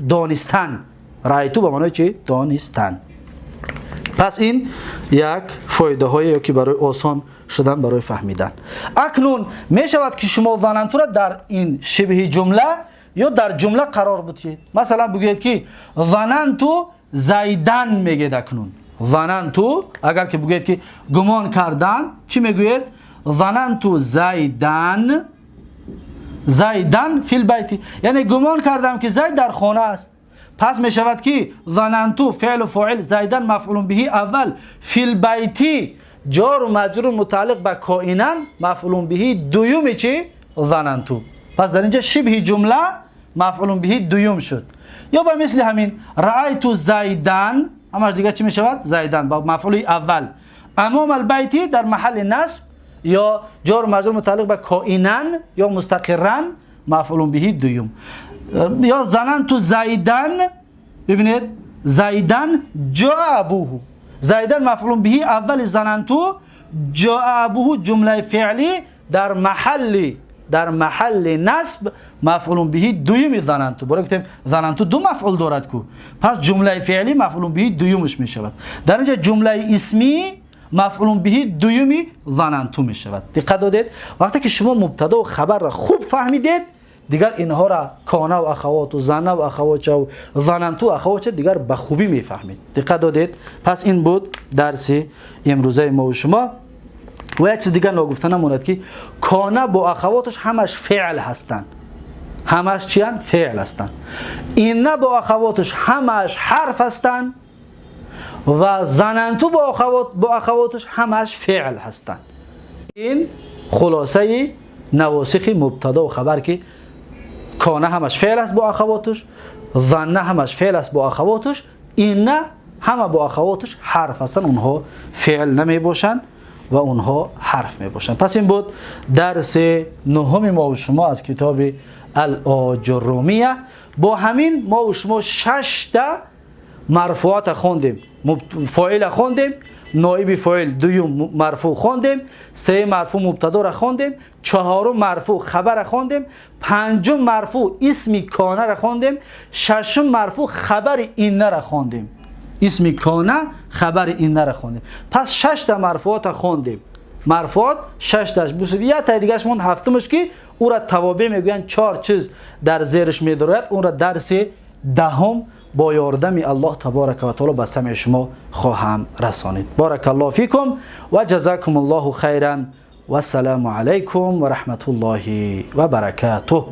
دانستن. رأیت به معنای چی؟ دانستن. پس این یک فایده هایی که برای آسان شدن برای فهمیدن. اکنون می شود که شما ظننت را در این شبه جمله یا در جمله قرار بدید. مثلا بگویید که ظننت زیدن میگید. اکنون ظننت اگر که بگویید که گمان کردن، چی میگویید؟ ظننت زیدن زیدن فی البیت، یعنی گمان کردم که زید در خانه است. پس می شود که ظننت فعل و فاعل، زیدن مفعول به اول، فی البیت جار و مجرور متعلق به کائنا مفعول به دوم چی؟ ظننت. پس در اینجا شبه جمله مفعول به دوم شد. یا به مثل همین رأیت زیدن، همش دیگه چی می شود؟ زیدن با مفعول اول، امام البیت در محل نصب یا جار و مجرور متعلق به کائنا یا مستقرا مفعول به دوم. یا ظننت زیدن، ببینید زیدن جاء ابوه، زیدن مفعول به اول ظننت، جاء ابوه جمله فعلی در محل نصب مفعول به دوم ظننت. برای گفتیم ظننت دو مفعول دارد کو، پس جمله فعلی مفعول به دومش می شود. در اینجا جمله اسمی مفعول به دوم ظننت می شود. دقت دادید؟ وقتی که شما مبتدا و خبر را خوب فهمیدید، دیگر اینها را کانه و اخوات و ظنه و اخوات و ظننت و اخوات دیگر به خوبی میفهمید. دقت دادید؟ پس این بود درس امروزه ما و شما. و یک چیز دیگر ناگفته نماند که کانه با اخواتش همش فعل هستند. همش چی هستند؟ فعل هستند. اینه با اخواتش همش حرف هستند و ظننت با اخواتش همش فعل هستند. این خلاصه نواسخ مبتدا و خبر که کانه همش فعل است با اخواتش، ظنه همش فعل است با اخواتش، اینه همه با اخواتش حرف هستند، اونها فعل نمی باشند و اونها حرف می باشند. پس این بود درس نهم ما و شما از کتاب الآجرومیه. با همین ما و شما 6 تا مرفوعات خواندیم. فاعل خواندیم، نائب فاعل دوم مرفوع خواندیم، سه مرفوع مبتدا را خواندیم، چهارم مرفوع خبر را خواندیم، پنجم مرفوع اسم کانه را خواندیم، ششم مرفوع خبر اینه را خواندیم. اسم کانه خبر اینه را خواندیم. پس 6 تا مرفوعات خواندیم. مرفوعات 6 تاش بود. یه تا دیگه‌اش موند هفتمش که او را توابع میگویند، 4 چیز در زیرش میدارد. اون را درس دهم با یاردم الله تبارک و تعالی به سمع شما خواهم رسانید. بارک الله فیکم و جزاکم الله خیرا و السلام علیکم و رحمت الله و برکاته.